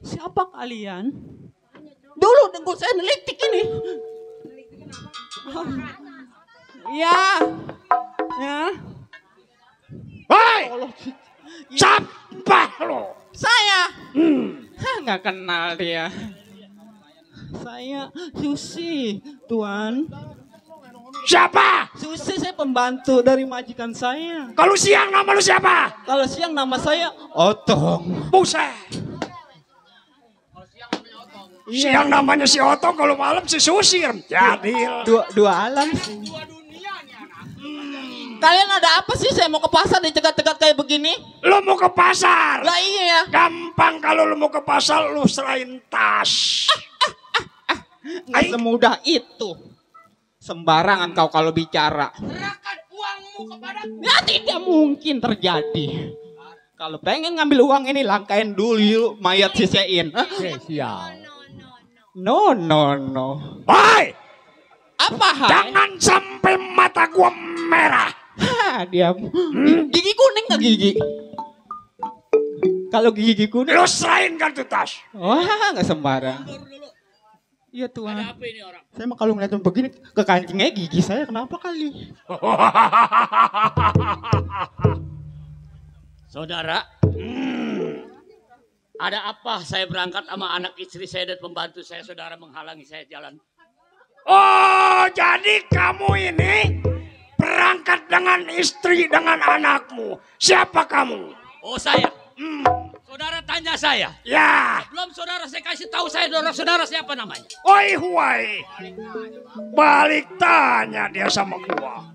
Siapa kalian? Dulu dengkul saya nelitik ini. Iya. Ya. Hai! Siapa lo? Saya. Nggak kenal dia. Saya Susi, Tuan. Siapa? Susi, saya pembantu dari majikan saya. Kalau siang nama lu siapa? Kalau siang nama saya Otong. Buset. Siang namanya si Otong, kalau malam si Susir. Jadi dua alam. Kalian ada apa sih? Saya mau ke pasar dicegat-cegat kayak begini. Lu mau ke pasar? Lah iya. Gampang kalau lu mau ke pasar, lu serahin tas. Nggak semudah itu. Sembarangan kau kalau bicara. Serahkan uangmu kepadaku. Ya tidak mungkin terjadi. Kalau pengen ngambil uang ini langkain dulu mayat si Sein. Sial. No. Hai! Apa hai? Jangan sampai mata gua merah. Diam. Gigi kuning nggak gigi? Kalau gigi kuning. Lu serahin kan tuh tas. Wah nggak sembarang. Iya Tuan. Ada apa ini orang? Saya mah kalau ngeliat begini ke kancingnya gigi saya kenapa kali? Saudara, ada apa saya berangkat sama anak istri saya dan pembantu saya, saudara menghalangi saya jalan? Oh, jadi kamu ini berangkat dengan istri, dengan anakmu. Siapa kamu? Oh, saya. Saudara tanya saya. Ya. Belum saudara saya kasih tahu saya saudara siapa namanya. Oi huai. Balik tanya dia sama gua.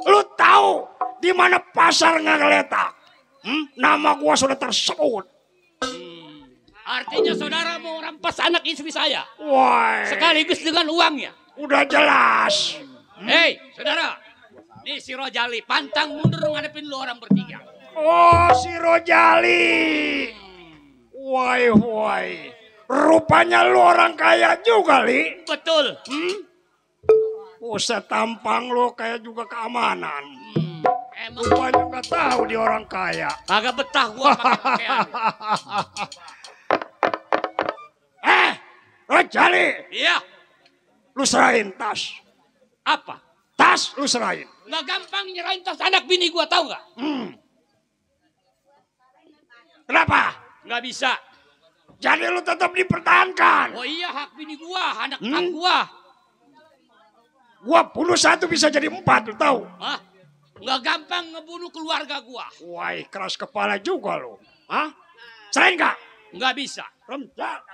Lu tahu di mana pasar ngeletak? Nama gua sudah tersebut. Artinya saudara mau rampas anak istri saya. Woi. Sekaligus dengan uangnya. Udah jelas. Hei, saudara. Nih si Rojali, pantang mundur ngadepin lu orang bertiga. Oh, si Rojali. Woi. Rupanya lu orang kaya juga, Li. Betul. Buset, tampang lu kayak juga keamanan. Emang rupanya gak tahu dia orang kaya. Kagak betah gua pakai pakaian. Rojali. Iya. Lu serahin tas. Apa? Tas lu serahin. Nggak gampang nyerahin tas anak bini gua, tahu nggak? Kenapa? Nggak bisa. Jadi lu tetap dipertahankan. Oh iya, hak bini gua, anak hak gua. Gua bunuh satu bisa jadi 4, lu tahu? Hah? Nggak gampang ngebunuh keluarga gua. Wah, keras kepala juga lu. Hah? Serahin nggak? Nggak bisa. Rendah.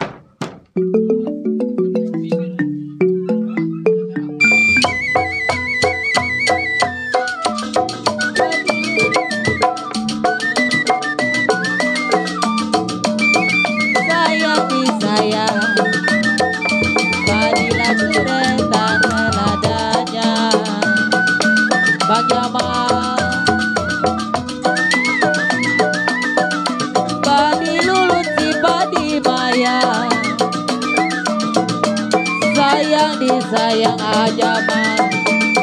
Sayang aja mah,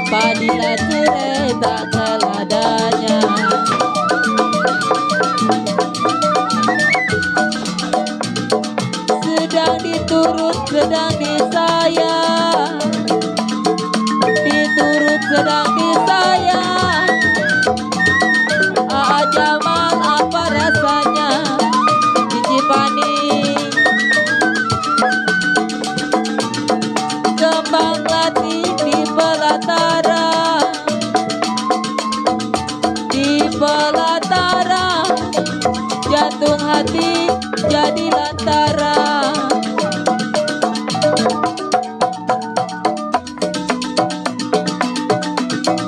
padilah cerai tak teladanya. Sedang diturut, sedang disayang, diturut sedang disayang. Aja mah apa rasanya, dicipani. Kembang latih di pelataran, jantung hati jadi lantaran.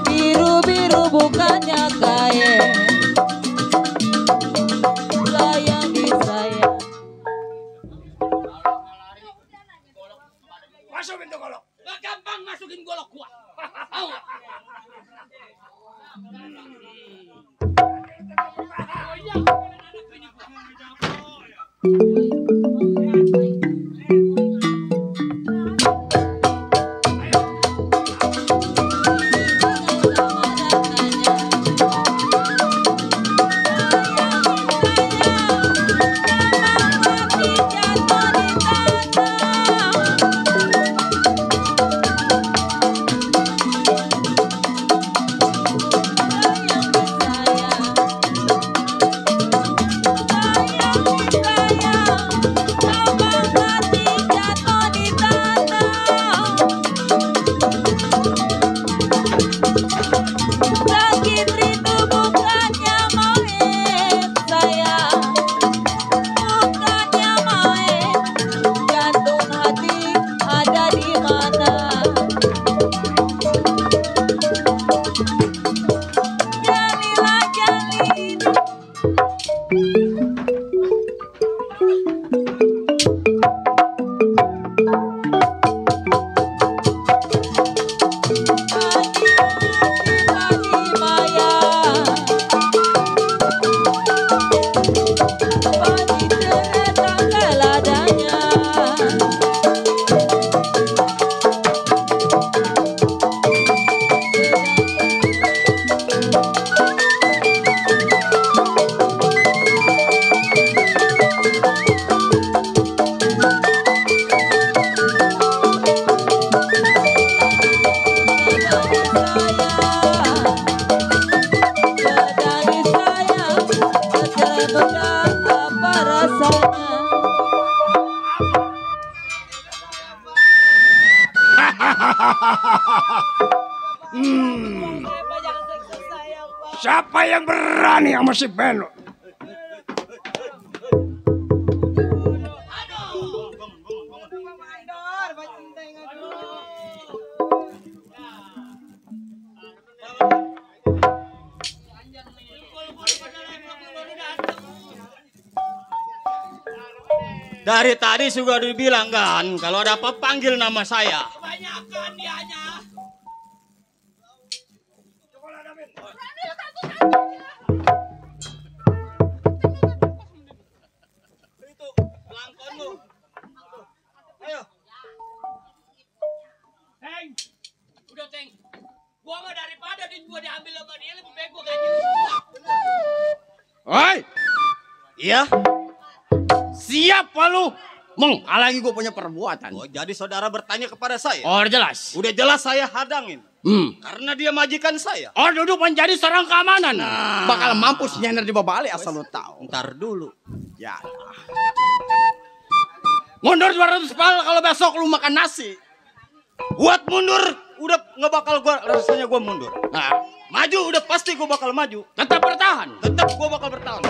Biru-biru bukannya kain, sayang disayang. Masukin tuh golok. Gak gampang masukin golok gua. Tahu gak? Siapa yang berani sama si Beno? Dari tadi sudah dibilang kan, kalau ada apa panggil nama saya. Kebanyakan dianya. Itu langkon lu. Ayo. Teng, udah Teng. Gua mah daripada gua diambil sama dia lebih baik gua gaji. Oi. Iya. Siapa lu menghalangi gue punya perbuatan? Oh, jadi saudara bertanya kepada saya? Oh, jelas. Udah jelas saya hadangin. Karena dia majikan saya. Oh, duduk menjadi seorang keamanan. Bakal mampus nyender di bawah balik asal lu tahu. Ntar dulu. Ya. Mundur 200 pal kalau besok lu makan nasi. Buat mundur udah nggak bakal rasanya gua mundur. Nah, maju udah pasti gua bakal maju. Tetap bertahan. Tetap gua bakal bertahan.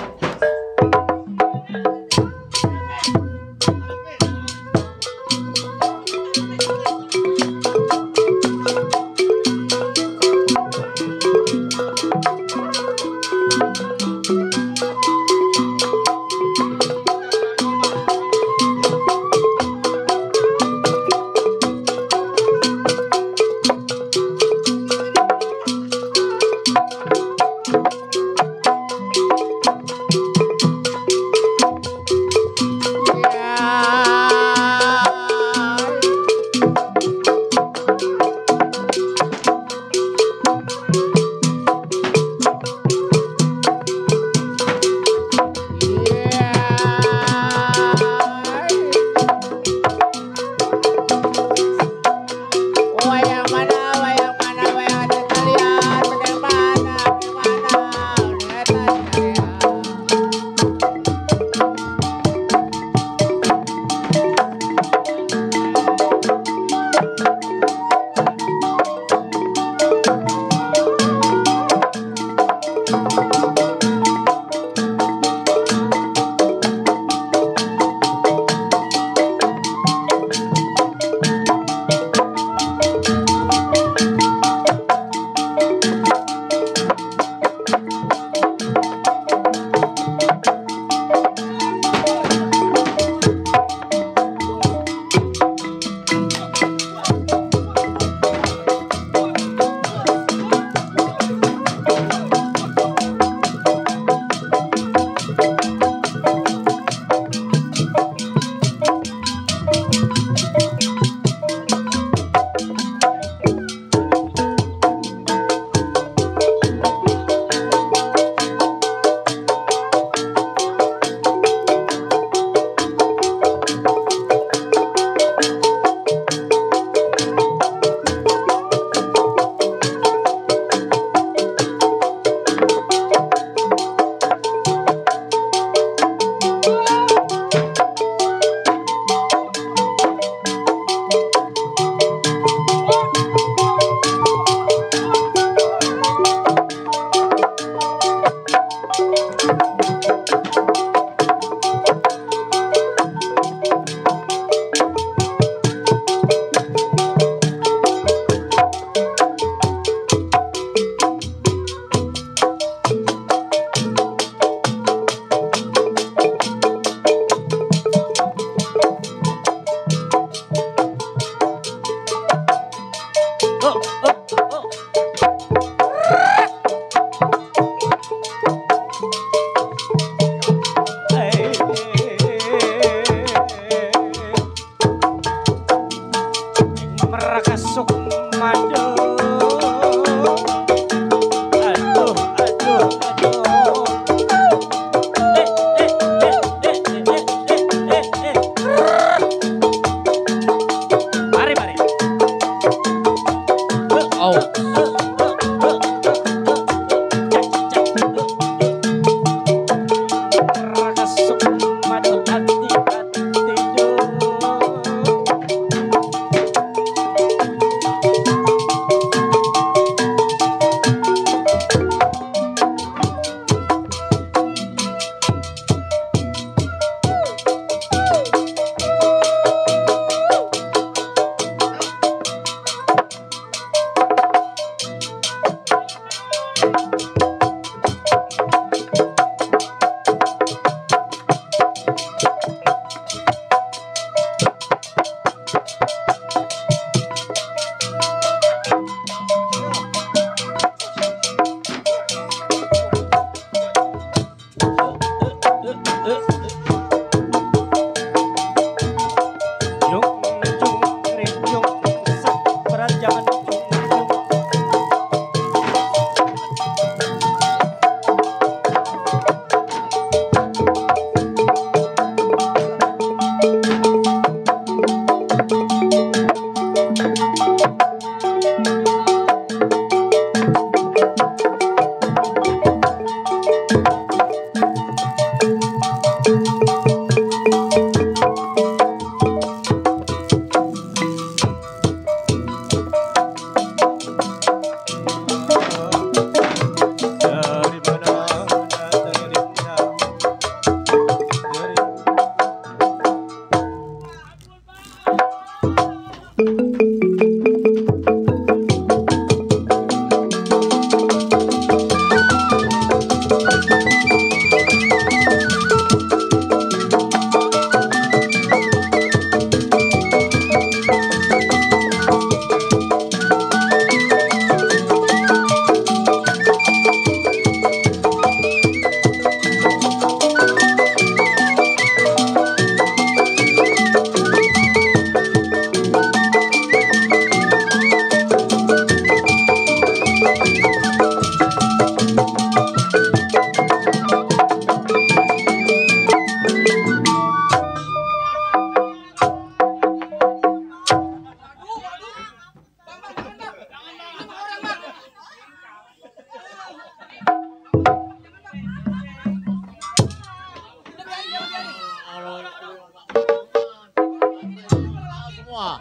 semua.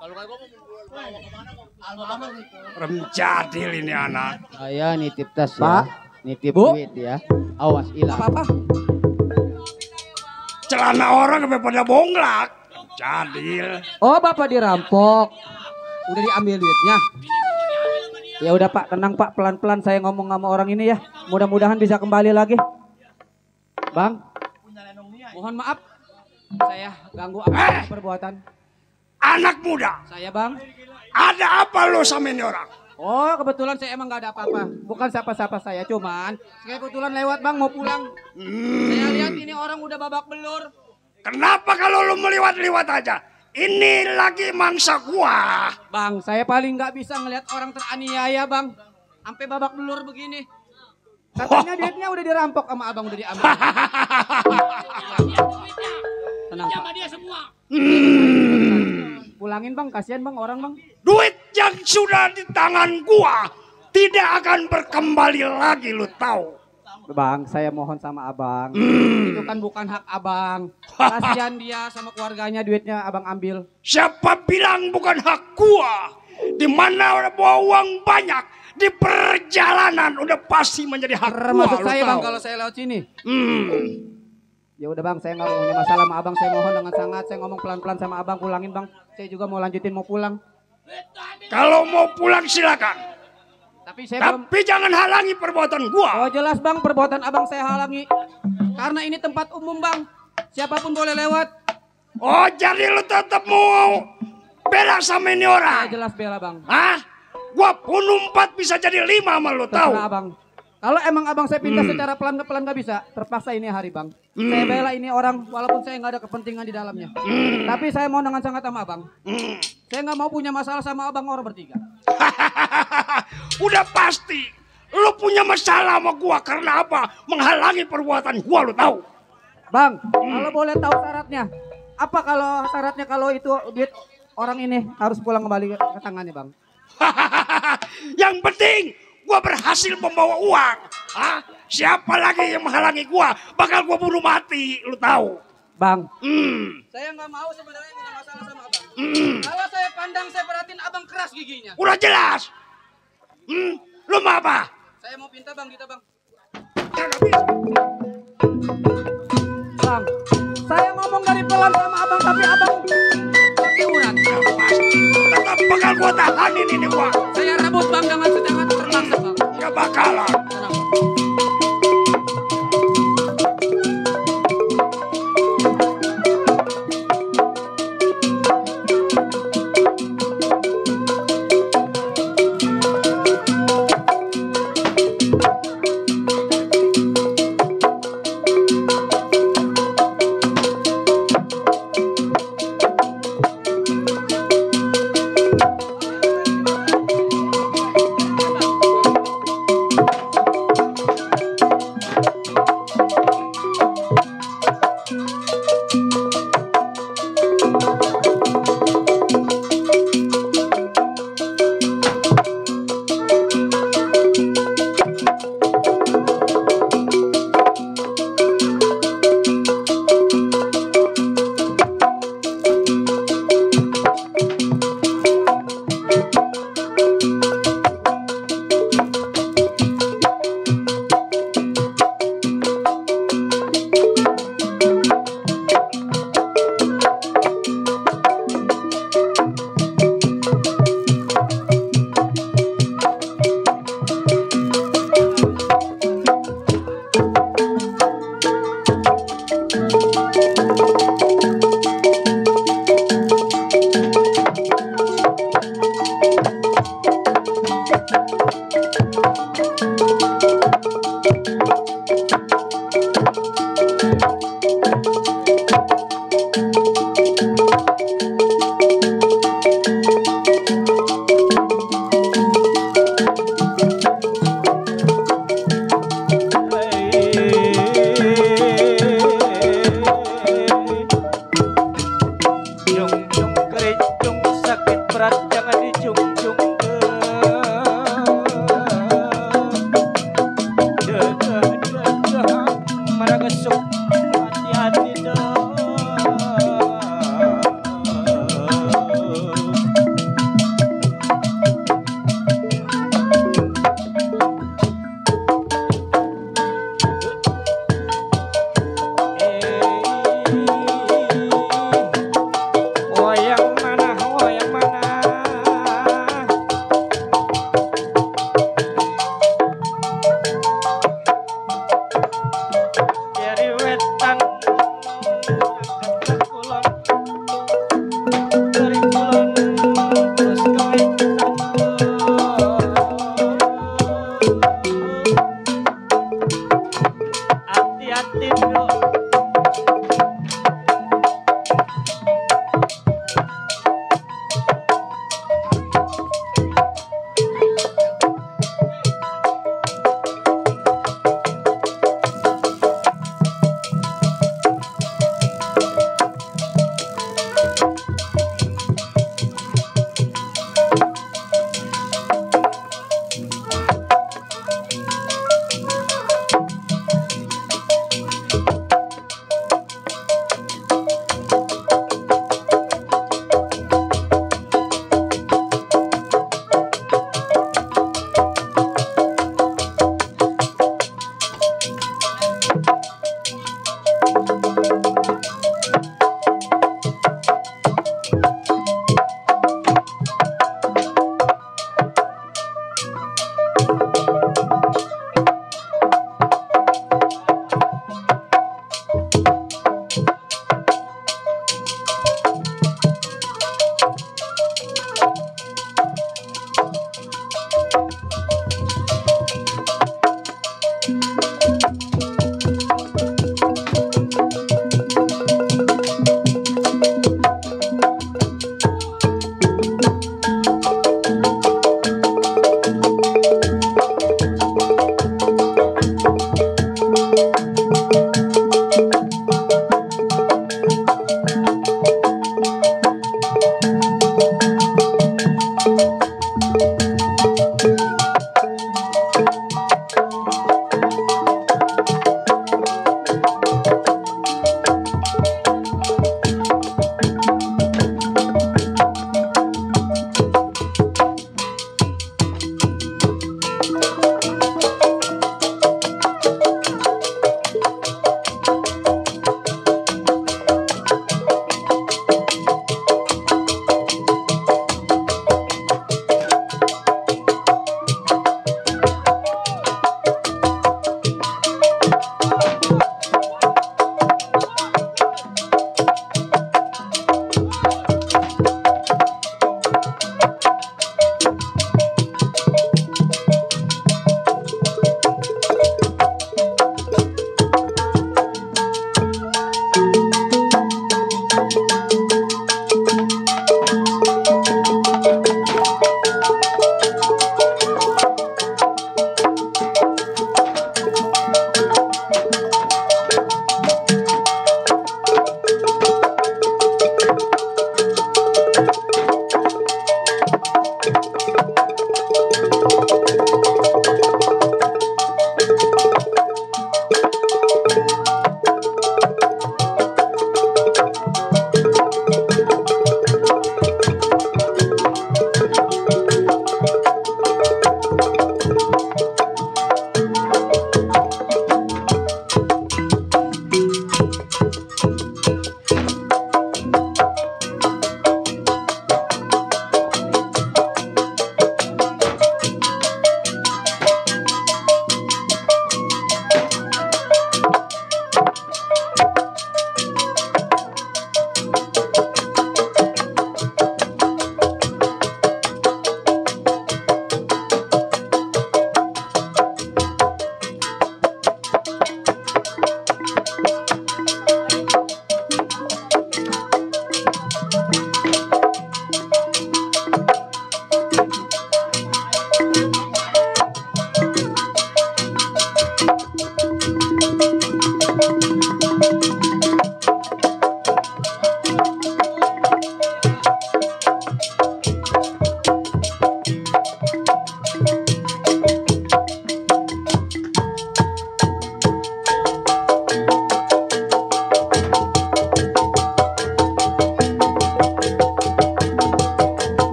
Kalau kayak gue mau kemana Remjadil ini anak. Saya nitip tas Pak. ya. Nitip Bu. duit ya. Awas hilang. Apa? Celana orang sampai pada bonglak. Jadil. Oh, Bapak dirampok. Udah diambil duitnya. Ya udah Pak, tenang Pak, pelan-pelan saya ngomong sama orang ini ya. Mudah-mudahan bisa kembali lagi. Bang, mohon maaf. Saya ganggu apa perbuatan. Anak muda. Saya Bang. Ada apa lo sama ini orang? Oh, kebetulan saya emang gak ada apa-apa. Bukan siapa-siapa saya, cuman saya kebetulan lewat Bang, mau pulang. Saya lihat ini orang udah babak belur. Kenapa kalau lo meliwat-liwat aja? Ini lagi mangsa gua. Bang, saya paling nggak bisa ngelihat orang teraniaya Bang. Sampai babak belur begini. Katanya duitnya udah dirampok sama abang, udah diambil. Tenang Pak. Dia semua. Pulangin Bang, kasihan Bang orang Bang. Duit yang sudah di tangan gua tidak akan berkembali lagi, lu tahu. Bang, saya mohon sama abang. Itu kan bukan hak abang. Kasihan dia sama keluarganya, duitnya abang ambil. Siapa bilang bukan hak gua? Di mana udah bawa uang banyak di perjalanan udah pasti menjadi hak gua. Termasuk lu saya tahu. Bang kalau saya lewat sini. Ya udah Bang, saya nggak punya masalah sama abang. Saya mohon dengan sangat, saya ngomong pelan-pelan sama abang, pulangin Bang. Saya juga mau lanjutin, mau pulang. Kalau mau pulang silakan. Tapi saya Tapi jangan halangi perbuatan gua. Oh jelas Bang, perbuatan abang saya halangi. Karena ini tempat umum Bang. Siapapun boleh lewat. Oh jadi lu tetap mau bela sama ini orang? Saya jelas bela Bang. Hah? Gua bunuh 4 bisa jadi 5 sama lu tahu. Terserah Abang. Kalau emang abang saya pindah secara pelan gak bisa, terpaksa ini hari Bang. Saya bela ini orang walaupun saya nggak ada kepentingan di dalamnya. Tapi saya mau dengan sangat sama abang. Saya nggak mau punya masalah sama abang orang bertiga. Udah pasti lu punya masalah sama gua karena apa? Menghalangi perbuatan gua, lu tahu. Bang, kalau boleh tahu syaratnya. Apa kalau syaratnya kalau itu duit orang ini harus pulang kembali ke tangannya Bang? Yang penting gua berhasil membawa uang. Hah? Siapa lagi yang menghalangi gua? Bakal gua bunuh mati, lu tahu. Bang, saya nggak mau sebenarnya punya masalah sama abang. Kalau saya pandang, saya perhatiin abang keras giginya. Udah jelas. Lu mau apa? Saya mau pinta Bang, kita Bang. Jangan bisa. Bang, saya ngomong dari pelan sama abang, tapi abang pakai urat. Tetap bakal gua tahanin ini gua. Saya rebut Bang dengan secara terpaksa Bang. Ya bakalan.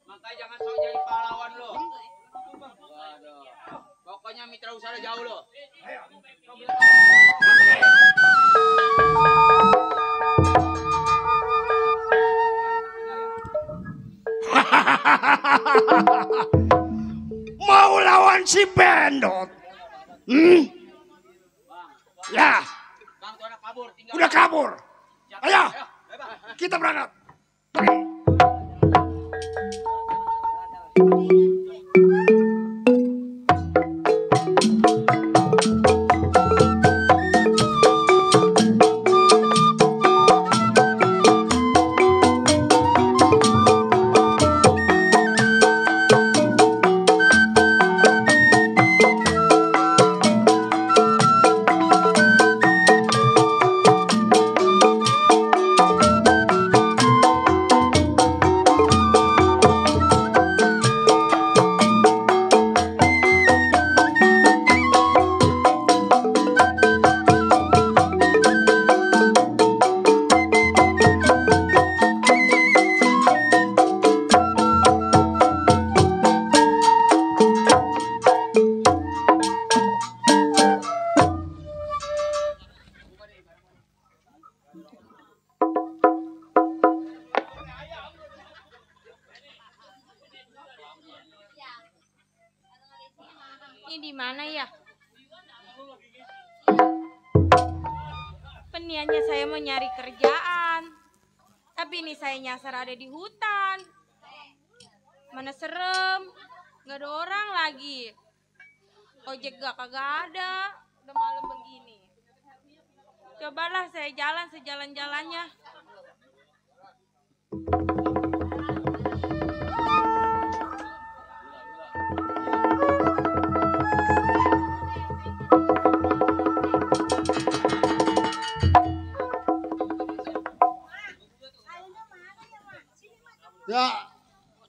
Makanya jangan sok jadi pahlawan lo. Waduh. Pokoknya mitra usaha jauh lo. Mau lawan si Bendot? Ya. Udah kabur. Ayo, kita berangkat. Ini di mana ya? Peniannya saya mau nyari kerjaan. Tapi ini saya nyasar ada di hutan. Mana serem. Gak ada orang lagi. Ojek gak kagak ada. Udah malam begini. Cobalah saya jalan sejalan-jalannya. Ya,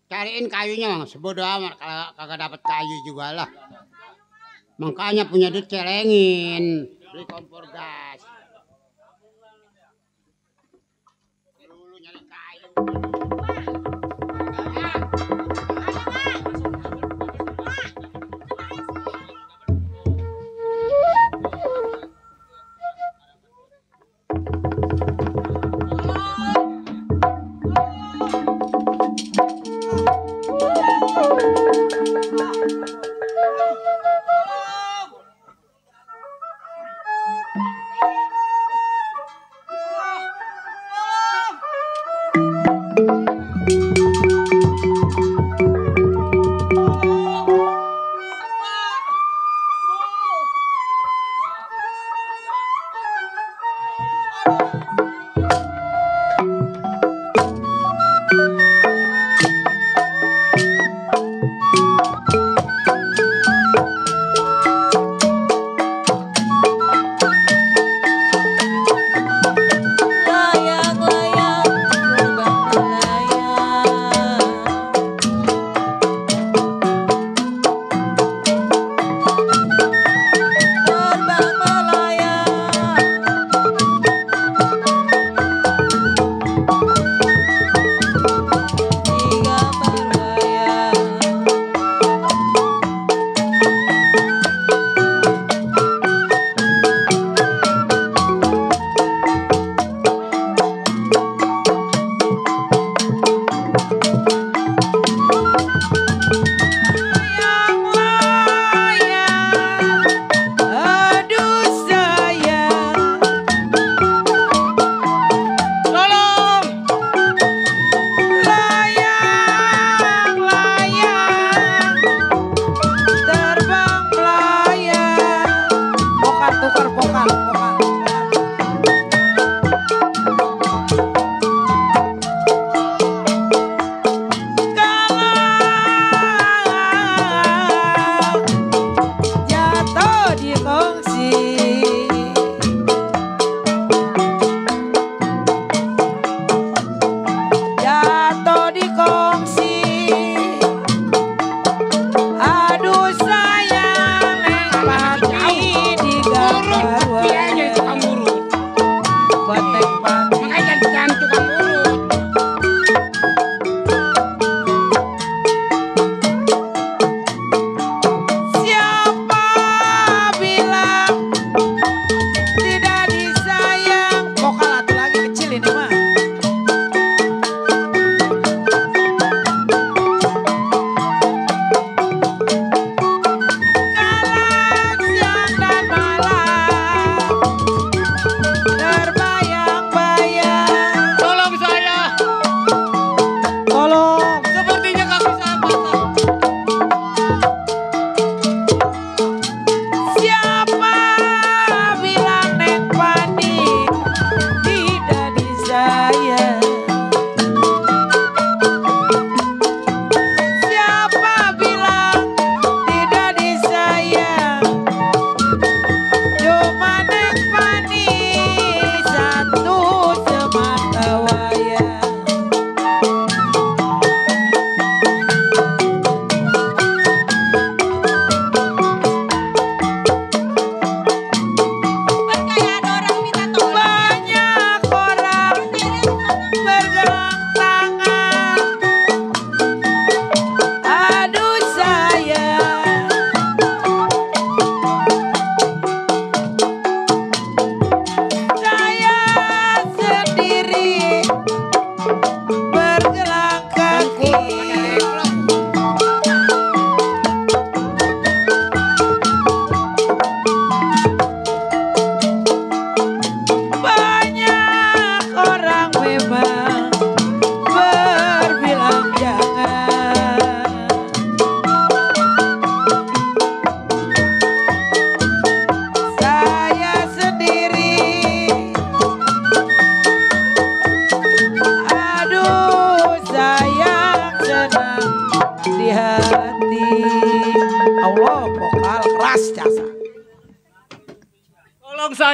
cariin kayunya, Mang. Sebodoh amat kalau kagak dapat kayu juga lah. Makanya punya duit celengin, beli kompor gas. Dulu nyari kayu.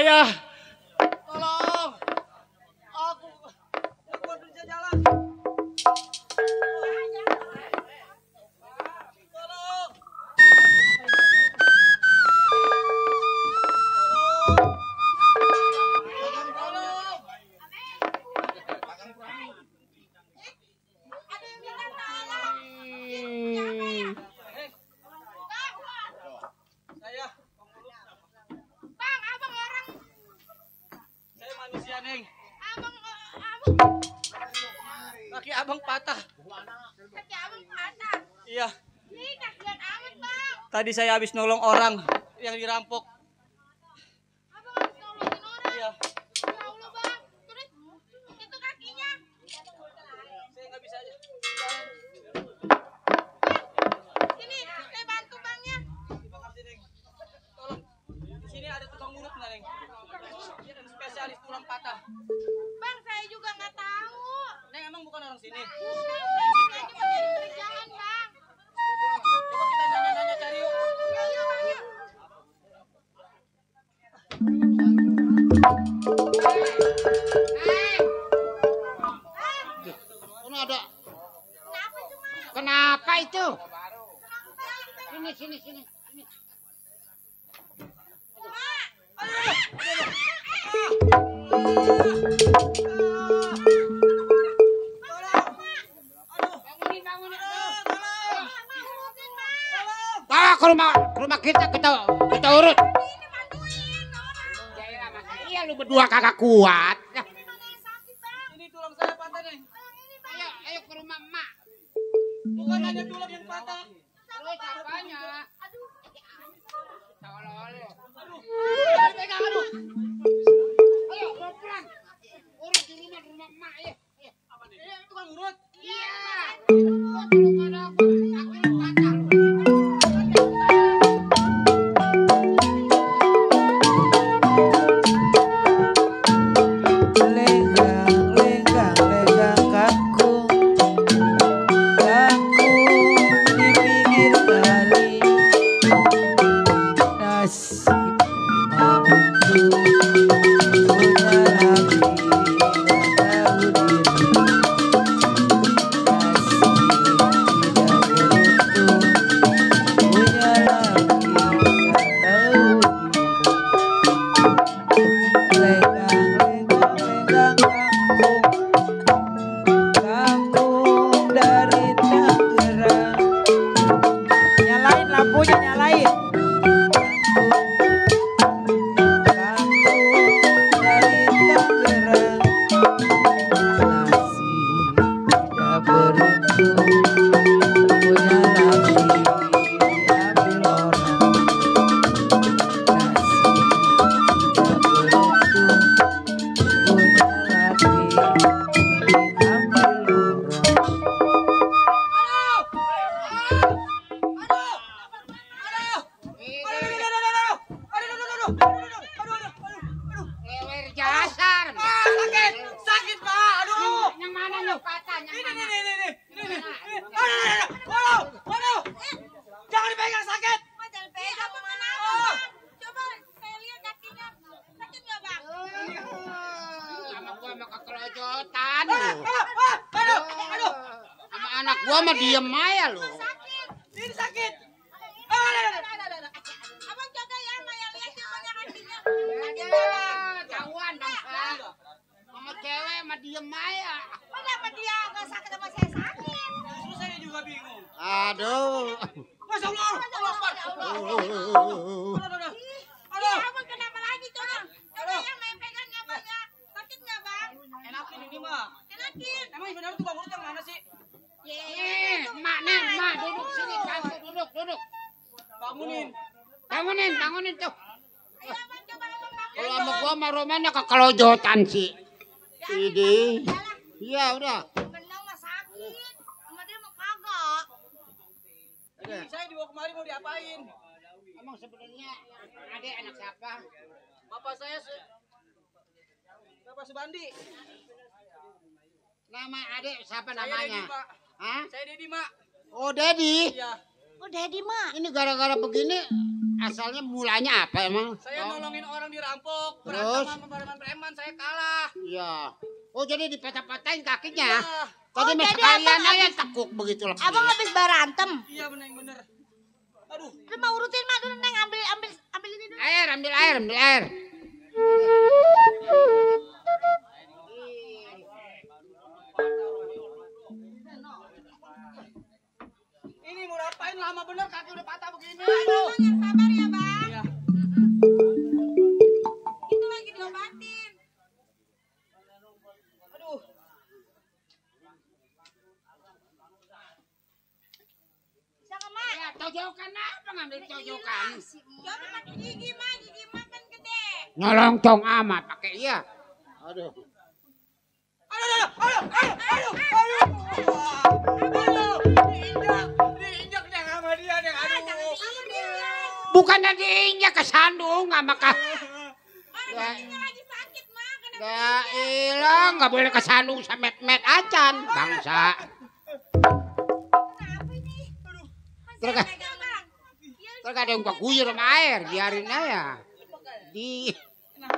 saya. Tolong. Aku bisa jalan. Kaki abang patah. Kaki abang patah? Iya. Ih, kasihan amat, Bang. Tadi saya habis nolong orang yang dirampok. Abang habis nolongin orang? Iya. Ya Allah, Bang. Terus, itu kakinya? Saya nggak bisa aja. Sini, saya bantu Bangnya. Terima kasih, Neng. Tolong. Di sini ada tukang urut nggak, Neng? Dia kan spesialis tulang patah. Bang, saya juga nggak tahu. Neng emang bukan orang sini. Bukan, Bang. Saya cuma cari kerjaan, Bang. Coba kita nanya-nanya cari yuk. Ayo, Bang, yuk. Ini ada. Kenapa itu? Sini. Bawa ke rumah kita urut. Iya lu berdua kagak kuat. Ini tulang saya patah, Neng. Ayo ke rumah emak. Bukan hanya tulang yang patah. Terus apanya? Aduh. Pegang, aduh. Ayo pelan-pelan. Urut di rumah emak ya. Ini tukang urut. Iya. Gua belum ada apa. Kaki lu patah. Lenggang kangkung di pinggir kali, nasib mampu punya lagi tahu diri, nasib tidak beruntung punya lagi tahu diri. Lenggang kangkung dari Tangerang, nyalain lampunya, nyalain. Kangkung dari Tangerang, nasi tidak beruntung punya lagi diambil orang, nasi tidak beruntung punya lagi diambil orang. Lewer jasar. Sakit, Pak. Aduh. Yang mana lu patah? Ini. Waduh. Jangan dipegang, sakit. Jangan pegang, mana Bang? Coba saya lihat kakinya. Sakit nggak, Bang? Sama gua mah kekelojotan lu. Aduh. Sama anak gua mah diem aja lu. Ini sakit. Abang jaga ya, Maya lihat coba kakinya. Tahuan bangsa. Sama cewek mah diem aja. Kenapa dia nggak sakit sama saya sakit? Terus saya juga bingung. Aduh. Masya Allah. Aduh. Abang kenapa lagi coba? Coba yang main pegangnya Bang ya. Sakit nggak, Bang? Enakin ini mah. Enakin. Emang benar tuh Bang Urut yang mana sih? Mak duduk sini, duduk. Bangunin tuh. Kalau sama gua mah romannya kekelojotan sih. Ini. Iya udah. Benang mah sakit. Sama dia mah kagak. Saya dibawa kemari mau diapain? Emang sebenarnya adek anak siapa? Bapak saya Bapak Subandi. Nama adek siapa Saya namanya? Dedi, Pak. Hah? Saya Dedi, Mak. Oh, Dedi. Iya. Oh, Dedi mah. Ini gara-gara begini asalnya mulanya apa emang? Saya nolongin orang dirampok. Terus? Berantem sama preman, saya kalah. Iya. Oh jadi dipatah-patahin kakinya. Tadi Oh, mas jadi kalian abang aja tekuk begitu loh. Abang habis berantem. Iya bener. Aduh. Lu mau urutin mak dulu Neng, ambil ini dulu. Ambil air. Ini mau ngapain lama bener kaki udah patah begini. Abang yang sabar ya, Bang. Iya. Itu lagi diobatin. Aduh. Siapa, Mak? Ya, tojokan apa ngambil tojokan? Coba pakai gigi, Mak. Gigi Mak kan gede. Nyolongcong amat pakai iya. Aduh. Diinjak deh sama dia deh. Aduh. Bukannya diinjak kesandung sama kah? Ya ilang, nggak boleh kesandung sama met acan, bangsa. Terus ada yang guyur sama air, biarin aja. Ntar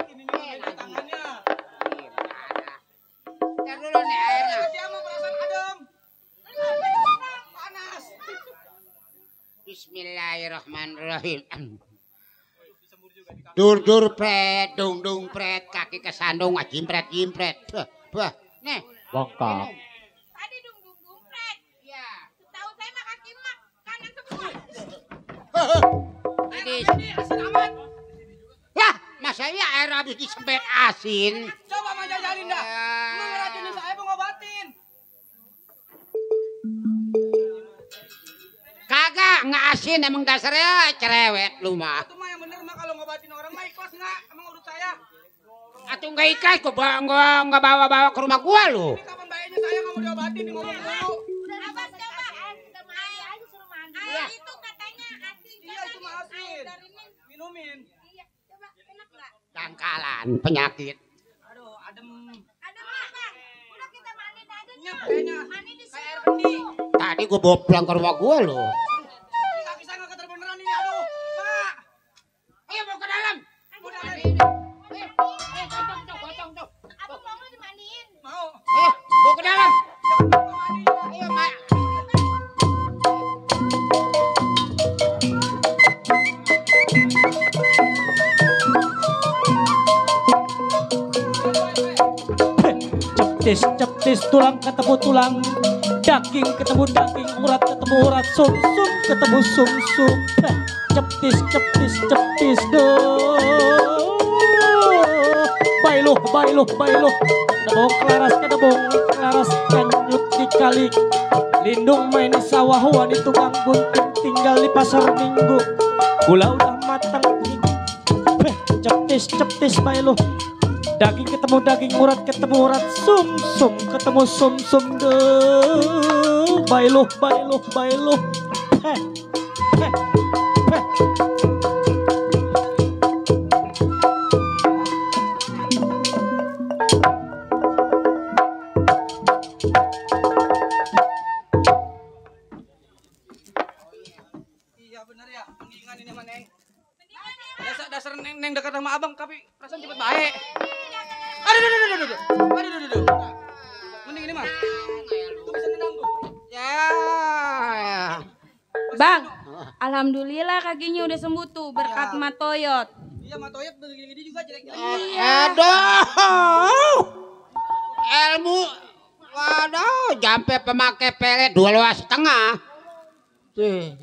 dulu nih airnya. Bismillahirrahmanirrahim. Dur pret, dung pret, kaki kesandung, jimpret. Bah, nih. Bongkar. Tadi dung pret. Iya. Tahu saya mah kaki Mak kanan semua. Ini asin amat. Lah, masa iya air habis disempet asin. Coba Mak jajalin dah. Lu ngeracunin saya mau ngobatin. Kagak, nggak asin emang dasarnya cerewet lu mah. Itu mah yang bener mah kalau ngobatin orang mah ikhlas nggak? Emang urut saya. Atau nggak ikhlas kok nggak bawa ke rumah gua lu. Ini kapan bayarnya saya nggak mau diobatin ngomong dulu. Udah abang coba air suruh mandi. Air itu katanya asin. Iya cuma asin. Minumin. Iya, coba enak nggak? Dangkalan penyakit. Aduh, adem. Adem Bang. Udah kita mandi aja. Nyep kayaknya. Mandi di sini. Kayak air benih. Tadi gua bawa pulang ke rumah gua lu. Ini kaki saya nggak keter beneran ini. Aduh, Mak. Ayo mau ke dalam. Gocong. Abang mau dimandiin? Mau. Ayo, bawa ke dalam. Ayo, Mak. Ceptis tulang ketemu tulang, daging ketemu daging, urat ketemu urat, sum ketemu sum. Ceptis bailuh. Kedebong kelaras kanyut dikali. Lindung main di sawah, wani tukang gunting tinggal di pasar minggu. Gula udah matang, ceptis bailuh. Daging ketemu daging, urat ketemu urat, sum ketemu sum deh. Bailuh. Iya bener ya, mendingan ini sama Neng. Dasar Neng dekat sama abang, tapi perasaan cepet baik. Aduh. Mending ini mah. Tuh bisa nendang tuh. Ya. Bang, alhamdulillah kakinya udah sembuh tuh berkat Matoyot. Iya, Matoyot begini juga jelek-jelek. Aduh. Ilmu. Waduh, jampe pemakai pelet 2,5. Tuh.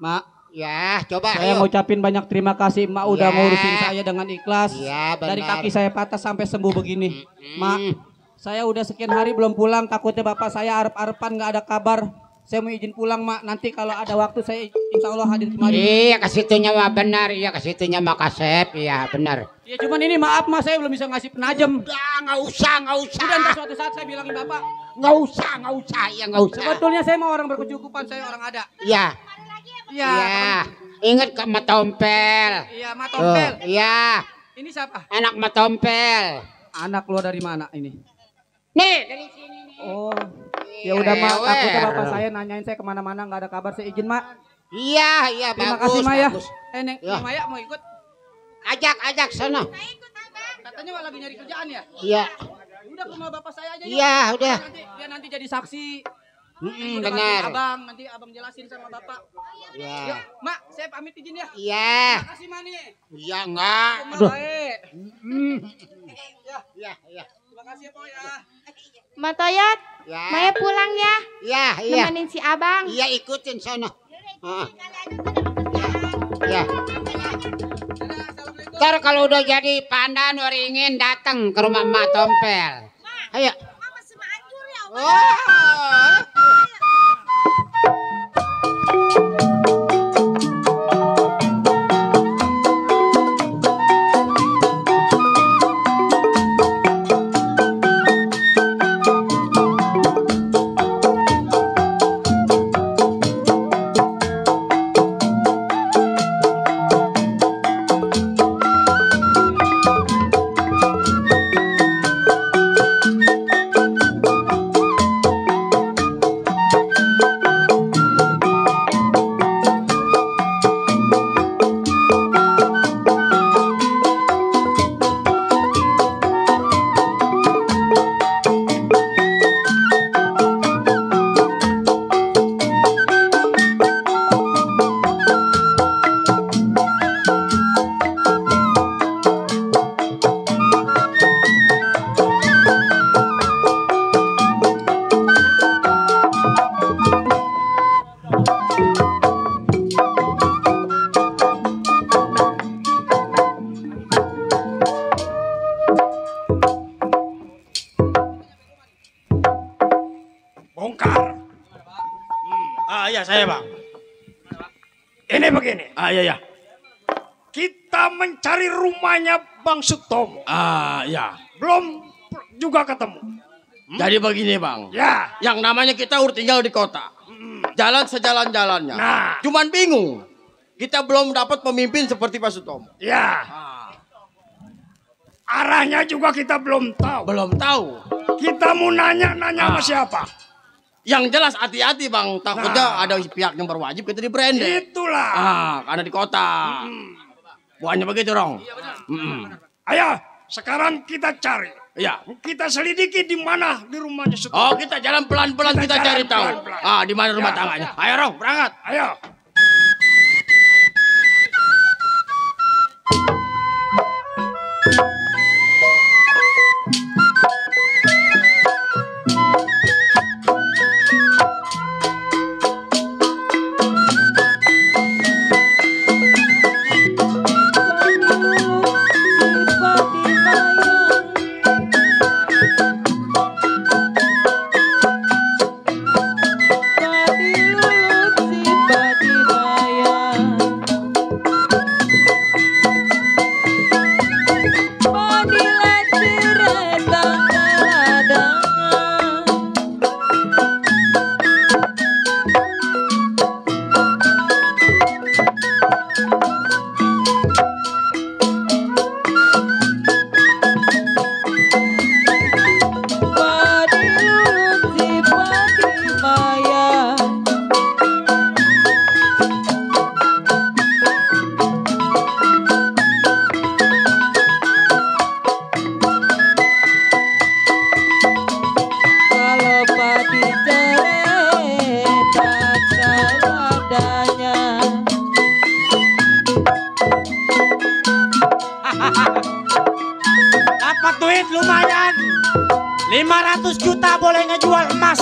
Mak, ya coba saya ayo. ngucapin banyak terima kasih Mak udah Ya. ngurusin saya dengan ikhlas. Ya, benar. Dari kaki saya patah sampai sembuh begini. Mak, saya udah sekian hari belum pulang, takutnya bapak saya arep-arepan nggak ada kabar. Saya mau izin pulang Mak, nanti kalau ada waktu saya insya Allah hadir kemari. Iya kesitunya mah benar, iya kesitunya mah kasep, iya benar. Ya cuman ini maaf Mak, saya belum bisa ngasih penajem. Udah nggak usah. Udah ntar suatu saat saya bilangin bapak. Nggak usah, ya nggak usah. Sebetulnya saya mau orang berkecukupan, saya orang ada. Iya. Iya. Ingat ke Matompel. Iya, Matompel. Iya. Ini siapa? Anak Matompel. Anak keluar dari mana ini? Nih dari sini nih. Oh. Ya udah Mak, takutnya Rewer. bapak saya nanyain saya kemana-mana nggak ada kabar, saya izin Mak. Iya, Terima bagus. kasih Maya. bagus. Neng Ya. Maya mau ikut? Ajak sana. Katanya lagi nyari kerjaan ya? Iya. Udah ke rumah bapak saya aja yuk. Iya, udah. Biar nanti jadi saksi. Udah benar. Abang, nanti abang jelasin sama bapak. Iya. Yuk, Mak, saya pamit izin ya. Iya. Makasih Mani. Iya enggak. Aduh. Baik. Iya. Terima kasih ya, Pak ya. Mak Toyot, Ya. Maya pulang ya. Iya. Nemenin si abang. Iya, ikutin sono. Ya. Ntar kalau udah jadi pandan waringin datang ke rumah Mak Tompel. Ayo. Oh. Bongkar. Iya saya bang. Ini begini. Iya. Kita mencari rumahnya Bang Sutomo. Iya. Belum juga ketemu. Jadi begini bang. Ya. Yang namanya kita udah tinggal di kota. Jalan sejalan-jalannya. Nah. Cuman bingung. Kita belum dapat pemimpin seperti Pak Sutomo. Ya. Arahnya juga kita belum tahu. Belum tahu. Kita mau nanya sama siapa? Yang jelas hati-hati bang. Takutnya ada pihak yang berwajib kita di branded. Itulah. Karena di kota. Bukannya begitu dong. Ayo, sekarang kita cari. Iya. Kita selidiki di mana di rumahnya Sutomo. Oh, kita jalan pelan-pelan kita cari tahu. Di mana rumah tangganya. Ayo Rong, berangkat. Ayo. Dapat duit lumayan. 500 juta boleh ngejual emas.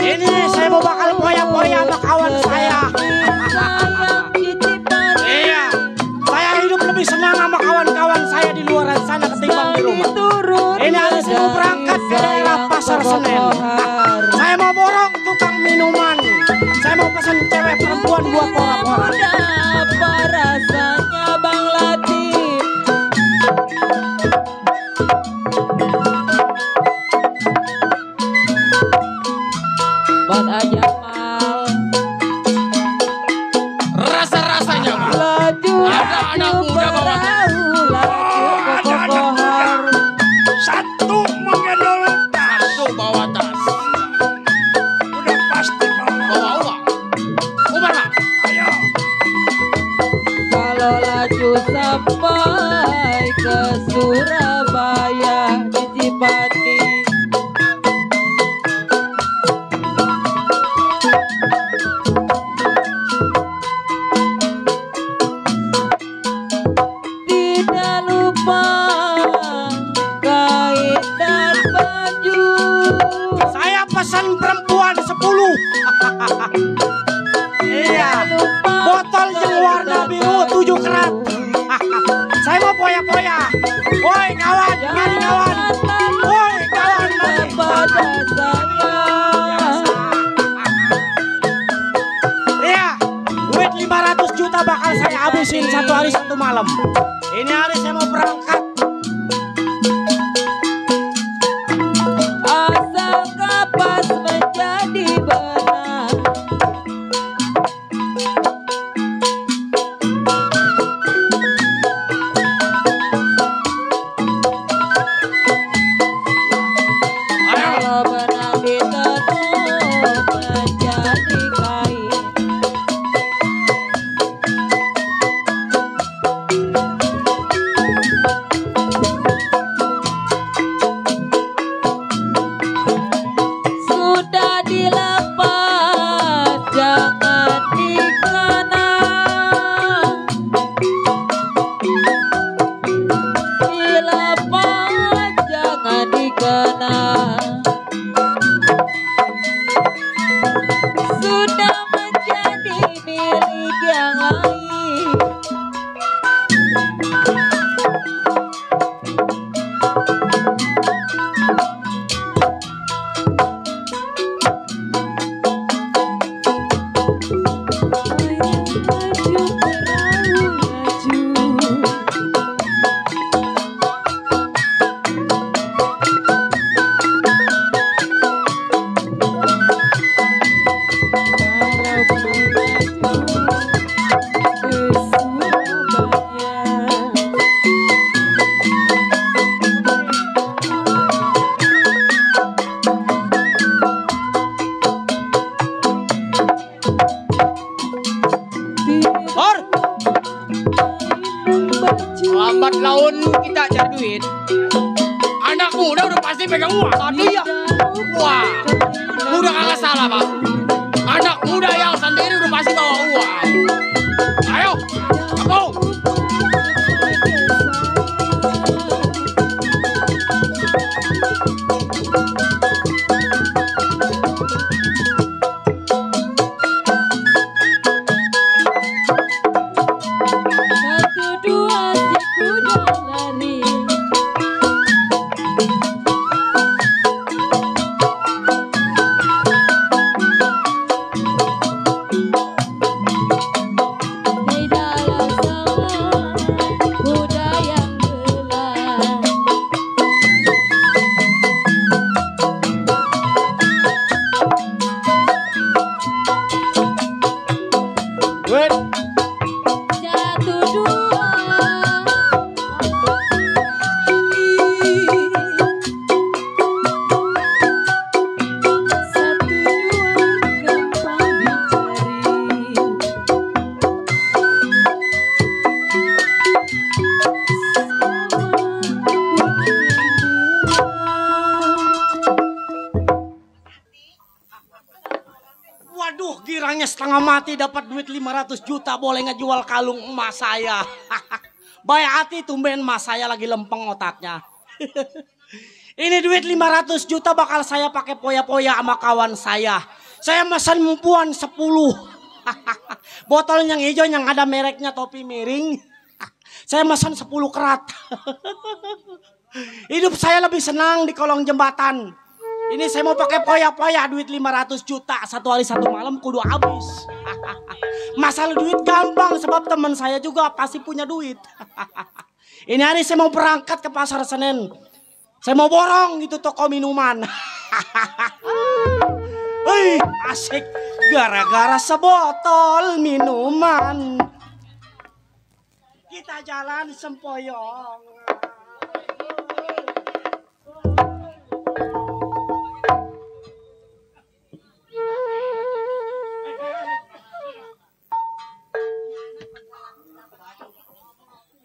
Ini saya mau bakal poya-poya sama kawan saya. Iya. Saya hidup lebih senang sama kawan-kawan saya di luar sana ketimbang di rumah. Ini harus mau berangkat ke daerah Pasar Senen. Saya mau borong tukang minuman. Saya mau pesan cewek perempuan buat orang-orang. Apa rasanya Bang Latif? Buat aja mal. Rasa-rasanya Bang. Laju Ada anak muda bawa Ada anak muda. Satu menggendong tas. Satu bawa tas. Udah pasti bawa Bawa uang. abadi. Tidak lupa kain dan baju. Saya pesan perempuan 10. Iya. Botol yang warna biru 7 kerat. Saya mau poya-poya. Woi kawan, mari kawan. Woi kawan, mari. Pada saya. Iya, duit 500 juta bakal saya habisin 1 hari 1 malam. Ini hari saya mau berangkat. Asal kapas menjadi benar. Kalau benang ditenun menjadi kain. Sudah dilepas, jangan dikenang. Dilepas, jangan dikenang. Sudah menjadi milik yang lain. Or, lambat laun kita cari duit. Anak muda udah pasti pegang uang. Tadi ya. Wah, udah kagak salah bang. Anak muda yang sendiri udah pasti bawa uang. Ayo, aku. Satu dua si kuda lari. Di dalam sawah kuda yang gelap. Wait. Satu dua. Satu dua gampang dicari. Waduh, girangnya setengah mati dapat duit 500 juta, boleh ngejual kalung emas saya. Baik hati tumben emas saya lagi lempeng otaknya. Ini duit 500 juta bakal saya pakai poya-poya sama kawan saya. Saya pesan puan 10. Botol yang hijau yang ada mereknya topi miring. Saya pesan 10 kerat. Hidup saya lebih senang di kolong jembatan. Ini saya mau pakai poya-poya duit 500 juta 1 hari 1 malam kudu habis. Masalah duit gampang sebab teman saya juga pasti punya duit. Ini hari saya mau berangkat ke pasar Senen. Saya mau borong gitu toko minuman. Wih, asik gara-gara sebotol minuman. Kita jalan sempoyong.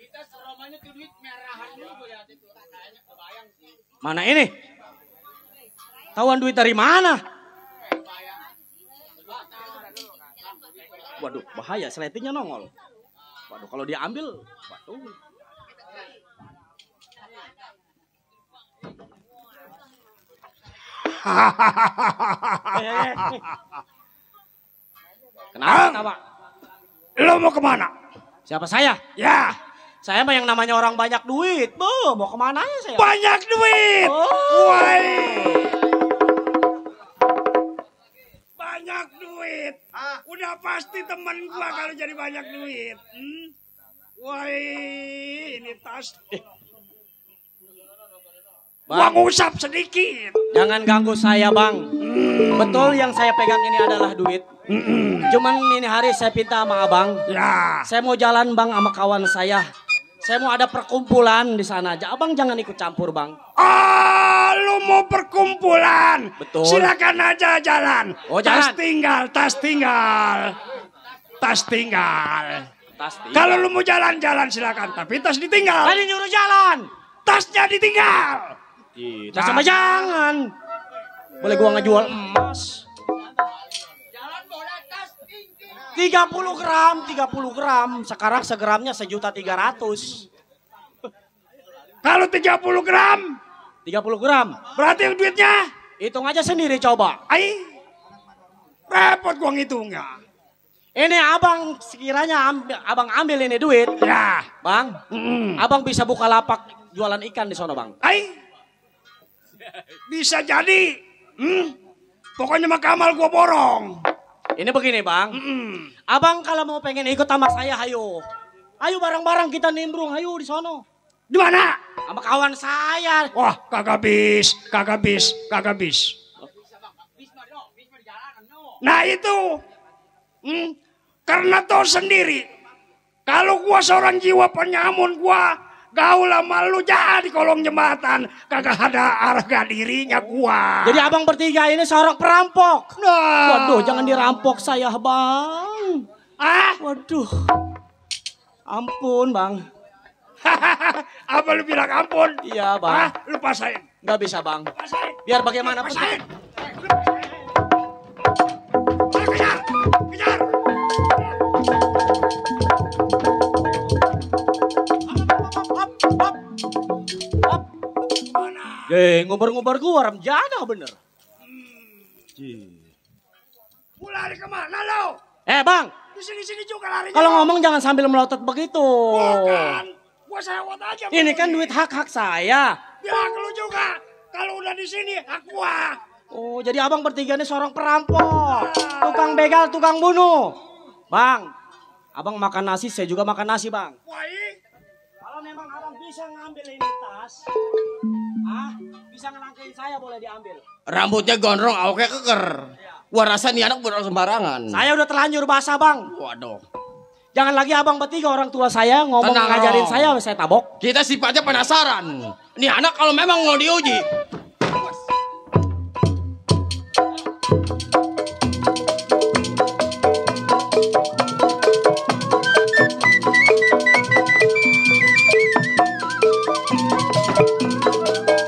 Kita seromanya tuh duit merahan dulu ya, itu kayaknya kebayang sih. Mana ini? Tawan duit dari mana? Waduh, bahaya, seletingnya nongol. Waduh, kalau dia ambil, waduh. Kenapa ketawa? Lo mau kemana? Siapa saya? Ya. Saya mah yang namanya orang banyak duit. Mau kemana ya saya? Banyak duit. Oh. Woi. Banyak duit. Udah pasti temen gua kalau jadi banyak duit. Woi, ini tas. Gua ngusap sedikit. Jangan ganggu saya, Bang. Betul yang saya pegang ini adalah duit. Cuman ini hari saya pinta sama Abang. Ya. Saya mau jalan, Bang, sama kawan saya. Saya mau ada perkumpulan di sana. Abang jangan ikut campur, Bang. Ah, lu mau perkumpulan? Betul. Silakan aja jalan. Oh, jalan. Tas tinggal. Kalau lu mau jalan-jalan silakan, tapi tas ditinggal. Tadi nyuruh jalan. Tasnya ditinggal. Tas sama jangan. Boleh gua ngejual emas. 30 gram. Sekarang segramnya 1.300.000. Kalau 30 gram? 30 gram. Berarti duitnya? Hitung aja sendiri coba. Repot gua ngitungnya. Ini abang sekiranya abang ambil ini duit. Ya. Bang, abang bisa buka lapak jualan ikan di sono, Bang. Bisa jadi. Pokoknya mah Kamal gua borong. Ini begini, Bang. Abang kalau mau pengen ikut sama saya, ayo. Ayo bareng-bareng kita nimbrung, ayo di sono. Di mana? Sama kawan saya. Wah, kagak bis. Nah itu. Karena tahu sendiri. Kalau gua seorang jiwa penyamun, gua gaul sama lu jadi kolong jembatan. Kagak ada harga dirinya gua. Jadi abang bertiga ini seorang perampok. Nah. Waduh, jangan dirampok saya, Bang. Waduh. Ampun, Bang. Apa lu bilang ampun? Iya, Bang. Lu pasain. Gak bisa, Bang. Biar bagaimanapun. Pasain. Ngubar-ngubar gua remjana bener. Lari kemana lo? Bang. Di sini juga larinya. Kalau ngomong jangan sambil melotot begitu. Bukan. Gua sewot aja. Ini kan duit hak-hak saya. Ya hak lu juga. Kalau udah di sini hak gua. Oh, jadi abang bertiga ini seorang perampok. Tukang begal, tukang bunuh. Bang, abang makan nasi, saya juga makan nasi, Bang. Kalau memang abang bisa ngambil ini tas, bisa ngelangkain saya boleh diambil. Rambutnya gondrong, awalnya keker. Gua rasa nih anak bener sembarangan. Saya udah terlanjur basah, Bang. Waduh. Jangan lagi abang bertiga orang tua saya ngomong Tenang, ngajarin saya tabok. Kita sifatnya penasaran. Nih anak kalau memang mau diuji.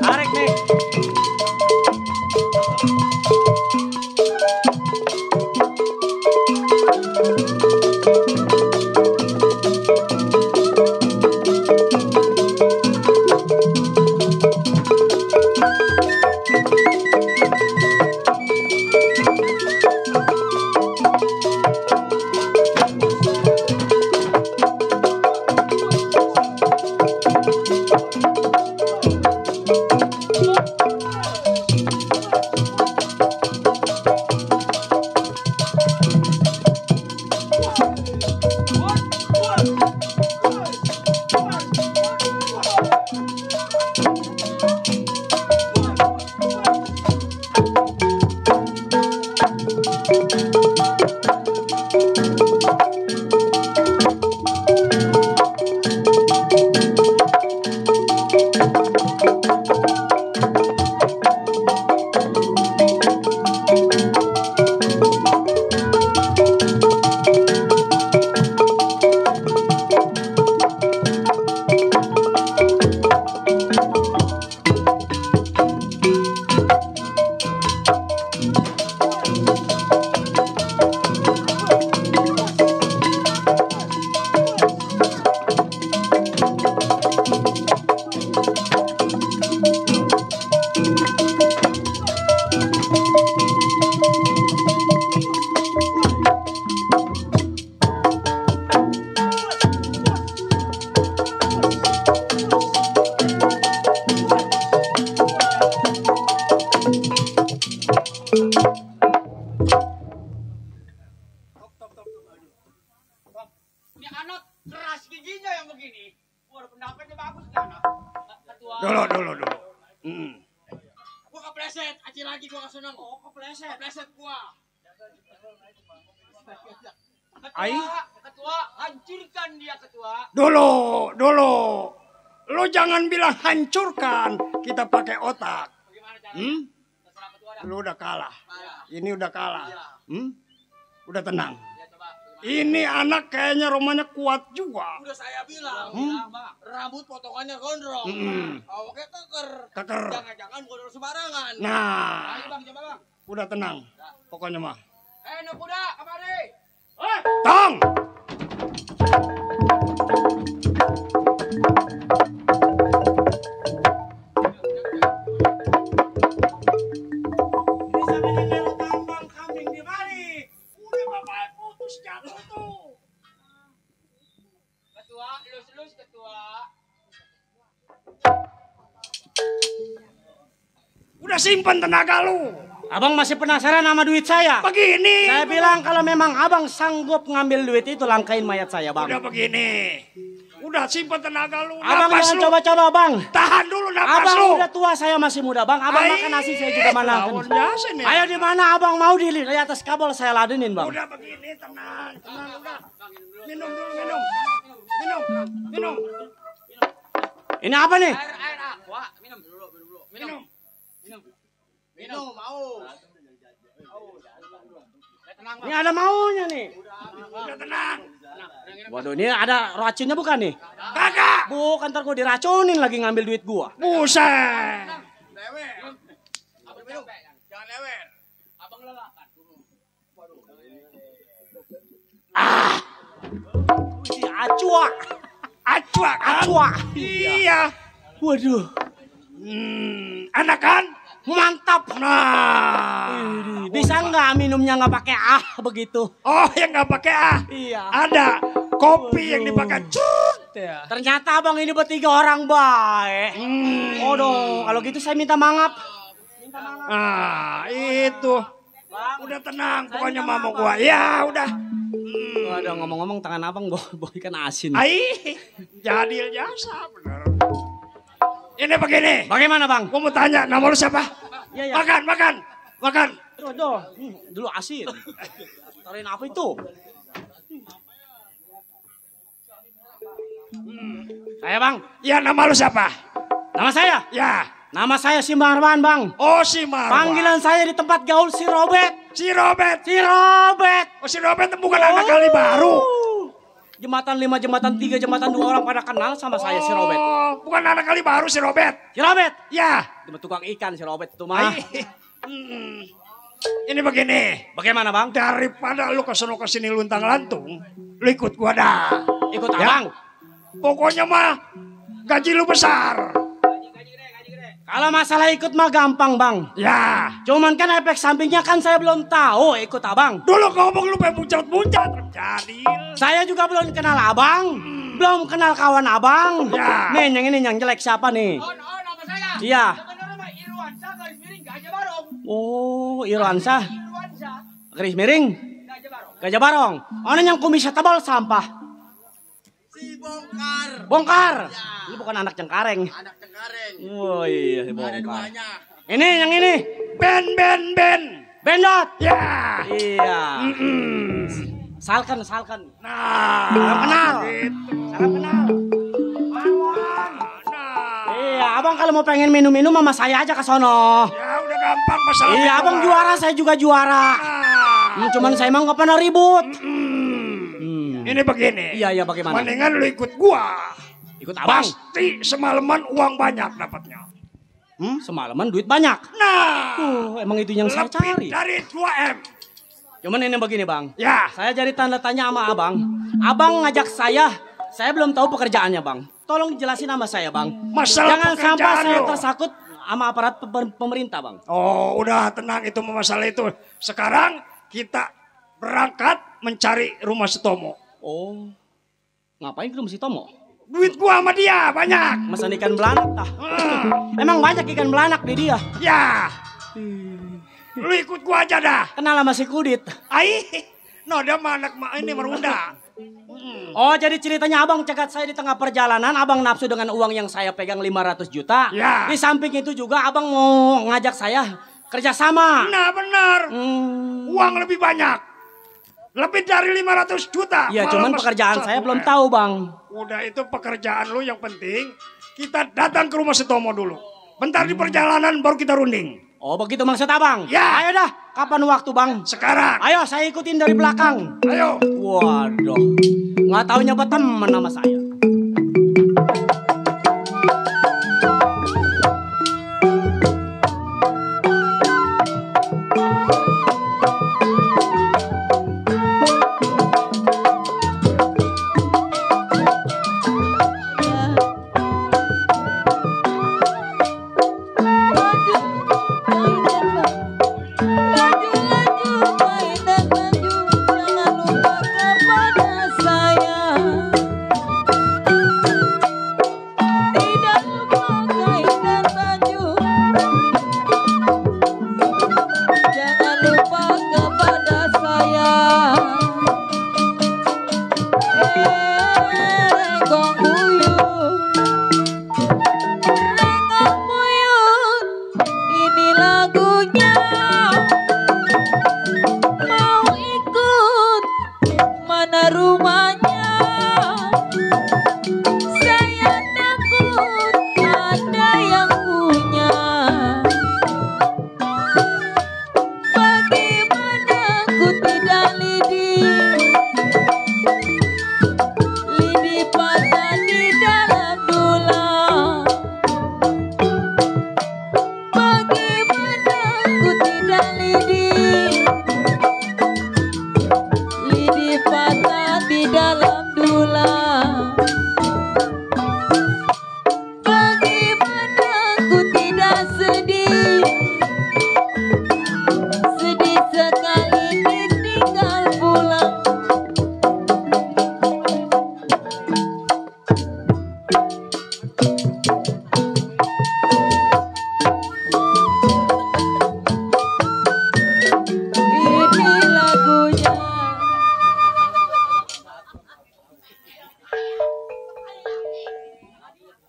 Tarik nih. dulu. Gua kepleset, aci lagi gua keseneng. Oh, kepleset gua. Ketua, hancurkan dia ketua. Dulu. Lu jangan bilang hancurkan, kita pakai otak. Lu udah kalah. Ini udah kalah. Udah tenang. Ini anak kayaknya rumahnya kuat juga. Udah saya bilang, rambut potongannya gondrong. Awalnya keker. Jangan-jangan gondrong sembarangan. Nah. Ayo Bang, coba Bang. Udah tenang. Pokoknya mah. Ayo kuda, kemari. Tong. Udah simpen tenaga lu. Abang masih penasaran sama duit saya? Begini. Saya bilang kalau memang abang sanggup ngambil duit itu, langkain mayat saya, Bang. Udah begini. Udah simpen tenaga lu. Abang jangan coba-coba, Bang. Tahan dulu napas Abang lu. udah tua, saya masih muda, Bang. Abang makan nasi, saya juga mana. Ayo di mana abang mau di atas kabel saya ladenin, Bang. Udah begini, tenang udah. Minum dulu, minum. Ini apa nih? Air aqua, minum dulu. Minum, mau. Ini ada maunya nih. Udah tenang. Waduh, ini ada racunnya bukan nih? Kagak. Bukan, ntar gua diracunin lagi ngambil duit gua. Buset. Lewer. Abang minum. Jangan lewer. Abang lelakan. Si acua. Iya. Waduh. Enak kan? Mantap. Nah, bisa nggak minumnya nggak pakai begitu? Oh, yang nggak pakai Iya. Ada kopi yang dipakai cut. Ternyata abang ini bertiga orang baik. Waduh, kalau gitu saya minta maaf. Itu. Udah tenang, pokoknya mama gua. Ya, udah. Waduh, ngomong-ngomong tangan abang boy kan asin. Jadil jasa bener. Ini begini. Bagaimana, Bang? Gua mau tanya, nama lu siapa? Ya. Makan. Aduh, dulu asin. Tarin apa itu? Saya, Bang. Ya, nama lu siapa? Nama saya? Ya. Nama saya si Marwan, Bang. Oh, si Marwan. Panggilan saya di tempat gaul si Robert. Oh, si Robert bukan anak kali baru. Jembatan 5, jembatan 3, jembatan 2 orang pada kenal sama saya si Robert. Oh, bukan anak kali baru si Robert. Si Robert? Ya. Dia tukang ikan si Robert itu mah. Ini begini. Bagaimana, Bang? Daripada lu kesono kesini luntang-lantung, lu ikut gua dah. Ikut abang? Pokoknya mah gaji lu besar. Kalau masalah ikut mah gampang, Bang. Ya. Cuman kan efek sampingnya kan saya belum tahu ikut abang. Dulu ngomong lu pengen muncat-muncat. Jadi. Saya juga belum kenal abang. Belum kenal kawan abang. Ya. Nih, yang ini yang jelek siapa nih? Nama saya. Iya. Nama Irwansa garis miring Gajah Barong. Oh, Irwansa. Garis miring. Gajah Barong. Ono yang kumisnya tebal sampah. Si Bongkar. Ini bukan anak Cengkareng. Anak Cengkareng. Oh iya, Bongkar. Ada duanya. Ini yang ini. Ben. Bendot. Ya. Iya. Salkan. Nah. Salam kenal. Iya, abang kalau mau pengen minum sama saya aja ke sono. Ya udah gampang masalah. Iya, abang juara, saya juga juara. Cuman saya emang gak pernah ribut. Ini begini. Iya, bagaimana? Mendingan lu ikut gua. Ikut abang? Pasti semalaman uang banyak dapatnya. Semalaman duit banyak? Nah. Emang itu yang saya cari. Dari 2M. Cuman ini begini, Bang. Ya. Saya jadi tanda tanya sama abang. Abang ngajak saya belum tahu pekerjaannya, Bang. Tolong jelasin sama saya, Bang. Masalah jangan sampai saya tersangkut sama aparat pemerintah, Bang. Oh, udah tenang itu masalah itu. Sekarang kita berangkat mencari rumah Setomo. Oh, ngapain ke rumah Setomo? Duit gua sama dia banyak. Masan ikan belanak tah. Emang banyak ikan belanak di dia? Ya. Lu ikut gua aja dah. Kenal sama si Kudit. Dia mah anak ini merunda. Oh, jadi ceritanya abang cegat saya di tengah perjalanan, abang nafsu dengan uang yang saya pegang 500 juta. Ya. Di samping itu juga abang mau ngajak saya kerjasama. Nah benar, uang lebih banyak. Lebih dari 500 juta. Iya, Malah cuman mas- pekerjaan saya belum tahu, Bang. Udah itu pekerjaan lu yang penting. Kita datang ke rumah Setomo dulu. Bentar di perjalanan baru kita runding. Oh, begitu maksud abang? Ya. Ayo dah, kapan waktu, Bang? Sekarang. Ayo, saya ikutin dari belakang. Ayo. Waduh, nggak tahu nyoba temen sama saya.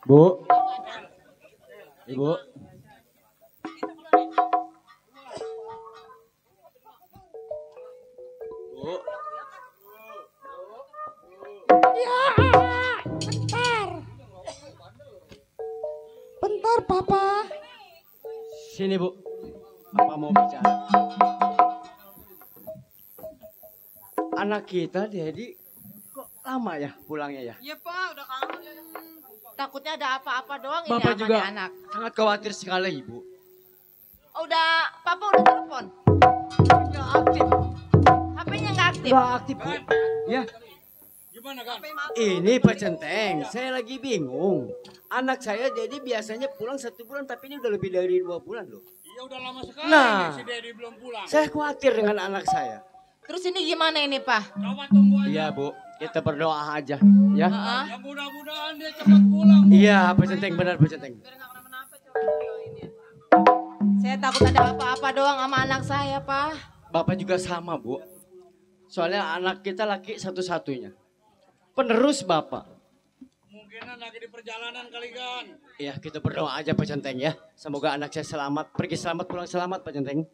Bu. Ibu. Bu. Ya, bentar. Bentar, Papa. Sini, Bu. Papa mau bicara. Anak kita, Dedi, kok lama ya pulangnya ya? Iya Pak, udah kangen. Takutnya ada apa-apa doang Bapak ini juga sama anak. sangat khawatir sekali, Ibu. Oh, Papa udah telepon? Nggak aktif. HP-nya nggak aktif? Nggak aktif, Bu. Ya. Gimana kan? Ini Pak Centeng, saya lagi bingung. Anak saya Dedi biasanya pulang 1 bulan, tapi ini udah lebih dari 2 bulan loh. Iya udah lama sekali Nah, si Dedi belum pulang. saya khawatir dengan anak saya. Terus ini gimana ini Pak? Coba tunggu aja. Iya, Bu. Kita berdoa aja, ya. Ya mudah-mudahan dia cepat pulang. Iya, Pak Centeng, benar Pak Centeng. Saya takut ada apa-apa doang sama anak saya Pak. Bapak juga sama, Bu. Soalnya anak kita laki satu-satunya. Penerus Bapak. Kemungkinan lagi di perjalanan kali kan. Iya, kita berdoa aja Pak Centeng ya. Semoga anak saya selamat, pergi selamat, pulang selamat Pak Centeng.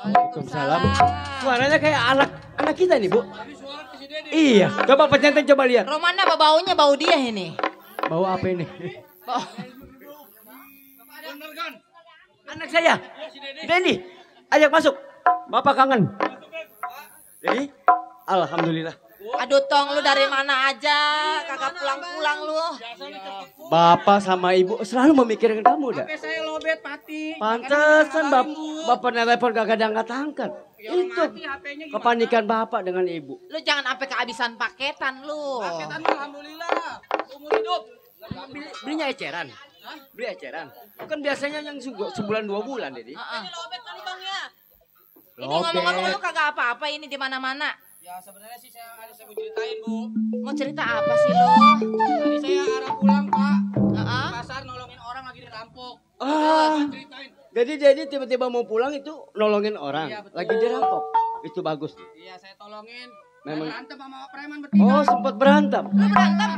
Waalaikumsalam. Suaranya kayak anak kita nih, Bu. Iya, coba Pak Centeng coba lihat. Romana apa baunya bau dia ini? Bau apa ini? Bau. Bener kan? Anak saya. Dedi, ajak masuk. Bapak kangen. Dedi, alhamdulillah. Aduh Tong, lu dari mana aja? Kagak pulang-pulang lu. Bapak sama Ibu selalu memikirkan kamu dah. HP saya lobet mati. Pantesan Bapak telepon gak angkat-angkat. Itu kepanikan Bapak dengan Ibu. Lu jangan sampai kehabisan paketan lu. Paketan alhamdulillah. Umur hidup. Belinya eceran. Beli eceran. Kan biasanya yang sebulan 2 bulan, Dedi. Ini lobet kali Bang ya. Ini Lobet. ngomong-ngomong lu kagak apa-apa ini di mana-mana. Ya sebenarnya sih saya mau ceritain Bu. Mau cerita apa sih lu? Tadi saya arah pulang Pak. Pasar nolongin orang lagi dirampok. Ah. Ceritain. Jadi Dedi tiba-tiba mau pulang itu nolongin orang. Iya, betul. Lagi dirampok. Itu bagus. Iya, saya tolongin. Memang. Berantem sama preman bertiga. Oh, sempat berantem. Berantem.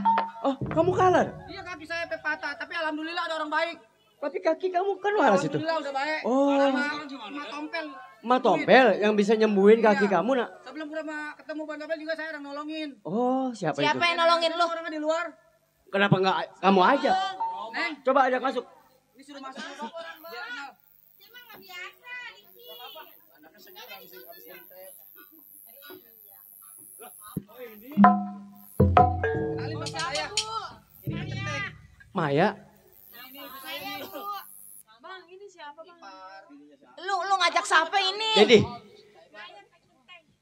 Oh, kamu kalah. Iya, kaki saya patah, tapi alhamdulillah ada orang baik. Tapi kaki kamu kan waras itu. Alhamdulillah udah baik. Oh. Sama tompel. Ma Tompel yang bisa nyembuhin kaki kamu, Nak. Sebelum ketemu Bang Tompel juga saya udah nolongin. Oh, siapa itu? Siapa yang nolongin lu? Orangnya di luar. Kenapa enggak kamu aja? Neng, Coba ajak masuk. ini suruh masuk dulu. Biar kenal. Kenalin bapak saya. Ini Centeng. Maya. Bang, ini siapa bang? Lu ngajak siapa ini? Dedi.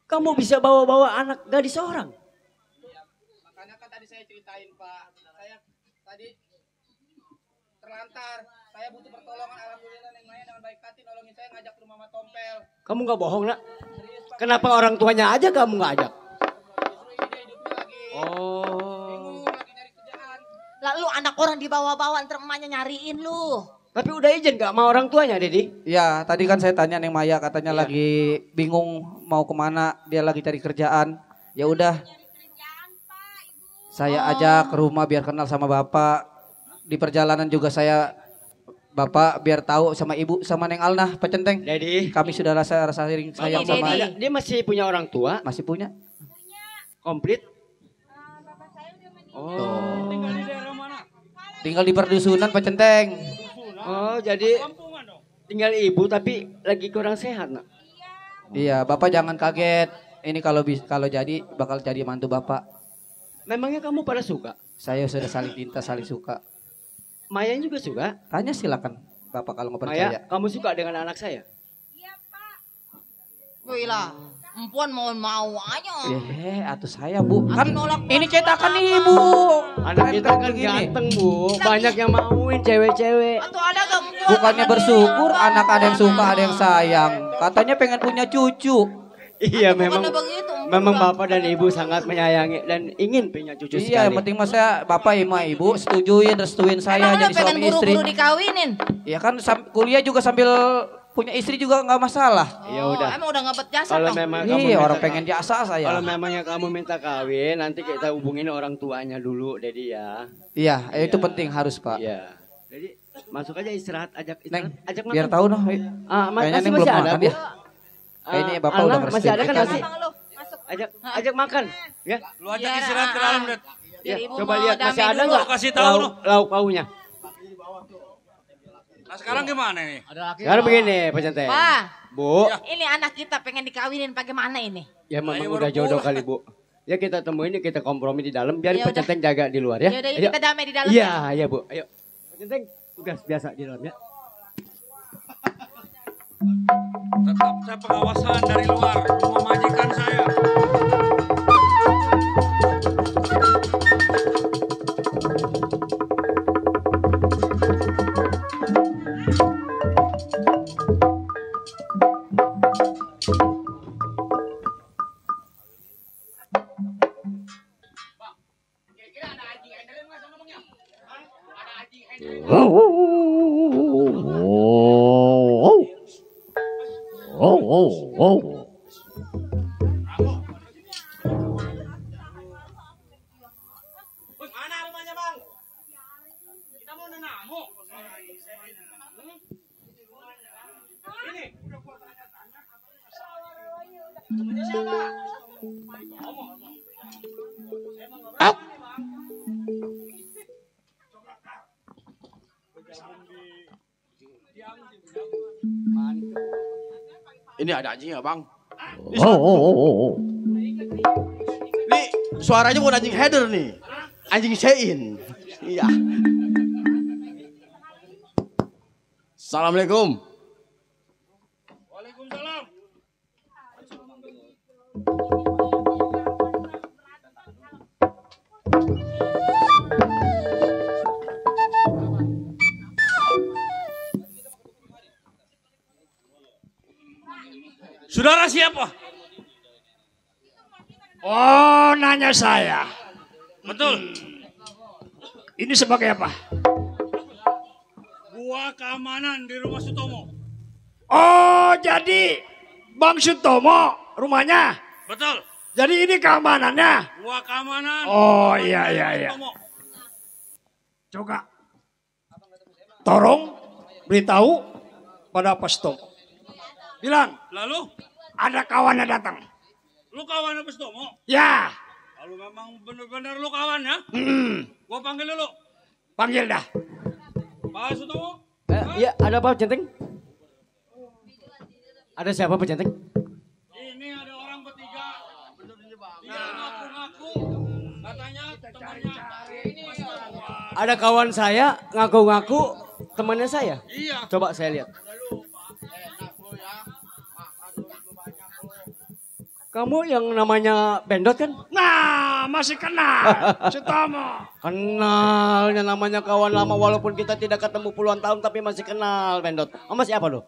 Kamu bisa bawa-bawa anak gadis orang. Makanya kan tadi saya ceritain Pak, saya tadi terlantar, saya butuh pertolongan, alhamdulillah Neng Maya dengan baik hati nolongin saya ngajak ke rumah Mama Tompel. Kamu nggak bohong, Nak? Kenapa orang tuanya aja kamu nggak ajak? Oh. Lalu anak orang dibawa-bawa ntar emaknya nyariin lu. Tapi udah izin gak sama orang tuanya, Dedi? Ya, tadi kan saya tanya Neng Maya katanya lagi bingung mau kemana, dia lagi cari kerjaan. Ya udah. Saya ajak ke rumah biar kenal sama Bapak. Di perjalanan juga saya Bapak biar tahu sama Ibu sama Neng Alnah, Pak Centeng. Dedi, kami sudah rasa sayang sama dia masih punya orang tua? Masih punya. Komplit? Oh. Tinggal di perdusunan Pak Centeng. Oh, jadi tinggal ibu tapi lagi kurang sehat, Nak. Iya, Bapak jangan kaget. Ini kalau jadi bakal jadi mantu Bapak. Memangnya kamu pada suka? Saya sudah saling cinta, saling suka. Maya juga suka? Tanya silakan Bapak kalau nggak Maya, percaya. kamu suka dengan anak saya? Wih lah, empuan mau aja. Atuh saya Bu. Kan nolak ini cetakan Ibu. Anak kita kan ganteng, Bu. Banyak yang mauin cewek-cewek. Atau ada gak Bukannya bersyukur anak ada yang suka, ada yang sayang. Katanya pengen punya cucu. Iya, memang Bapak dan Ibu sangat menyayangi dan ingin punya cucu sekali. Iya, yang penting mas saya Bapak sama Ibu restuin saya jadi suami istri. Buru-buru dikawinin. Iya kan kuliah juga sambil punya istri juga nggak masalah. Ya udah. Emang udah ngabet jasa Kalau dong? memang Iya, orang pengen jasa saya. Kalau memangnya kamu minta kawin, nanti kita hubungin orang tuanya dulu, Dedi ya. Iya, itu penting harus Pak. Iya. Jadi masuk aja istirahat, ajak makan. Biar tahu noh. Kayaknya Neng belum ada, makan Bu. ya. Kayaknya Bapak udah masih ada kan nasi? Ajak makan, ya. Lu ajak istirahat ke dalam, Dad. Ya, coba lihat masih ada nggak? Kasih tahu noh. Lauk paunya. Nah, sekarang gimana nih? Sekarang begini, Pak Centeng. Pak, Bu. ini anak kita pengen dikawinin bagaimana ini? Ya memang udah jodoh kali, Bu. Ya kita temuin, kita kompromi di dalam, biar Ya Pak udah. Centeng jaga di luar ya. Ya udah, kita damai di dalam. Iya, iya Bu. Ayo. Centeng tugas biasa di dalam ya. Tetap saya pengawasan dari luar, rumah majikan saya. Mana rumahnya Bang? Kita mau nenamu. Ini. Rumahnya siapa? Ini ada anjing ya Bang? Nih suaranya bukan anjing header nih. Anjing Sein. Iya. Assalamualaikum. Waalaikumsalam. Saudara siapa? Oh, nanya saya. Betul. Ini sebagai apa? Gua keamanan di rumah Sutomo. Oh, jadi Bang Sutomo rumahnya? Betul. Jadi ini keamanannya? Gua keamanan. Oh, iya. Coba. Tolong beritahu pada Pak Sutomo. Bilang. Lalu? Ada kawannya datang. Lu kawan Pak Sutomo? Ya. Kalau memang benar-benar lu kawan ya? Gua panggil dulu. Panggil dah. Pak Sutomo? Iya, ada apa Centeng? Ada siapa Pak Centeng? Ini ada orang bertiga. Dia ngaku-ngaku katanya temannya Pak Sutomo. Ada kawan saya ngaku-ngaku temannya saya. Iya. Coba saya lihat. Kamu yang namanya Bendot kan? Nah, masih kenal. Sutomo. Kenalnya namanya kawan lama walaupun kita tidak ketemu puluhan tahun tapi masih kenal Bendot. Sama siapa lo?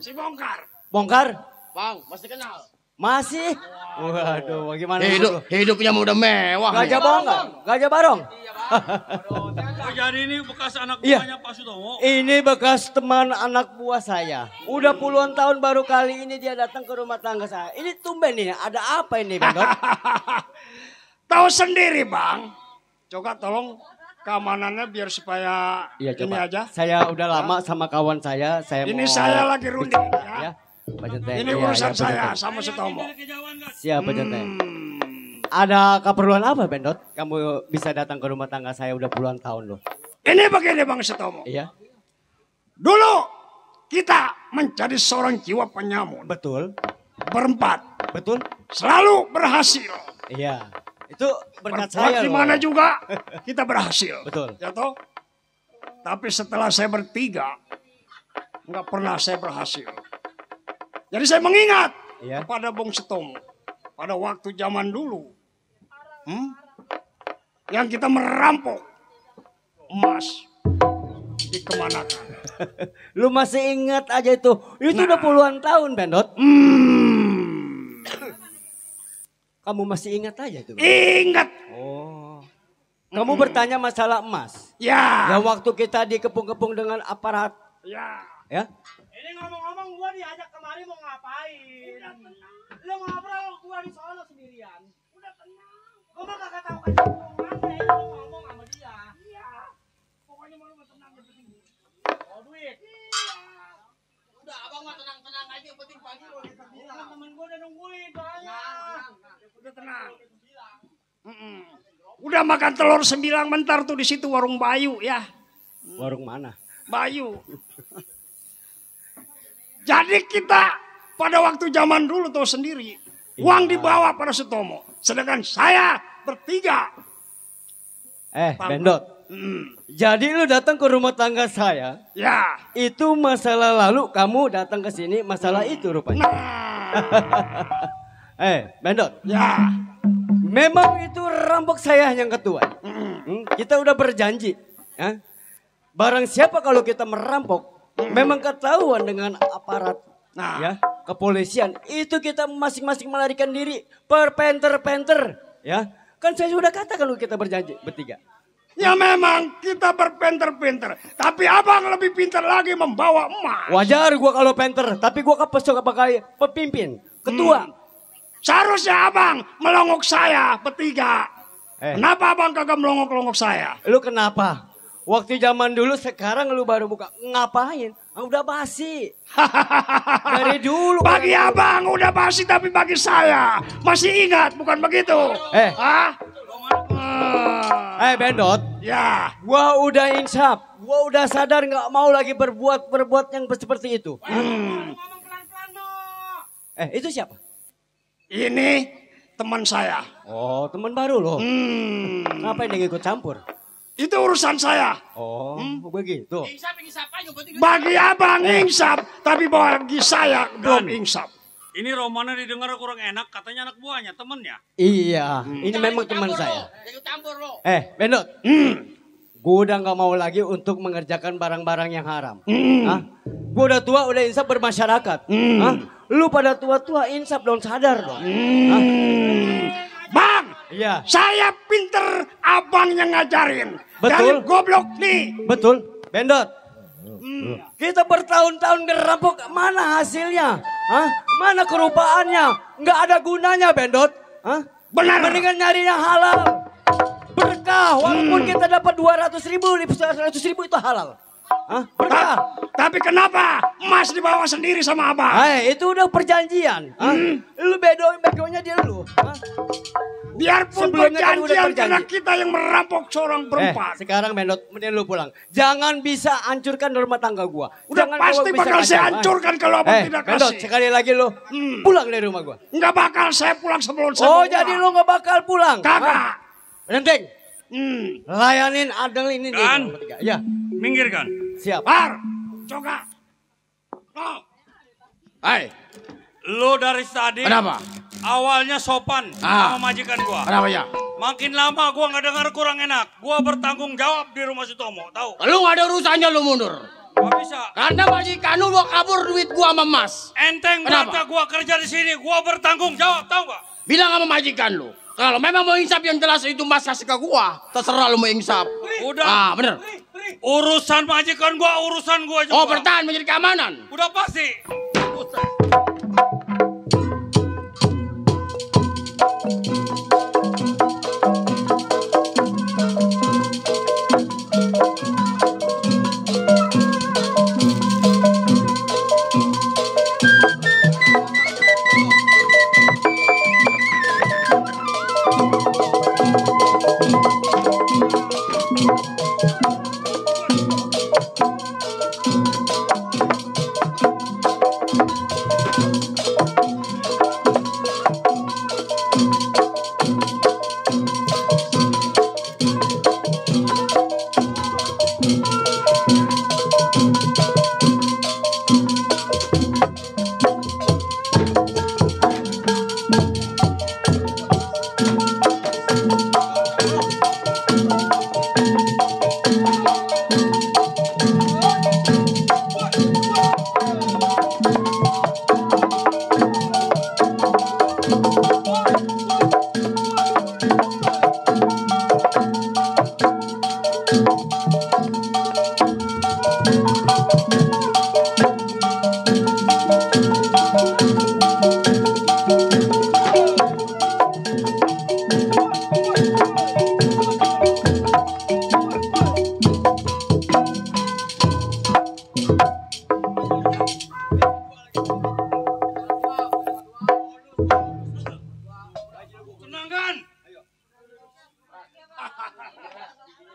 Si Bongkar. Bongkar? Bang, masih kenal. Masih? Waduh, bagaimana? Hidupnya udah mewah. Gajah Barong nggak? Gajah Barong? Oh, jadi ini bekas anak Iya. buahnya Pak Sutomo? Ini bekas teman anak buah saya. Udah puluhan tahun baru kali ini dia datang ke rumah tangga saya. Ini tumben nih, ada apa ini Bendot? Tahu sendiri Bang. Coba tolong keamanannya biar supaya Iya ini coba. aja. Saya udah lama sama kawan saya. Ini saya lagi runding ya. Pak Centeng. Ini Iya, urusan Pak saya Centeng. sama Sutomo. Siap Pak Centeng. Ada keperluan apa Bendot? Kamu bisa datang ke rumah tangga saya udah puluhan tahun loh. Ini begini Bang Sutomo. Iya. Dulu kita menjadi seorang jiwa penyamun. Betul. Berempat. Betul. Selalu berhasil. Iya. Itu berkat Berbuat saya di loh. mana juga kita berhasil. Betul. Ya toh? Tapi setelah saya bertiga, nggak pernah saya berhasil. Jadi saya mengingat Iya. kepada Bung Sutomo pada waktu zaman dulu, yang kita merampok emas dikemanakan. Lu masih ingat aja itu? Itu udah puluhan tahun Bendot. Kamu masih ingat aja itu? Ingat. Oh. Kamu bertanya masalah emas? Ya. Yang waktu kita dikepung-kepung dengan aparat. Ya. Ya. Ini ngomong-ngomong gua diajak kemari mau ngapain? Lu ngobrol gua di sono sendirian. Udah tenang. Gua mah kagak tahu kecenderungannya, lu ngomong sama dia. Iya. Pokoknya mau lu tenang yang penting. Oh duit. Iya. Udah abang mah tenang-tenang aja yang penting pagi lu kita bilang. Temen gua udah nungguin soalnya. Udah tenang. Udah makan telur 9 mentar tuh di situ warung Bayu ya. Warung mana? Bayu. Jadi kita pada waktu zaman dulu tahu sendiri, uang dibawa pada Sutomo, sedangkan saya bertiga. Bendot. Jadi lu datang ke rumah tangga saya. Ya. Itu masalah lalu kamu datang ke sini masalah itu rupanya. Bendot. Ya. Memang itu rampok saya yang ketua. Kita udah berjanji. Ya. Barang siapa kalau kita merampok. Memang ketahuan dengan aparat ya, kepolisian. Itu kita masing-masing melarikan diri. Perpenter-penter. Ya. Kan saya sudah katakan kalau kita berjanji bertiga. Ya memang kita berpinter-pinter. Tapi abang lebih pintar lagi membawa emas. Wajar gua kalau penter. Tapi gua kepesok sebagai pemimpin. Ketua. Seharusnya abang melongok saya bertiga. Kenapa abang kagak melongok-longok saya? Lu kenapa? Waktu zaman dulu sekarang lu baru buka. Ngapain? Udah basi. Dari dulu. Bagi abang udah basi tapi bagi saya masih ingat bukan begitu? Bendot. Ya. Gua udah insaf. Gua udah sadar nggak mau lagi berbuat yang seperti itu. Itu siapa? Ini teman saya. Oh, teman baru loh. Ngapain dia ikut campur? Itu urusan saya. Oh, begitu. Bagi abang insaf, tapi bagi saya belum insaf. Ini Romana didengar kurang enak, katanya anak buahnya, temennya. Iya, ini memang teman saya. Bendot. Gue udah gak mau lagi untuk mengerjakan barang-barang yang haram. Gue udah tua, udah insaf bermasyarakat. Lu pada tua-tua insaf dong, sadar dong. Bang, iya. Saya pinter, abang yang ngajarin. Betul. Dari goblok nih. Betul, Bendot. Kita bertahun-tahun ngerampok, mana hasilnya? Hah? Mana kerupaannya? Nggak ada gunanya, Bendot. Hah? Benar. Mendingan nyari yang halal. Berkah, walaupun kita dapat 200.000, 100.000 itu halal. Hah? Berkah. Tapi kenapa emas dibawa sendiri sama abang? Itu udah perjanjian. Lu begonya dia lu. Biarpun Sebelumnya kan udah perjanjian perjanji. karena kita yang merampok seorang perempuan. Sekarang Bendot, mending lu pulang. Jangan bisa hancurkan rumah tangga gua. Udah Jangan pasti bisa bakal saya kacau. hancurkan kalau abang tidak Bendot, kasih. sekali lagi lu pulang dari rumah gua. Nggak bakal saya pulang sebelum saya Oh, bawa jadi uang. lu nggak bakal pulang? Kagak. Renteng. Layanin Adel ini nih. Dan Ya. minggirkan. Siap. Par, coba. Oh. Hai. Lu dari tadi. Kenapa? Awalnya sopan sama majikan gua. Kenapa ya? Makin lama gua nggak dengar kurang enak. Gua bertanggung jawab di rumah Sutomo, tahu? Lu gak ada urusannya lu mundur. Gak bisa. Karena majikan lu mau kabur duit gua sama Mas. Enteng berarti gua kerja di sini, gua bertanggung jawab, tahu gak? Bilang sama majikan lu. Kalau memang mau insap yang jelas itu Mas kasih ke gua. Terserah lu mau insap. Udah. Bener. Urusan majikan gua, urusan gua juga. Oh, bertahan menjadi keamanan. Udah pasti.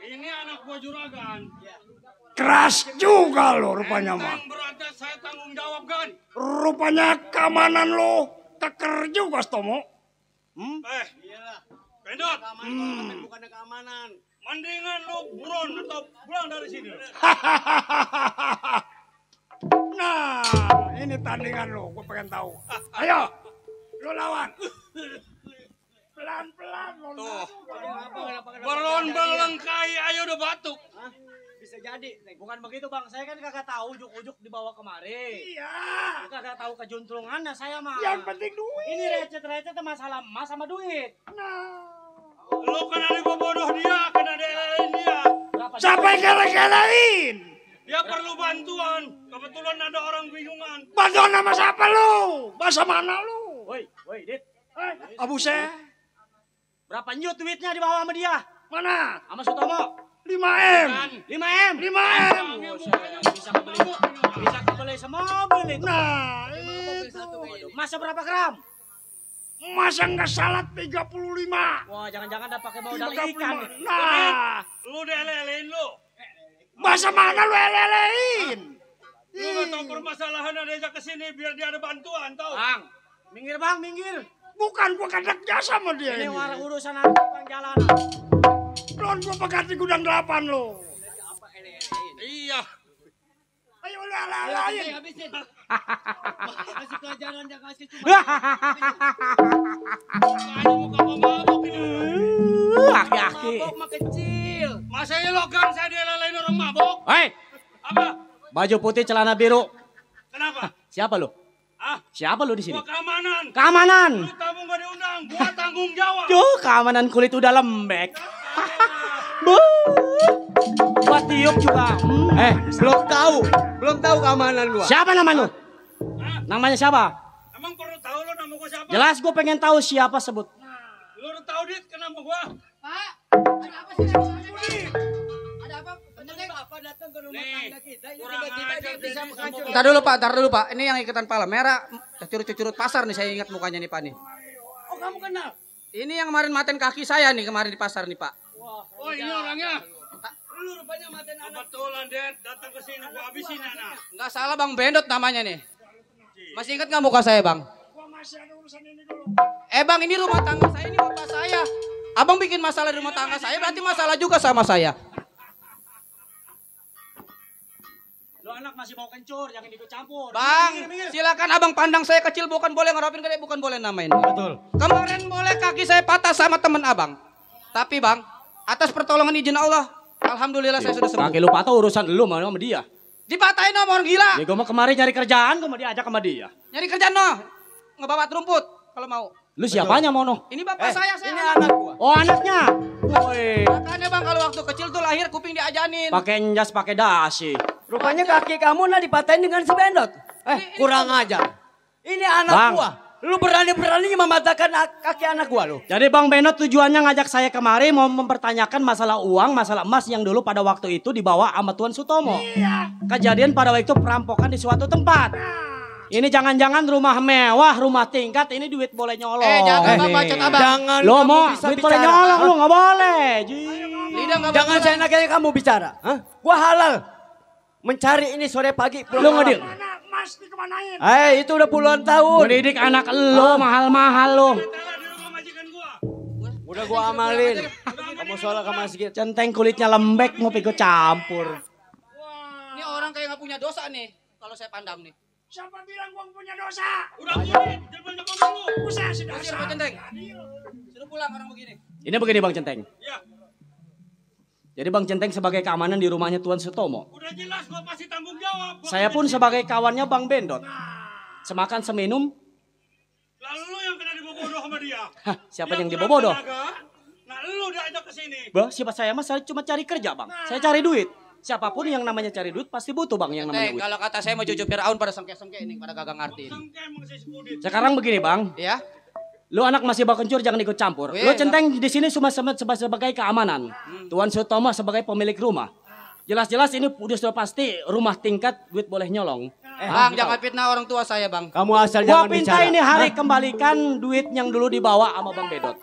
Ini anak gua juragan. Keras juga lo rupanya mah. Berada saya tanggung jawab kan. Rupanya keamanan lo keker juga Stomo. Bendot. Bukannya keamanan. Mendingan lu buron atau pulang dari sini. Nah, ini tandingan lo, gue pengen tahu. Ayo, lo lawan. Pelan-pelan lo. Tuh. Beron belengkai ayo udah batuk. Bisa jadi, bukan begitu Bang. Saya kan kagak tahu ujuk-ujuk dibawa kemari. Iya. Kagak tahu kejuntrungannya saya mah. Yang penting duit. Ini recet-recet masalah emas sama duit. Nah. Lo kan ada bodoh dia, kan ada dia. Siapa yang gala-galain? Dia perlu bantuan. Kebetulan ada orang bingungan. Bantuan nama siapa lu? Bahasa mana lu? Woi, Dit. Abu Seh. Berapa nyut duitnya dibawa sama dia? Mana? Sama Sutomo. 5M. 5M. 5M. Bisa kebeli semobil itu. Nah, Masa berapa gram? Masa nggak salah 35. Wah, jangan-jangan udah pakai modal ikan. Nah, lu delelein lu. bahasa mana lu elelein? Lu nggak tahu permasalahan ada aja kesini biar dia ada bantuan tau. Bang, minggir Bang, minggir. Bukan gua kadang jasa sama dia Ini ini. warung urusan tukang jalanan. Belum gua pegati gudang 8 lo. Iya. Ayo lu elelein. Kasih pelajaran jangan kasih cuma. Aki-aki. Mabok mah kecil. Masa elokan saya dielelein orang mabok? Hei, Apa? baju putih celana biru. Kenapa? Siapa lu? Ah, Siapa lu di sini? gua keamanan. Keamanan. Lu tamu gak diundang, gua tanggung jawab. Keamanan kulit udah lembek. Buat ditiup juga. Belum tahu keamanan gua. Siapa nama lu? Namanya siapa? Emang perlu tahu lo nama gua siapa? Jelas gue pengen tahu siapa sebut. Lu udah tahu dit kenapa gua? Pak, ada apa sih? Ada apa? Bapak datang ke rumah tangga kita. Tiba-tiba dia bisa menghancurkan. Ntar dulu Pak. Ini yang iketan pala merah. Curut-curut pasar nih, saya ingat mukanya nih Pak nih. Oh, kamu kenal? Ini yang kemarin maten kaki saya nih kemarin di pasar nih Pak. Oh ini orangnya. Lu rupanya maten anak. Kebetulan Det datang ke sini gua habisin anak. Nggak salah Bang Bendot namanya nih. Masih ingat nggak muka saya Bang? Gua masih ada urusan ini dulu. Bang, ini rumah tangga saya, ini bapak saya. Abang bikin masalah di rumah tangga saya, berarti masalah juga sama saya. Lo anak masih mau kencur, jangan ikut campur. Bang, silakan abang pandang saya kecil, bukan boleh ngerapin gede, bukan boleh namain. Betul. Kemarin boleh kaki saya patah sama teman abang. Tapi Bang, atas pertolongan izin Allah, alhamdulillah saya sudah sembuh. Kaki lu patah urusan lu sama dia. Dipatahin sama orang gila. Ya gue mau kemarin nyari kerjaan, gue mau diajak sama dia. Nyari kerjaan noh, ngebawa rumput kalau mau. Lu siapanya mau noh? Ini bapak saya Ini anak gua. Oh anaknya. Woi. Makanya Bang kalau waktu kecil tuh lahir kuping diajanin. Pakai jas, pakai dasi. Rupanya kaki kamu dipatahin dengan si Bendot. Kurang ajar. Ini anak Bang. gua. Lu berani-beraninya mematahkan kaki anak gua lu. Jadi Bang Bendot tujuannya ngajak saya kemari mau mempertanyakan masalah uang, masalah emas yang dulu pada waktu itu dibawa sama Tuan Sutomo. Kejadian pada waktu itu perampokan di suatu tempat. Ini jangan-jangan rumah mewah, rumah tingkat, ini duit boleh nyolong. Jangan Bang bacot abang. Jangan Lo kamu mau bisa duit boleh bicara. nyolong lu nggak boleh. Jangan seenaknya kamu bicara. Hah? Gua halal mencari ini sore pagi pulang Lu malam. ngedil. Mas dikemanain? Itu udah puluhan tahun. Mendidik anak lo mahal-mahal lo. Udah gua amalin. Kamu sholat sama sedikit. Centeng kulitnya lembek mau pikir campur. Ini orang kayak nggak punya dosa nih kalau saya pandang nih. Siapa bilang gua punya dosa? Udah punya, jangan dulu. Usah si Usir dasar. Pak Centeng. Suruh pulang orang begini. Ini begini Bang Centeng. Iya. Jadi Bang Centeng sebagai keamanan di rumahnya Tuan Sutomo. Udah jelas gua pasti tanggung jawab. Saya pun sebagai kawannya Bang Bendot. Semakan seminum. Lalu lu yang kena dibobodoh sama dia. Hah, siapa yang dibobodoh? Nah lu diajak ke sini. Bah, siapa saya mah saya cuma cari kerja Bang. Saya cari duit. Siapapun yang namanya cari duit pasti butuh Bang yang namanya duit. Kalau kata saya mau jujur Firaun pada sengke-sengke ini pada gagang ngerti ini. Sekarang begini Bang. Ya. Lu anak masih bakencur jangan ikut campur. Wih, Lu Centeng di sini cuma sebagai keamanan. Tuan Sutomo sebagai pemilik rumah. Jelas-jelas ini sudah pasti rumah tingkat duit boleh nyolong. Bang, jangan fitnah orang tua saya, Bang. Kamu asal Gua jangan pinta bicara. ini hari Hah? kembalikan duit yang dulu dibawa sama Bang Bendot.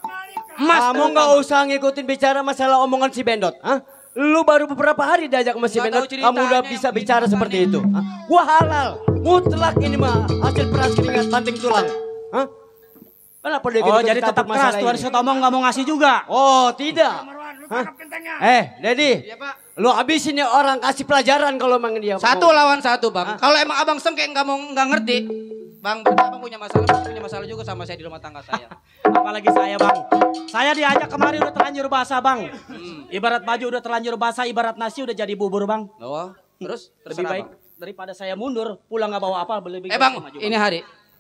Mas, Kamu nggak usah ngikutin bicara masalah omongan si Bendot. Hah? Lu baru beberapa hari diajak sama si Bendot, kamu udah bisa bicara seperti itu. Hah? Gua halal, mutlak ini mah hasil peras keringat banting tulang. Hah? Kenapa dia Oh, jadi tetap keras Tuan Sutomo nggak mau ngasih juga. Oh, tidak. Hah? Dedi, lu habisin ya orang, kasih pelajaran kalau emang dia. Satu lawan satu, Bang. Kalau emang abang sengke nggak ngerti, Bang, berarti abang punya masalah juga sama saya di rumah tangga saya. Apalagi saya Bang. Saya diajak kemari udah terlanjur basah Bang. Ibarat baju udah terlanjur basah, ibarat nasi udah jadi bubur Bang. Oh, terus Lebih baik daripada saya mundur, pulang nggak bawa apa, lebih baik Bang, saya maju, ini hari.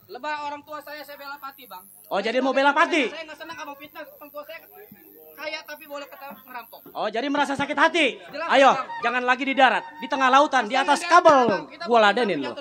Lebah orang tua saya bela pati, Bang. Oh, jadi mau bela pati? Saya nggak senang abang fitnah, orang tua saya kaya tapi boleh kata ngerampok. Oh, jadi merasa sakit hati. Jelas, Ayo, Bang. jangan lagi di darat, di tengah lautan, di atas kabel. Gua ladenin lo.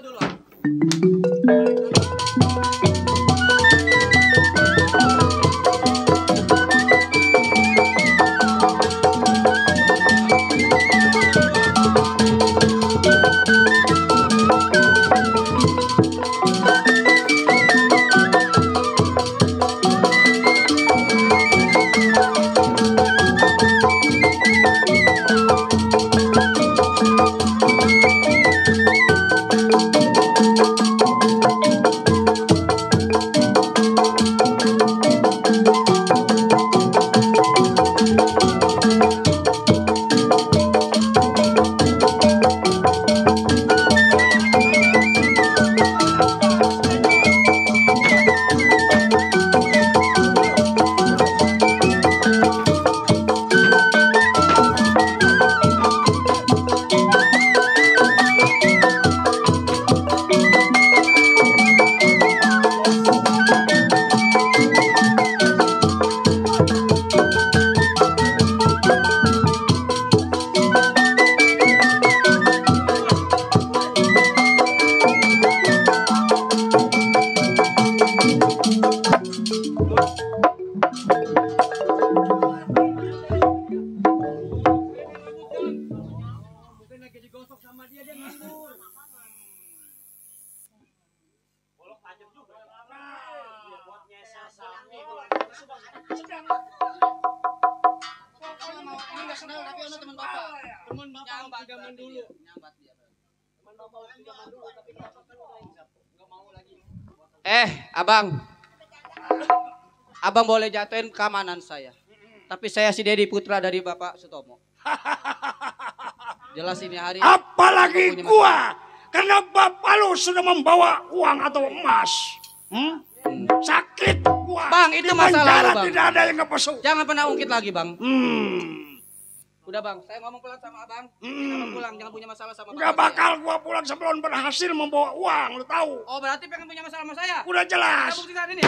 tapi ono teman bapak. Teman bapak waktu zaman dulu. Nyambat dia. Teman bapak waktu zaman dulu tapi bapak kan enggak mau lagi. Abang. Abang boleh jatuhin keamanan saya. Tapi saya si Dedi putra dari Bapak Sutomo. Jelas ini hari. Apalagi gua. Karena bapak lu sudah membawa uang atau emas. Sakit gua. Bang, itu masalah lu, Bang. Tidak ada yang ngepesu. Jangan pernah ungkit lagi, Bang. Udah, Bang. Saya ngomong pelan sama Abang. Abang pulang, jangan punya masalah sama Bapak. Gak bakal gua pulang sebelum berhasil membawa uang, lu tahu. Oh, berarti pengen punya masalah sama saya? Udah jelas. Kita buktikan ini.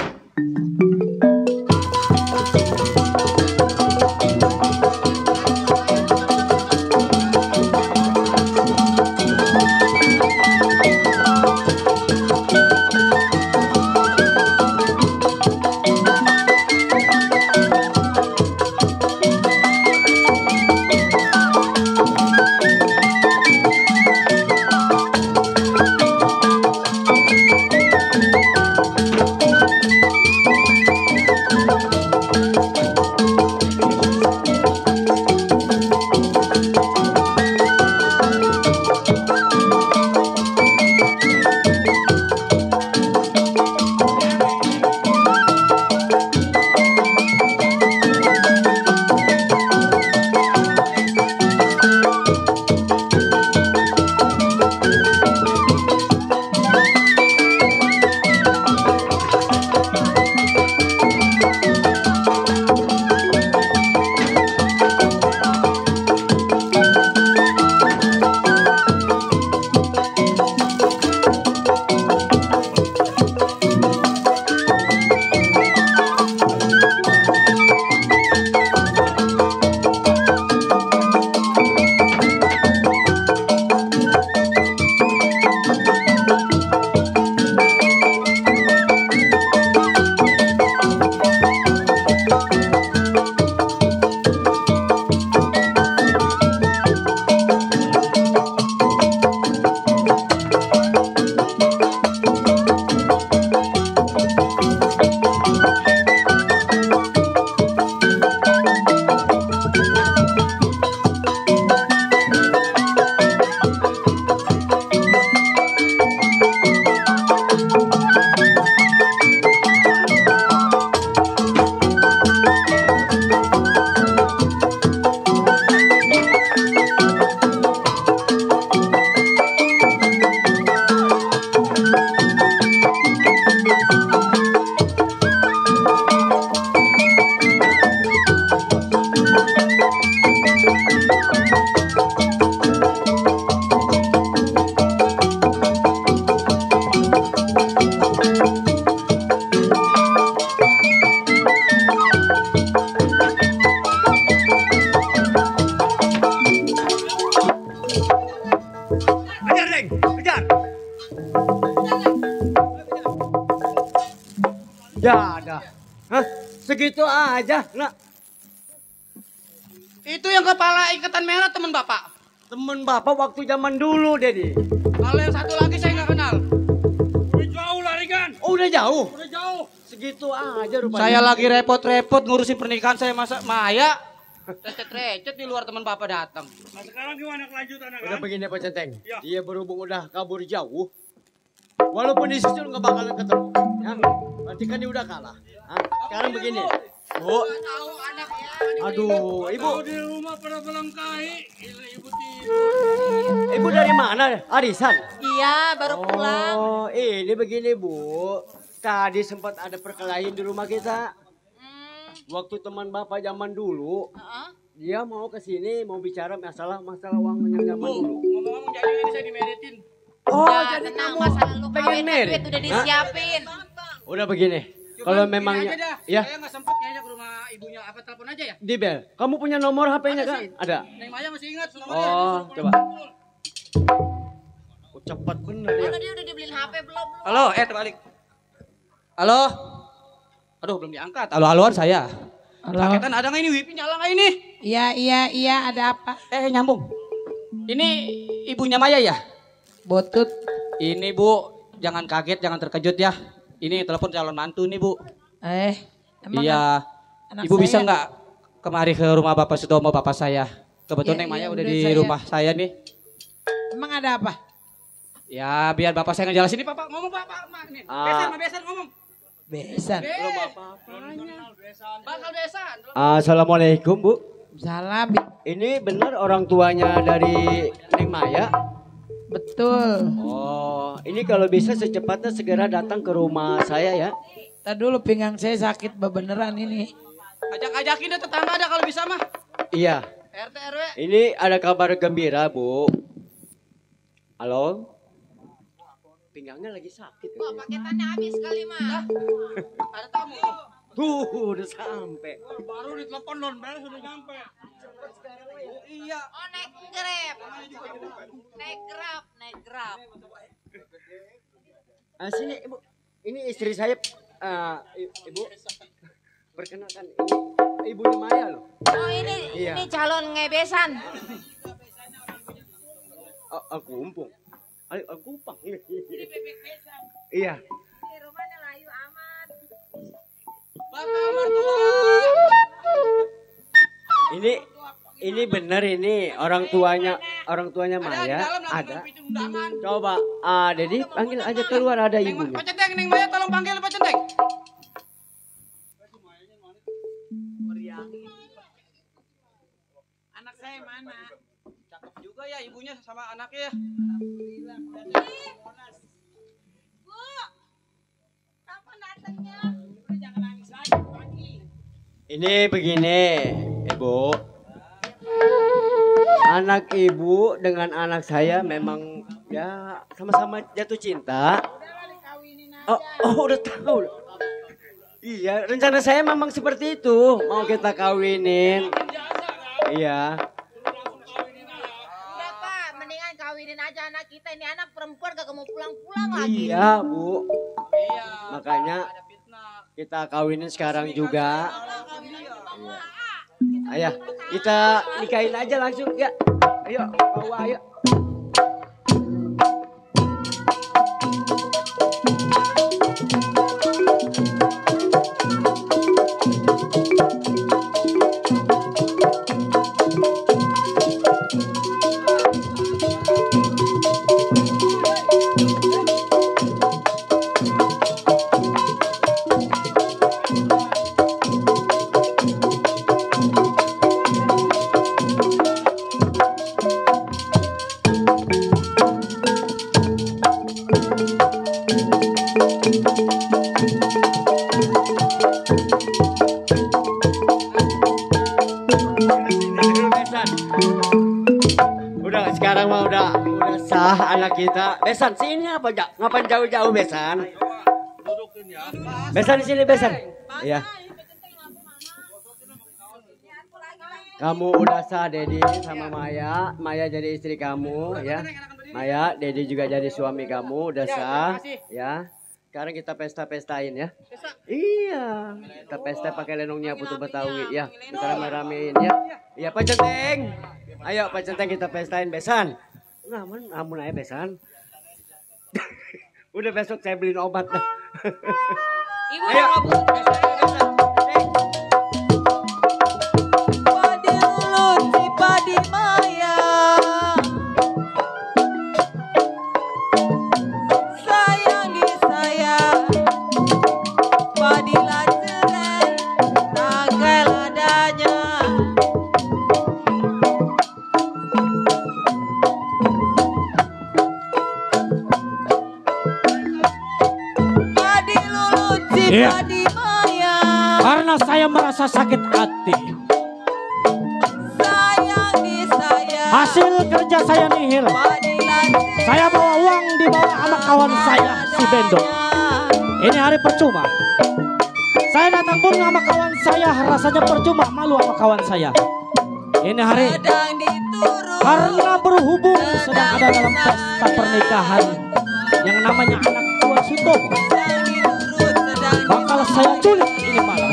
Ya ada. Hah? Segitu aja, nak. Itu yang kepala ikatan merah teman bapak. Temen bapak waktu zaman dulu, Dedi. Kalau yang satu lagi saya nggak kenal. Udah jauh lari kan? Oh, udah jauh. Udah jauh. Segitu aja rupanya. Saya lagi repot-repot ngurusin pernikahan saya masa Maya. Recet-recet di luar teman bapak datang. Nah sekarang gimana kelanjutannya kan? Udah begini Pak Centeng. Ya. Dia berhubung udah kabur jauh. Walaupun disusul nggak bakalan ketemu. Ya. Berarti kan dia udah kalah. Hah? Sekarang begini. Bu. Aduh, ibu. Di rumah pada pelengkai. Ibu tidur. Ibu dari mana? Arisan? Iya, baru pulang. Oh, ini begini Bu. Tadi sempat ada perkelahian di rumah kita. Waktu teman bapak zaman dulu, dia mau ke sini mau bicara masalah uang yang zaman dulu. Ngomong-ngomong jadi ini saya dimeritin. Oh, Ya, jadi tenang, kamu masalah lu pengen kawin, merit? duit udah disiapin. Udah begini. Kalau memangnya, aja dah. ya Saya nggak sempet kayaknya ke rumah ibunya. Apa telepon aja ya? di bel. Kamu punya nomor HP-nya kan? Ada. Neng Maya masih ingat nomornya. Oh, coba. Oh, cepat bener ya. Mana dia udah dibeliin HP belum? Halo, terbalik. Halo. Aduh, belum diangkat. Halo-haloan saya. Paketan ada nggak ini? Wifi nyala nggak ini? Iya, ada apa? Nyambung. Ini ibunya Maya ya? Botut. Ini Bu, jangan kaget, jangan terkejut ya. Ini telepon calon mantu nih Bu. Emang Iya. anak Ibu bisa saya? nggak kemari ke rumah Bapak Sutomo, bapak saya? Kebetulan Ya, Neng Maya ya, udah udah di saya. rumah saya nih. Emang ada apa? Ya biar bapak saya ngejelasin nih Bapak. Ngomong Bapak. Nih. Besan ngomong. Besan. Belum apa-apanya. Bakal besan. Assalamualaikum Bu. Salam. Ini benar orang tuanya dari Neng Maya? Betul. Oh, ini kalau bisa secepatnya segera datang ke rumah saya ya. Tadi dulu pinggang saya sakit beneran ini. Ajak-ajakin deh tetangga ada kalau bisa mah. Iya. RT RW. Ini ada kabar gembira Bu. Halo? Pinggangnya lagi sakit. Wah, paketannya habis kali mah. Ada tamu. Tuh, udah sampai. Baru ditelepon non, beres sudah nyampe. Iya. Oh, naik Grab. Naik Grab. Sini Ibu. Ini istri saya. Ibu. Perkenalkan ini ibunya Maya loh. Oh, Iya. ini calon ngebesan. Aku umpung. Aku upang. Iya. Ini benar ini orang tuanya Maya ada. Coba Dedi panggil aja keluar ada ibunya. Pak Centeng, Neng Maya tolong panggil Pak Centeng. Anak saya mana? Cakep juga ya ibunya sama anaknya ya. Alhamdulillah. Bu, kapan datangnya? Jangan nangis lagi pagi. Ini begini, Ibu. Anak ibu dengan anak saya memang ya sama-sama jatuh cinta. Oh, udah tahu. Iya, rencana saya memang seperti itu. Mau kita kawinin. Iya. Udah Pak, mendingan kawinin aja anak kita. Ini anak perempuan gak mau pulang-pulang lagi. Iya, Bu. Makanya kita kawinin sekarang juga. Iya. Ayo, kita nikahin aja langsung ya. Ayo, bawa ayo. Udah sekarang mah udah sah anak kita. Besan sini apa ngapain jauh-jauh Besan? Besan di sini Besan. Iya. Kamu udah sah Dedi sama Maya. Maya jadi istri kamu ya. Maya, Dedi juga jadi suami kamu udah sah ya. Sekarang kita pesta-pestain ya. Iya. Kita pesta pakai lenongnya Putu Betawi ya. Kita rame-ramein ya. Iya Pak Centeng. Ayo Pak Centeng kita pestain Besan. Namun aja Besan. Udah besok saya beliin obat dah. Ibu ayo. Padi Lutfi, Padi Maya. Sayang disayang. Padi laceren, tagal adanya. Padi Lutfi, Iya. Padi Maya. Karena saya merasa sakit hati. Sayang disayang. Hasil kerja saya nihil. Saya bawa uang dibawa sama kawan saya si Bendo. Ini hari percuma. Saya datang pun sama kawan saya rasanya percuma, malu sama kawan saya. Ini hari karena berhubung sedang ada dalam pesta pernikahan yang namanya anak Tuan Sutomo. Bakal saya culik ini malam.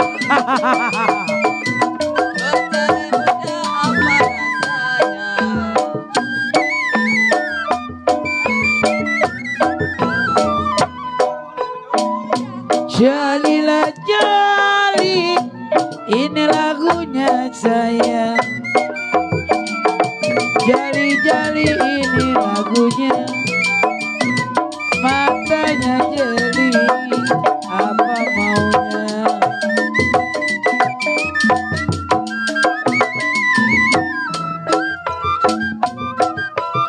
Jalilah jali, ini lagunya saya. Jali-jali ini lagunya, matanya jeli, apa maunya.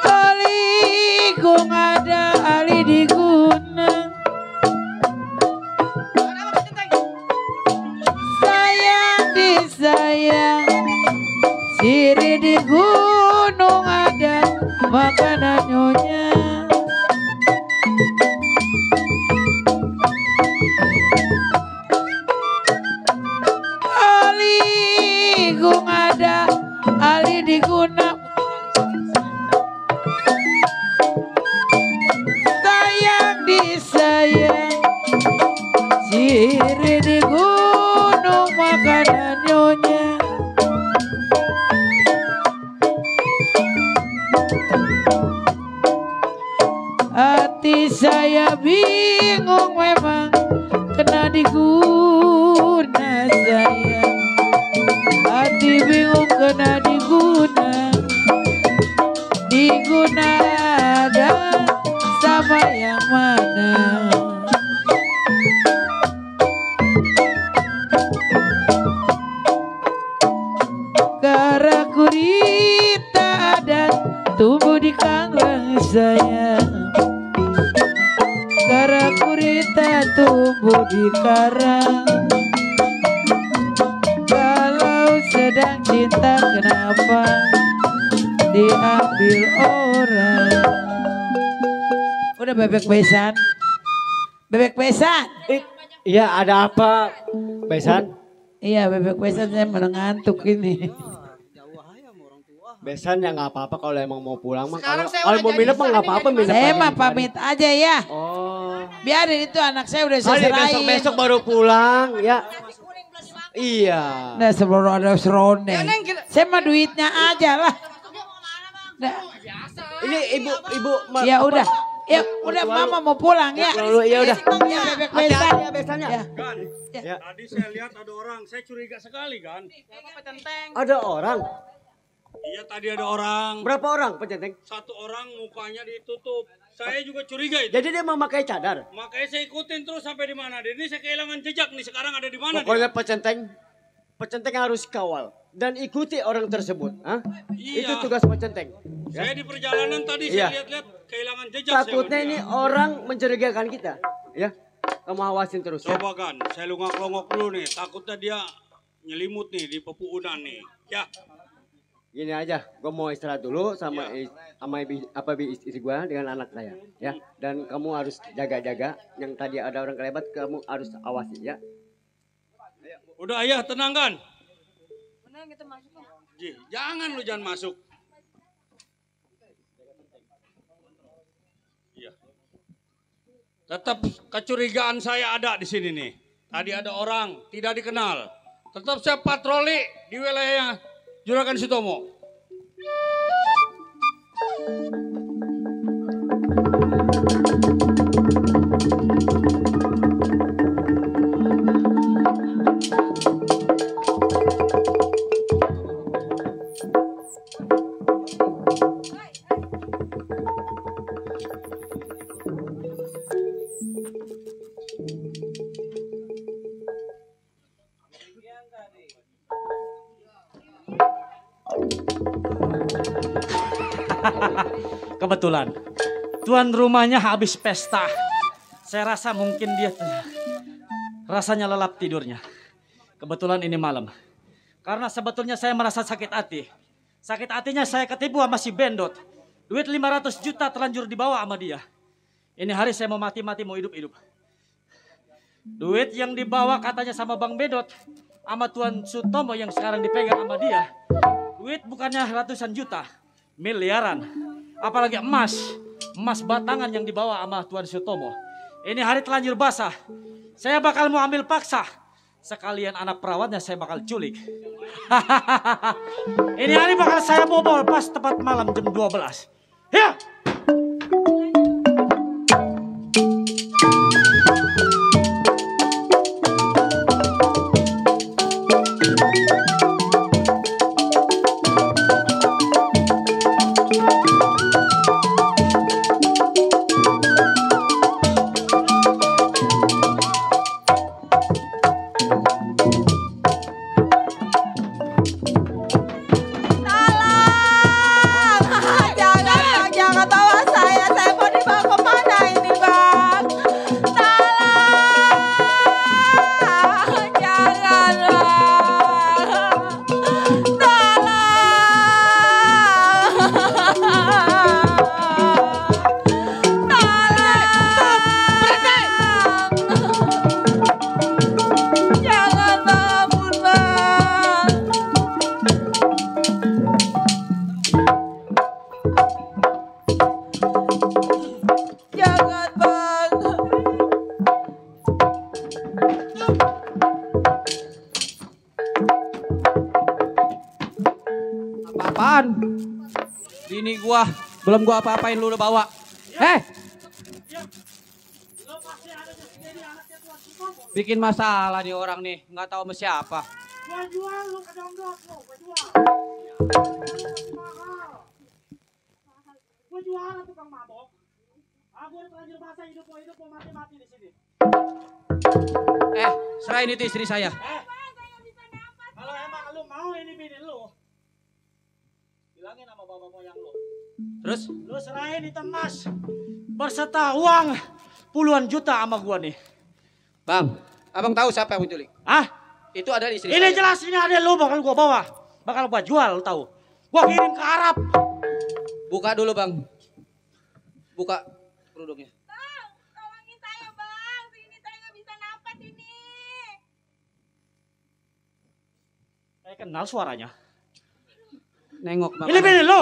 Ali kung ada, ali diguna. Sayang disayang, siri di gunung ada makanan nyonya. Ali gung ada, ali di gunung. Sayang disayang, siri di gunung makanan nyonya. Hati saya bingung memang kena diguna sayang. Hati bingung kena diguna. Diguna ada sama yang mana. Kara gurita dan tumbuh di kandang sayang. Kara gurita tumbuh di karang. Kalau sedang cinta kenapa diambil orang. Udah bebek besan. Bebek besan. Iya, ada apa, Besan? Iya, bebek besan, saya mengantuk ini. Besan ya nggak apa-apa kalau emang mau pulang mah. Sekarang saya Kalau udah mau jadi minum mah nggak apa-apa minum. Saya aja mah di pamit aja ya. Oh. Biarin itu anak saya udah saya Kali serahin. besok-besok baru pulang ya. Iya. Nah sebelum ada seronde. Saya mah duitnya aja lah. Nah. Ini ibu. Ya udah. Ya udah mama mau pulang ya. Ya udah. Ya bebek besan. Ya besannya. Ya. Tadi saya lihat ada orang, saya curiga sekali kan. Ada orang. Iya tadi ada orang. Berapa orang pencenteng? Satu orang mukanya ditutup. Saya juga curiga itu. Jadi dia memakai cadar. Makanya saya ikutin terus sampai di mana. Ini saya kehilangan jejak nih. Sekarang ada di mana Pokoknya dia? Pecenteng harus kawal dan ikuti orang tersebut. Hah? Iya. Itu tugas pecenteng. Saya di perjalanan tadi Iya. saya lihat-lihat kehilangan jejak. Takutnya ini orang mencurigakan kita. Ya, kamu awasin terus. Coba kan, saya lungak-longok dulu nih. Takutnya dia nyelimut nih di pepuunan nih. Ya. Gini aja, gue mau istirahat dulu sama istri gue dengan anak saya, ya. Dan kamu harus jaga-jaga. Yang tadi ada orang kelebat, kamu harus awasi, ya. Udah ayah, tenang kan? Jangan lu jangan masuk. Iya. Tetap kecurigaan saya ada di sini nih. Tadi ada orang tidak dikenal. Tetap saya patroli di wilayah Juragan Sutomo. Kebetulan tuan rumahnya habis pesta. Saya rasa mungkin dia rasanya lelap tidurnya. Kebetulan ini malam. Karena sebetulnya saya merasa sakit hati. Sakit hatinya saya ketipu sama si Bendot. Duit 500 juta terlanjur dibawa sama dia. Ini hari saya mau mati-mati mau hidup-hidup. Duit yang dibawa katanya sama Bang Bendot sama Tuan Sutomo yang sekarang dipegang sama dia. Duit bukannya ratusan juta, miliaran. Apalagi emas batangan yang dibawa sama Tuan Sutomo. Ini hari telanjur basah. Saya bakal mau ambil paksa. Sekalian anak perawatnya saya bakal culik. Ini hari bakal saya bobol pas tepat malam jam 12. Ya. Bini gua, belum gua apa-apain lu udah bawa. Bikin masalah nih orang nih, nggak tahu sama siapa. Gua jual lu ke Dongdok lu, gua jual. Gua jual tukang mabok. Aku udah terlanjur bahasa hidup mau mati-mati di sini. Serahin itu istri saya. Kalau emang lu mau ini bini lu, bilangin sama bapak moyang lu. Terus? Lu serahin itu emas berserta uang puluhan juta sama gua nih. Bang, abang tahu siapa yang menculik? Itu ada istri Ini saya. jelas ini ada lu bakal gua bawa. Bakal gua jual, lu tahu. Gua kirim ke Arab. Buka dulu bang. Buka kerudungnya. Saya kenal suaranya. Nengok bang. Ini bini lu?